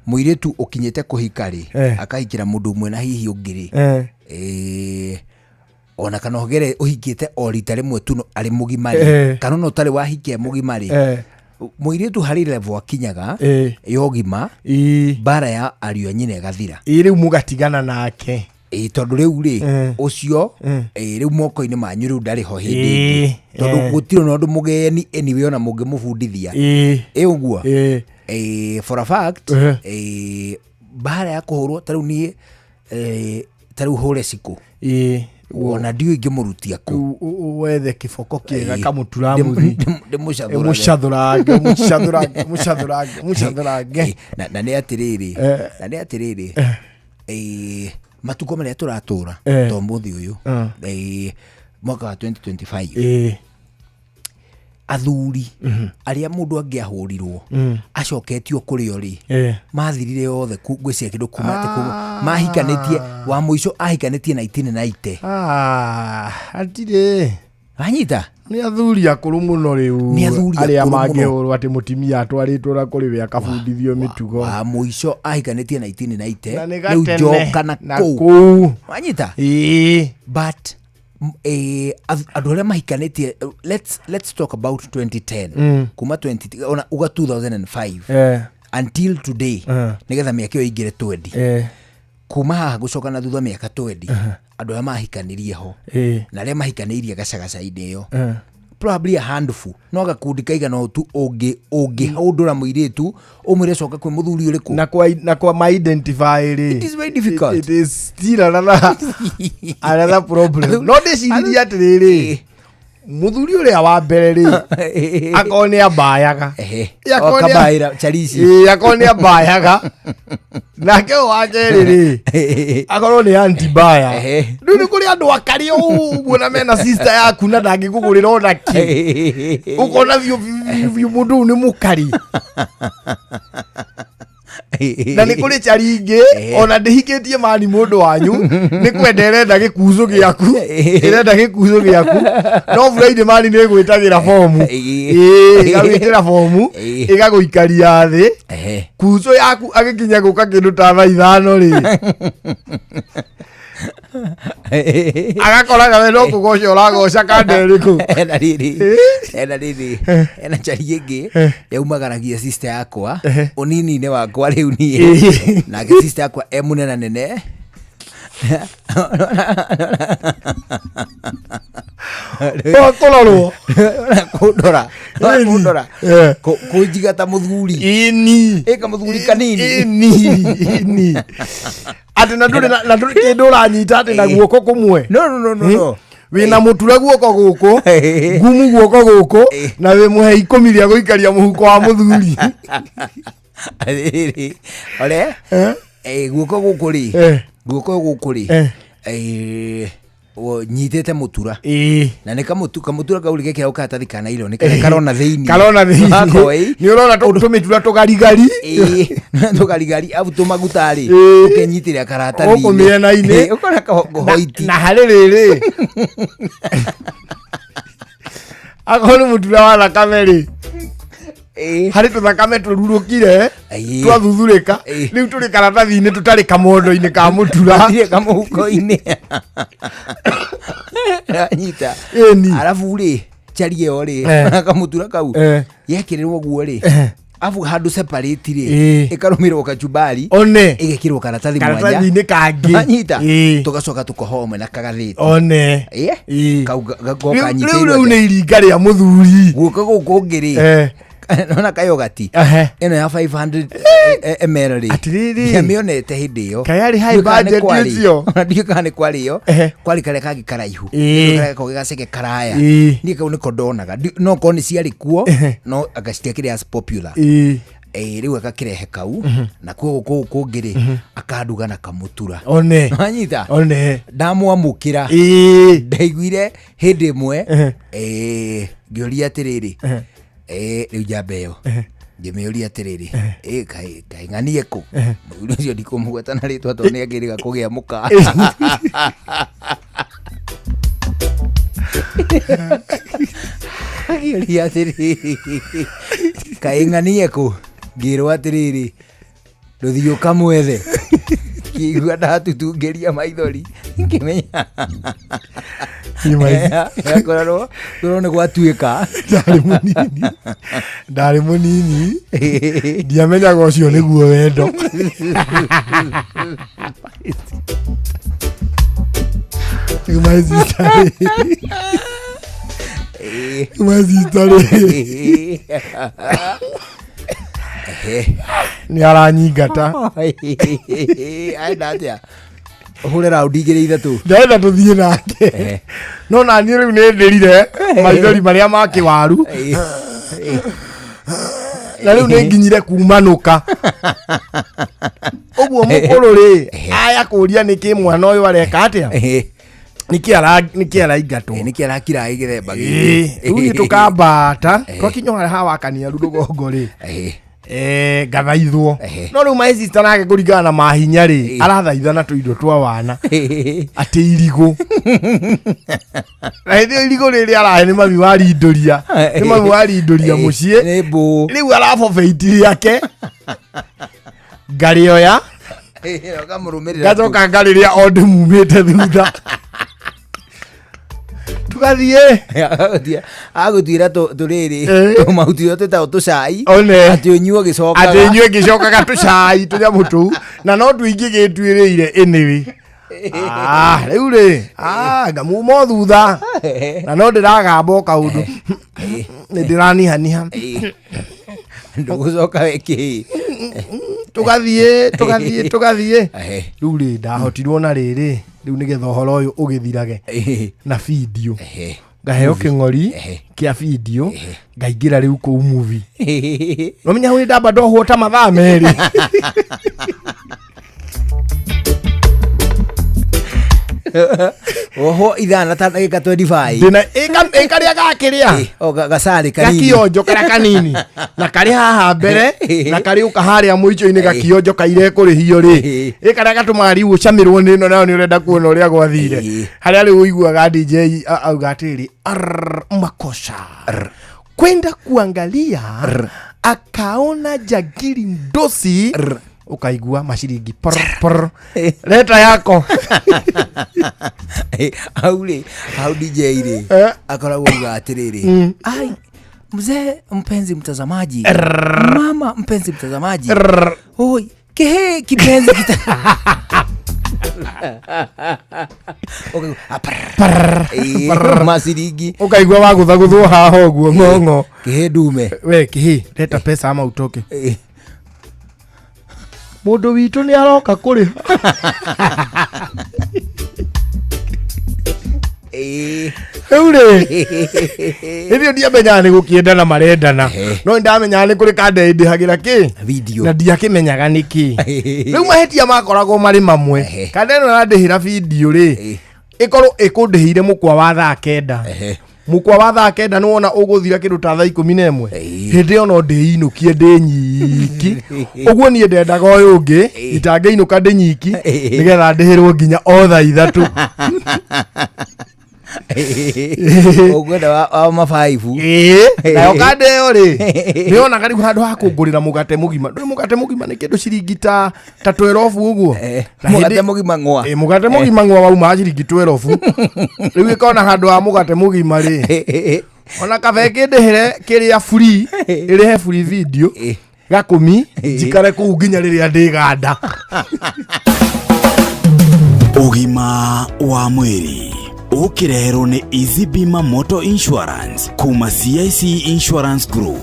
Speaker 12: mũirĩtu ũkinyĩte kũhika rĩ, akahikĩra mũndũ ũmwe na hihi ũngĩ rĩ, ona kana ũgere ũhikĩte o rita rĩmwe tu no arĩ mũgima rĩ, kana ona ũtarĩ wahikia mũgima rĩ, mũirĩtu harĩ level akinyaga ya ũgima, mbara ya ariũ a nyina ĩgathira.
Speaker 3: Ĩĩ, rĩu mũgatigana nake.
Speaker 12: Ĩĩ, tondũ rĩu rĩ ũcio rĩu moko-inĩ manyu rĩu ndarĩ ho hĩndĩ ĩngĩ, tondũ gũtirĩ na ũndũ mũgeni anyway ona mũngĩmũbundithia. Ĩ ũguo. For a fact, mbara ya kũhũrwo ta rĩu niĩ, ta rĩu hũre cikũ, ona ndiũĩ ingĩmũrutia kũ.
Speaker 3: Wethe kĩboko kĩega kamũturamuthi.
Speaker 12: Ndĩmũcathũrage.
Speaker 3: Mũcathũrange mũcathũrange mũcathũrange mũcathũrange.
Speaker 12: Na nĩ atĩrĩrĩ, na nĩ atĩrĩrĩ, matukũ marĩa tũratũra ta ũmũthĩ ũyũ, mwaka wa 2025, athuri arĩa mũndũ angĩahũrirwo acoketio kũrĩ o rĩ, mathirire othe ngwĩciria kĩndũ kuma atĩ kuma mahikanĩtie wa mũico ahikanĩtie 1990.
Speaker 3: Hatirĩ.
Speaker 12: Wanyita?
Speaker 3: Nĩ athuri akũrũ mũno rĩu.
Speaker 12: Nĩ athuri
Speaker 3: arĩa
Speaker 12: akũrũ mũno.
Speaker 3: mangĩhũrwo atĩ mũtumia atwarĩtwo na kũrĩ we akabundithio mĩtugo.
Speaker 12: Wa mũico ahikanĩtie 1990.
Speaker 3: Na nĩ
Speaker 12: rĩu
Speaker 3: gatene.
Speaker 12: njoka na
Speaker 3: Na
Speaker 12: kũu.
Speaker 3: kũu.
Speaker 12: Wanyita?
Speaker 3: Ĩĩ.
Speaker 12: But andũ arĩa mahikanĩtie, let's talk about 2010, kuma 20 ona uga 2005 until today, nĩgetha mĩaka ĩyo ĩingĩre 20, kuma haha gũcoka na thutha mĩaka 20, andũ arĩa mahikanirie ho na arĩa mahikanĩirie gacagaca-inĩ ĩyo, probably a handful, no gakundi kaigana ũũ tu ũngĩhũndũra mũirĩtu ũmwĩre coka kwĩ mũthuri ũrĩkũ.
Speaker 3: Na kwa ma identify rĩ,
Speaker 12: It is very difficult.
Speaker 3: It is still another problem. No ndĩciririe atĩrĩrĩ, Mũthuri ũrĩa wa mbere rĩ akorwo nĩ ambayaga. Akorwo nĩ-
Speaker 12: Okabaĩra charici.
Speaker 3: Ĩĩ, akorwo nĩ ambayaga nake ũyũ wa kerĩ rĩ akorwo nĩ antibaya. Rĩu nĩ kũrĩ andũ akari ũguo na mena sister yaku na ndangĩkũgũrĩra ona kĩ, ũkona biũ biũ biũ mũndũ ũyũ nĩ mũkari. Na nĩ kũrĩ cari ingĩ ona ndĩhikĩtie mani mũndũ wanyu nĩ kwenda ĩrenda gĩkucũ gĩaku, ĩrenda gĩkucũ gĩaku, no Friday mani nĩ ĩgwĩtagĩra bomu. Ĩĩ, ĩgagwĩtĩra bomu, ĩgagũikaria thĩ kucũ yaku agĩkinya gũka kĩndũ ta thaa 5 rĩ, agakoraga we no kũgoca ũragoca kanda ĩrĩkũ.
Speaker 12: Ena rĩrĩ, ena rĩrĩ, ena chari ĩngĩ yaumagaragia sister yakwa ũnini-inĩ wakwa rĩu niĩ, nake sister yakwa e mũnena nene.
Speaker 3: Kũrorwo.
Speaker 12: Kũndora, kũndora, kũnjiga ta mũthuri.
Speaker 3: Ĩni.
Speaker 12: Ĩka mũthuri kanini.
Speaker 3: Ĩni, ĩni, atĩ na ndũrĩ na ndũrĩ kĩndũ ũranyita atĩ na guoko kũmwe.
Speaker 12: No, no, no, no, no.
Speaker 3: Wĩna mũtura guoko gũkũ, ngumu guoko gũkũ, na wĩ mũhe 10 rĩa gũikaria mũhuko wa mũthuri.
Speaker 12: Rĩrĩ, ore guoko gũkũ rĩ, guoko gũkũ rĩ, nyitĩte mũtura na nĩ kamũtura kau rĩ gekĩragwo karatathi ka naironi karĩa karona thĩinĩ.
Speaker 3: Karona thĩinĩ.
Speaker 12: Gakoi.
Speaker 3: Nĩ ũrona tũmĩtura tũgarigari.
Speaker 12: Ĩĩ, tũgarigari abu tũmaguta rĩ, ũkenyitĩrĩra karatathi-inĩ.
Speaker 3: Gũkũ mĩena-inĩ.
Speaker 12: Ĩĩ, ũkona kahoiti.
Speaker 3: Na harĩ rĩrĩ, akorwo nĩ mũtura wa thakame rĩ, harĩ tũthakame tũrurũkire twathuthurĩka, rĩu tũrĩ karatathi-inĩ tũtarĩ kamondo-inĩ ka mũtura.
Speaker 12: Gatirĩ kamũhuko-inĩ. Nyita. Arabu rĩ, chari ĩyo rĩ, kamũtura kau yekĩrĩrwo guo rĩ, abu handũ separate rĩ, ĩkarũmĩrwo kachumbari.
Speaker 3: One.
Speaker 12: Ĩgekĩrwo karatathi mwanya.
Speaker 3: Karatathi-inĩ kangĩ.
Speaker 12: Nyita. Tũgacoka tũkohwo hamwe na kagathĩti.
Speaker 3: One.
Speaker 12: Kau goka
Speaker 3: Rĩu
Speaker 12: nyitĩirwo
Speaker 3: rĩu nĩ iringa rĩa mũthuri.
Speaker 12: Guoko gũkũ ũngĩ rĩ, nona kayogati ĩno ya 500 ml rĩ,
Speaker 3: Atĩrĩrĩ.
Speaker 12: ndiamĩonete hĩndĩ ĩyo.
Speaker 3: Kaĩ arĩ high
Speaker 12: Ndiũĩ kana nĩ
Speaker 3: budget
Speaker 12: kwarĩ.
Speaker 3: ũcio?
Speaker 12: Ona ndiũĩ kana nĩ kwarĩ ĩyo, kwarĩ karĩa kangĩ karaihu, karĩa gakoragwo gaceke karaya. Niĩ kau nĩko ndonaga. No korwo nĩ ciarĩ kuo, no anga citiakĩrĩ as popular. Rĩu agakĩrehe kau, na kuo gũkũ kũngĩ rĩ, akanduga na kamũtura.
Speaker 3: One.
Speaker 12: Wanyita?
Speaker 3: One.
Speaker 12: Ndamwamũkĩra, ndaiguire hĩndĩ ĩmwe, ngĩũria atĩrĩrĩ, rĩu njamba ĩyo ngĩmĩũria atĩrĩrĩ, kaĩ ng'anie kũ mũthuri ũcio ndikũmũgweta na rĩtwa tondũ nĩ akĩrĩga kũgĩa mũka. Akĩũria atĩrĩrĩ, kaĩ ng'anie kũ, ngĩrwo atĩrĩrĩ, ndũthiĩ ũkamwethe. Ngĩigua ndatutungĩria maithori ngĩmenya akorwo korwo nĩ gwatuĩka.
Speaker 3: Ndarĩ mũnini, ndarĩ mũnini, ndiamenyaga ũcio nĩguo wendo. Rĩu my sister rĩ, rĩu my sister rĩ, nĩ aranyingata.
Speaker 12: Aenda atĩa ũhũre raundi igĩrĩ ithatũ?
Speaker 3: Ndĩrenda tũthiĩ nake, no naniĩ rĩu nĩ ndĩrire maithori marĩa ma kĩwaru, na rĩu nĩ nginyire kumanũka ũguo mũkũrũ rĩ, aya kũria nĩkĩ mwana ũyũ areka atĩa, nĩkĩ araingatwo,
Speaker 12: nĩkĩ arakira gĩthemba
Speaker 3: gĩkĩ. Rĩu niĩ tũkambata, twakinya harĩa hawakania rũgongo rĩ, ngathaithwo, no rĩu my sister nake kũringana na mahinya rĩ, arathaithana tũindo twa wana atĩ irigũ, na hĩndĩ ĩyo irigũ rĩrĩ arahe nĩ mami warindũria, nĩ mami warindũria mũciĩ, rĩu arabobeiti rĩake, ngarĩoya, ngacoka ngarĩrĩa o ndĩmumĩte thutha, tugathiĩ.
Speaker 12: Agũtuĩra tũrĩrĩ tũmahuti tũrĩa twĩtagwo tũcai.
Speaker 3: One.
Speaker 12: Atĩ ũnyue ũgĩcokaga.
Speaker 3: Atĩ inyuĩ ngĩcokaga tũcai tũnyamũ tũu, na no tũingĩ gĩtuĩrĩire anyway. Rĩu rĩ, ngamuma o thutha na no ndĩragamba o kaũndũ, nĩ ndĩranihaniha.
Speaker 12: Ndũgũcoka wekĩ.
Speaker 3: Tũgathiĩ, tũgathiĩ, tũgathiĩ. Rĩu rĩ, ndahotirwo na rĩrĩ rĩu nĩgetha ũhoro ũyũ ũgĩthirage na bindio. Ngaheo kĩng'ori kĩa video, ngaingĩra rĩu kũu movie. Nomenya hau ndamba ndohwo ta mathaa 2.
Speaker 12: Oho ithaa na ta ndagĩka 25.
Speaker 3: Ndĩna ĩkarĩa gakĩrĩa.
Speaker 12: O gacarĩ kanini.
Speaker 3: Gakionjo karĩa kanini na karĩ haha mbere na karĩ ũka harĩa mũico-inĩ, gakionjo kairekũrĩhio rĩ, ĩ karĩa gatũmaga rĩu ũcamĩrwo nĩ ĩno, nayo nĩ ũrenda kuona ũrĩa gwathire, harĩa rĩu ũiguaga DJ auga atĩrĩ, "Arr, makosa kwenda kuangalia akaona jagiri mdosi," ukaigua maciringi por por, leta yako.
Speaker 12: Hau rĩ, hau DJ rĩ akoragwo auga atĩrĩrĩ, ai mzee mpenzi mtazamaji, mama mpenzi mtazamaji, oi kihe kipenzi kita. Ũkaigua, ah, prrr. Maciringi.
Speaker 3: Ukaigua wagũthaguthwo haha ũguo ng'ong'o.
Speaker 12: Kihe ndume.
Speaker 3: We kihi, leta pesa ama utoke. Mũndũ witũ nĩ aroka kũrĩha. Rĩu rĩ, hĩndĩ ĩyo ndiamenyaga nĩ gũkĩendana marendana, no nĩndamenyaga nĩ kũrĩ kanda ĩndĩhagĩra kĩ
Speaker 12: video
Speaker 3: na ndiakĩmenyaga nĩ kĩ. Rĩu mahĩtia makoragwo marĩ mamwe. Kanda ĩno ĩrandĩhĩra video rĩ, ĩkorwo ĩkũndĩhĩire mũkwa wa thaa 9. Mũkwa wa thaa 9 nĩ wona ũgũthira kĩndũ ta thaa 11. Hĩndĩ ĩyo no ndĩinũkie ndĩ nyiki ũguo. Niĩ ndendaga ũyũ ũngĩ itangĩinũka ndĩ nyiki, nĩgetha ndĩhĩrwo nginya o thaa 3.
Speaker 12: Ũkwenda wa mabaibu.
Speaker 3: Nayo kanda ĩyo rĩ, nĩ yonaga rĩu handũ ha kũngũrĩra mũgate mũgima. Ndũĩ mũgate mũgima nĩ kĩndũ ciringi ta 12 ũguo. Na
Speaker 12: Mũgate mũgima ng'wa.
Speaker 3: Mũgate mũgima ng'wa wauma ciringi 12. Rĩu ĩkona handũ ha mũgate mũgima rĩ, ona kaba ĩkĩndĩhĩre kĩrĩa free, ĩrĩhe free video gakũmi, njikare kũu nginya rĩrĩa ndĩganda.
Speaker 1: Ũgima wa mwĩrĩ ũkĩreherwo nĩ Easy Bima Motor Insurance kuma CIC Insurance Group.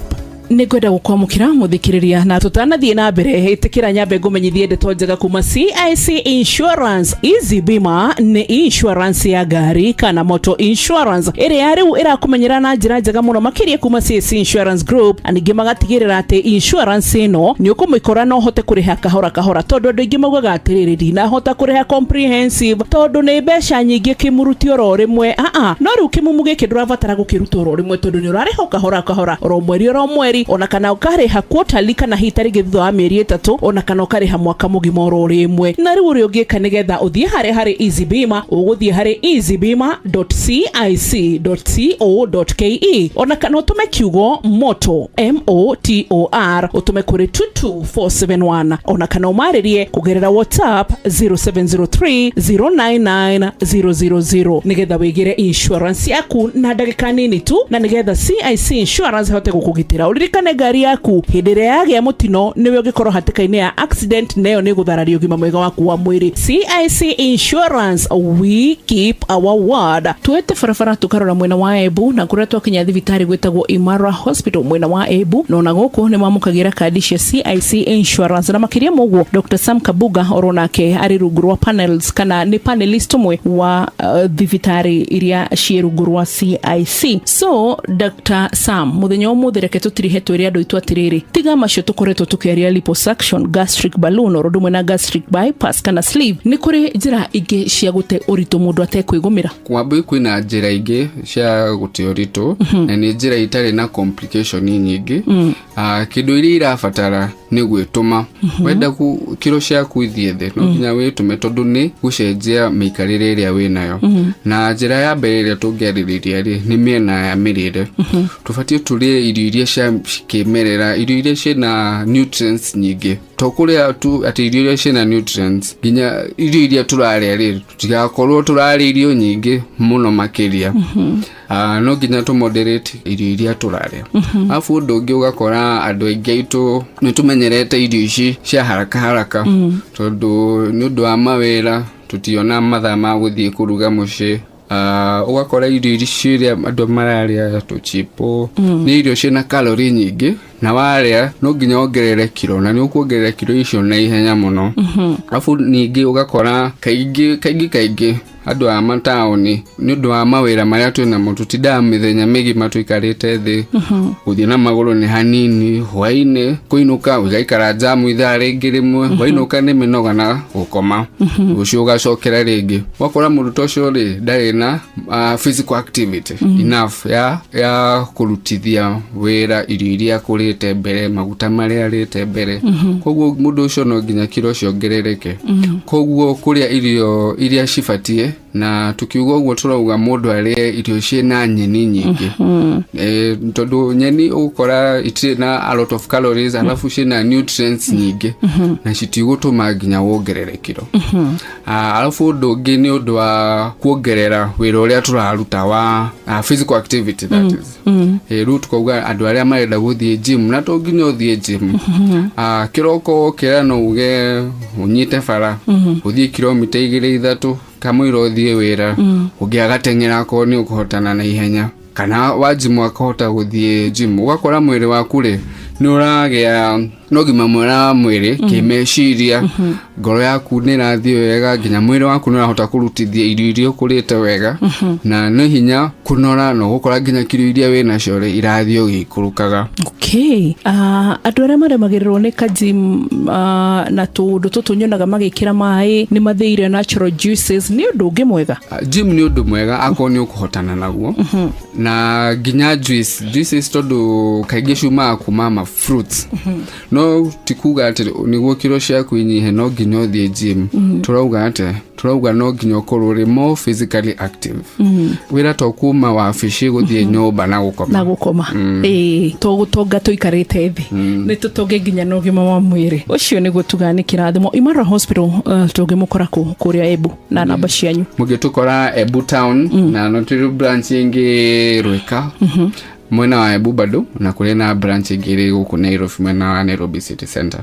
Speaker 8: Nĩ ngwenda gũkwamũkĩra mũthikĩrĩria, na tũtanathiĩ na mbere, ĩtĩkĩra nyambe ngũmenyithie ndeto njega kuma CIC Insurance. Easy Bima nĩ insurance ya ngari kana motor insurance ĩrĩa rĩu ĩrakũmenyera na njĩra njega mũno makĩria kuma CIC Insurance Group, na ningĩ magatigĩrĩra atĩ insurance ĩno nĩ ũkũmĩkora na ũhote kũrĩha kahora kahora, tondũ andũ aingĩ maugaga atĩrĩrĩ, ndinahota kũrĩha comprehensive tondũ nĩ mbeca nyingĩ kĩmuruti oro rĩmwe. Aa, no rĩu kĩmumu gĩkĩ ndũrabatara gũkĩruta oro rĩmwe, tondũ nĩ ũrarĩha o kahora kahora, oro mweri oro mweri, ona kana ũkarĩha quarterly, kana hihi ta rĩngĩ thutha wa mĩeri 3, ona kana ũkarĩha mwaka mũgima oro rĩmwe. Na rĩu ũrĩa ũngĩka nĩgetha ũthiĩ harĩa harĩ Easy Bima, ũgũthiĩ harĩ easybima.cic.co.ke, ona kana ũtũme kiugo moto, MOTOR, ũtũme kũrĩ 22471, ona kana ũmarĩrie kũgerera WhatsApp 0703 099 000, nĩgetha wĩgĩre insurance yaku na ndagĩka nini tu, na nĩgetha CIC Insurance ĩhote gũkũgitĩra. Ũririkane ngari yaku hĩndĩ ĩrĩa yagĩa mũtino, nĩwe ũngĩkorwo hatĩka-inĩ ya accident, na ĩyo nĩ gũthararia ũgima mwega waku wa mwĩrĩ. CIC Insurance, we keep our word. Tuete barabara tũkarora mwena wa Embu, na kũrĩa twakinya thibitarĩ gwĩtagwo Imara Hospital mwena wa Embu, na ona gũkũ nĩ mamũkagĩra kandi cia CIC Insurance. Na makĩria ma ũguo, Dr Sam Kabuga oro nake arĩ rungu rwa panels, kana nĩ panelist ũmwe wa thibitarĩ iria ciĩ rungu rwa CIC. So Dr Sam, mũthenya wa ũmũthĩ reke tũtirihe twĩre andũ aitũ atĩrĩrĩ, tiga macio tũkoretwo tũkĩaria, liposuction, gastric balloon, oro ũndũ ũmwe na gastric bypass kana sleeve, nĩ kũrĩ njĩra ingĩ cia gũte ũritũ mũndũ atekwĩgũmĩra?
Speaker 13: Kwambui kwĩna njĩra ingĩ cia gũte ũritũ, na nĩ njĩra itarĩ na complication nyingĩ. Kĩndũ iria irabatara nĩ gwĩtũma. Wenda kiro ciaku ithiĩ thĩ, no nginya wĩtũme, tondũ nĩ gũcenjia mĩikarĩre ĩrĩa wĩnayo. Na njĩra ya mbere ĩrĩa tũngĩarĩrĩria rĩ, nĩ mĩena ya mĩrĩre. Tũbatiĩ tũrĩe irio iria cia kĩmerera, irio iria ciĩna nutrients nyingĩ, to kũrĩa tu atĩ irio iria ciĩna nutrients, nginya irio iria tũrarĩa rĩ, tũtigakorwo tũrarĩa irio nyingĩ mũno makĩria. No nginya tũ moderate irio iria tũrarĩa. Alafu ũndũ ũngĩ, ũgakora andũ aingĩ aitũ nĩ tũmenyerete irio ici cia haraka haraka, tondũ nĩ ũndũ wa mawĩra tũtiona mathaa ma gũthiĩ kũruga mũciĩ. Ũgakora irio ici iria andũ mararĩa, tũchipo, nĩ irio ciĩna calorie nyingĩ, na warĩa no nginya wongerere kiro, na nĩ ũkuongerera kiro icio na ihenya mũno. Alafu ningĩ ũgakora kaingĩ kaingĩ kaingĩ Andũ a mataũni nĩ ũndũ wa mawĩra marĩa twĩ namo tũtindaga mĩthenya mĩgima tũikarĩte thĩ. Gũthiĩ na magũrũ nĩ hanini, hwainĩ kũinũka ũgaikara njamu ithaa rĩngĩ rĩmwe, wainũka nĩ mĩnoga na gũkoma, rũciũ ũgacokera rĩngĩ. Wakora mũndũ ta ũcio rĩ ndarĩ na physical activity enough ya kũrutithia wĩra irio iria akũrĩte mbere, maguta marĩa arĩte mbere. Koguo mũndũ ũcio no nginya kiro ciongerereke. Koguo kũrĩa irio iria cibatiĩ, na tukiuga ũguo tũrauga mũndũ arĩe irio ciĩna nyeni nyingĩ. Tondũ nyeni ũgũkora itirĩ na a lot of calories, alafu ciĩna nutrients nyingĩ na citigũtũma nginya wongerere kiro. Alafu ũndũ ũngĩ nĩ ũndũ wa kuongerera wĩra ũrĩa tũraruta wa physical activity, that is. Rĩu tukauga andũ arĩa marenda gũthiĩ gym, na to nginya ũthiĩ gym, kĩroko wokĩra no uge ũnyite bara, ũthiĩ kilomita 2 3 kamũira ũthiĩ wĩra. Ũngĩ agateng'era akorwo nĩ ũkũhotana na ihenya, kana wa gym akahota gũthiĩ gym, ũgakora mwĩrĩ waku rĩ nĩ ũragĩa na ũgima mwega wa mwĩrĩ kĩmeciria, ngoro yaku nĩ ĩrathiĩ wega, nginya mwĩrĩ waku nĩ ũrahota kũrutithia irio iria ũkũrĩte wega, na nĩ hinya kũnora, na ũgũkora nginya kiro iria wĩ nacio rĩ irathiĩ ũgĩikũrũkaga.
Speaker 8: Okay. Andũ arĩa maremagĩrĩrwo nĩ kajim na tũũndũ tũtũ nyonaga magĩkĩra maĩ nĩ mathĩire natural juices, nĩ ũndũ ũngĩ mwega.
Speaker 13: Gym nĩ ũndũ mwega akorwo nĩ ũkũhotana naguo, na nginya juices tondũ kaingĩ ciumaga kuma ma fruits. No ti kuga atĩ nĩguo kiro ciaku inyihe no nginya ũthiĩ gym. Tũrauga atĩ tũrauga no nginya ũkorwo ũrĩ more physically active. Wĩra to kuma wabici gũthiĩ nyũmba na gũkoma.
Speaker 8: Na gũkoma. Ĩĩ, to gũtonga tũikarĩte thĩ, nĩ tũtonge nginya na ũgima wa mwĩrĩ. Ũcio nĩguo tugaga nĩ kĩrathimo. Imara Hospital, tũngĩmũkora kũ kũrĩa Embu, na namba cianyu?
Speaker 13: Mũngĩtũkora Embu town, na no tũrĩ branch ĩngĩ Rwĩka, mwena wa Embu bado, na kũrĩ na branch ĩngĩ ĩrĩ gũkũ Nairobi, mwena wa Nairobi City Center.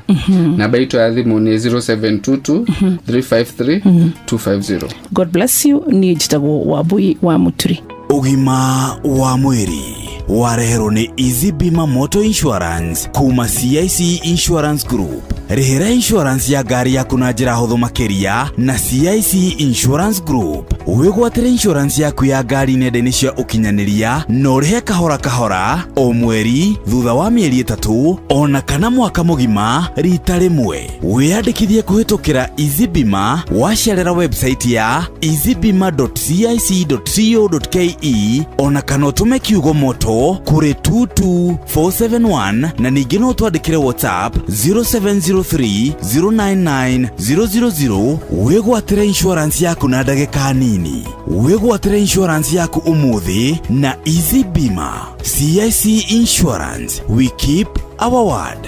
Speaker 13: Namba itũ ya thimũ nĩ 0722 353 250.
Speaker 8: God bless you. Niĩ njĩtagwo Wambui wa Mũturi.
Speaker 1: Ũgima wa mwĩrĩ wareherwo nĩ Easy Bima Motor Insurance kuma CIC Insurance Group. Rĩhĩra insurance ya ngari yaku na njĩra hũthũ makĩria na CIC Insurance Group. Wĩgwatĩre insurance yaku ya ngari nenda-inĩ cia ũkinyanĩria na ũrĩhe kahora kahora o mweri thutha wa mĩeri 3 ona kana mwaka mũgima rita rĩmwe. Wĩyandĩkithie kũhĩtũkĩra Easy Bima wacerera website ya easybima.cic.co.ke, ona kana ũtũme kiugo moto kũrĩ 22471, na ningĩ no twandĩkĩre WhatsApp 0703 099 000. Wĩgwatĩre insurance yaku na ndagĩka nini. Wĩgwatĩre insurance yaku ũmũthĩ na Easy Bima. CIC Insurance, we keep our word.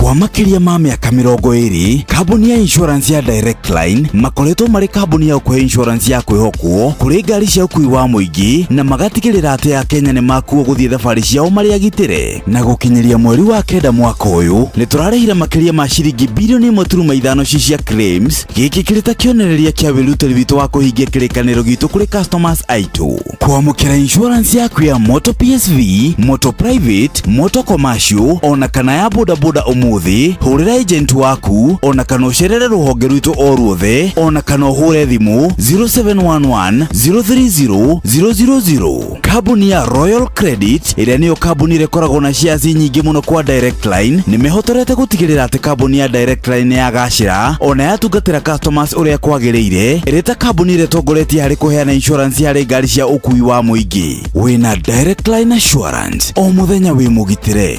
Speaker 1: Kwa makĩria ma mĩaka 20, kambuni ya insurance ya Direct Line makoretwo marĩ kambuni ya ũkũhe insurance ya kwĩhokwo kũrĩ ngari cia ũkui wa mũingĩ, na magatigĩrĩra atĩ Akenya nĩ makuo gũthiĩ thabarĩ ciao marĩ agitĩre. Na gũkinyĩria mweri wa 9 mwaka ũyũ, nĩ tũrarĩhire makĩria ma ciringi bilioni 1.5 ci cia claims. Gĩkĩ kĩrĩ ta kĩonereria kĩa wĩrutĩri witũ wa kũhingia kĩrĩkanĩro gitũ kũrĩ customers aitũ. Kwamũkĩra insurance yaku ya moto PSV, moto private, moto commercial ona kana ya bodaboda ũmũthĩ, hũrĩra agent waku ona kana ũcerere rũhonge rwitũ o ruothe, ona kana ũhũre thimũ 0711 030 000. Kambuni ya Royal Credit, ĩrĩa nĩyo kambuni ĩrĩa ĩkoragwo na shares nyingĩ mũno kwa Direct Line, nĩ mehotorete gũtigĩrĩra atĩ kambuni ya Direct Line nĩ yagacĩra ona yatungatĩra customers ũrĩa kwagĩrĩire, ĩrĩ ta kambuni ĩrĩa ĩtongoretie harĩ kũheana insurance harĩ ngari cia ũkui wa mũingĩ. Wĩna Direct Line Assurance, o mũthenya wĩ mũgitĩre.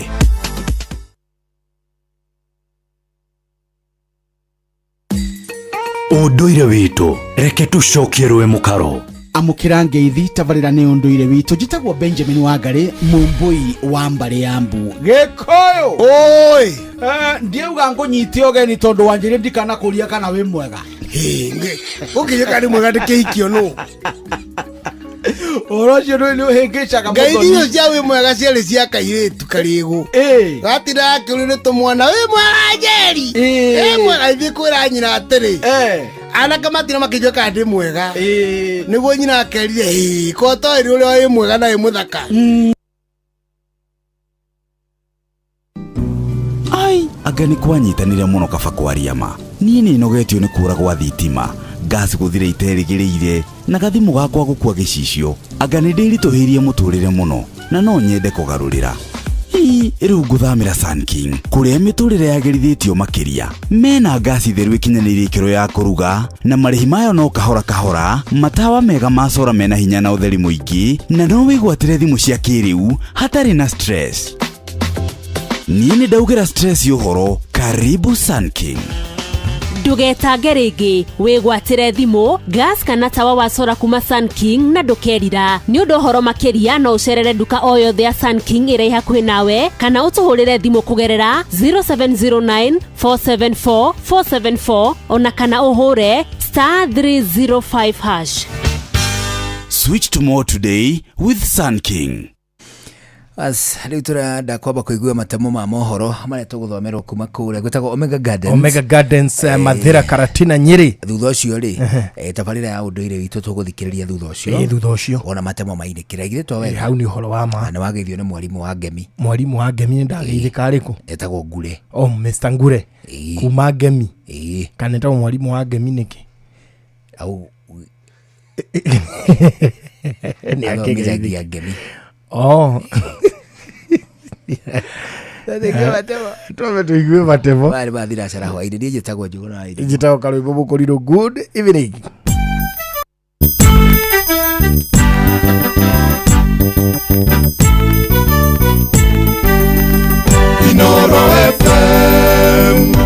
Speaker 4: Ũndũire witũ, reke tũcokie rũĩ mũkaro.
Speaker 10: Amũkĩra ngeithi tabarĩra nĩ ũndũire witũ. Njĩtagwo Benjamin Wangari, mũmbũi wa mbarĩ ya mbu Gĩkũyũ.
Speaker 11: Oi.
Speaker 10: Ndiauga ngũnyite ũgeni tondũ wanjĩrĩ ndikanakũria kana wĩ mwega.
Speaker 11: Ũkĩnjĩka nĩ mwega ndĩkĩhikio nũ?
Speaker 10: Ũhoro ũcio nĩ ũhĩngĩcaga
Speaker 11: Ngeithi
Speaker 10: mũthoni.
Speaker 11: icio cia wĩ mwega ciarĩ cia kairĩtu karĩgũ. Gatindaga akĩũrio nĩ tũmwana, wĩ mwega Njeri? Wĩ mwega? Ithiĩ kwĩra nyina atĩrĩ, anake matina makĩnjua kana ndĩ mwega. Nĩguo nyina akerire, ĩĩ ko toĩ ũrĩa wĩ mwega na wĩ mũthaka.
Speaker 10: Ai,
Speaker 1: Anga nĩ kwanyitanire mũno kaba kwaria ma. Niĩ nĩ nogetio nĩ kũra gwa thitima, gas gũthira iterĩgĩrĩire, na gathimũ gakwa gũkua gĩcicio. Anga nĩ ndĩritũhĩirie mũtũrĩre mũno na no nyende kũgarũrĩra. Ii, rĩu ngũthamĩra Sun King kũrĩa mĩtũrĩre yagĩrithĩtio makĩria. Mena ngasi theru ĩkinyanĩirie ikĩro ya kũruga na marĩhi mayo no kahora kahora, matawa mega ma cora mena hinya na ũtheri mũingĩ, na no wĩgwatĩre thimũ cia kĩrĩu hatarĩ na stress. Niĩ nĩ ndaugĩra stress ũhoro. Karibu Sun King.
Speaker 7: Ndũgetange rĩngĩ, wĩgwatĩre thimũ, gas kana tawa wa sora kuma Sun King na ndũkerira. Nĩ ũndũ ũhoro makĩria no ũcerere nduka o yothe ya Sun King ĩrĩa ĩ hakuhĩ nawe kana ũtũhũrĩre thimũ kũgerera 0709 474 474 ona kana ũhũre star 305 hash.
Speaker 1: Switch to more today with Sun King.
Speaker 12: As rĩu tũrenda kwamba kũigua matemo ma mohoro marĩa tũgũthomerwo kuma kũrĩa gwĩtagwo Omega Gardens.
Speaker 3: Omega Gardens, Mathira, Karatina, Nyĩrĩ.
Speaker 12: Thutha ũcio rĩ, tabarĩra ya ũndũire witũ tũgũthikĩrĩria thutha ũcio.
Speaker 3: Thutha ũcio.
Speaker 12: Wona matemo mainĩkĩra githĩ to wega.
Speaker 3: Hau nĩ ũhoro wa ma.
Speaker 12: Na nĩ wageithio nĩ mwarimũ wa ngemi.
Speaker 3: Mwarimũ wa ngemi nĩ ndageithĩka arĩkũ?
Speaker 12: Etagwo Ngure.
Speaker 3: Oh, Mr. Ngure. Kuma ngemi. Kana etagwo mwarimũ wa ngemi nĩkĩ?
Speaker 12: Au
Speaker 3: Nĩ
Speaker 12: athomithagia ngemi.
Speaker 3: Oh. Twambe tũigue matemo.
Speaker 12: Marĩ ma thinacara hwainĩ, niĩ njĩtagwo Njũgũna wa Irimũ.
Speaker 3: Njĩtagwo Karwĩmbo Mũkũrirũ. Good evening.
Speaker 5: Inoro FM.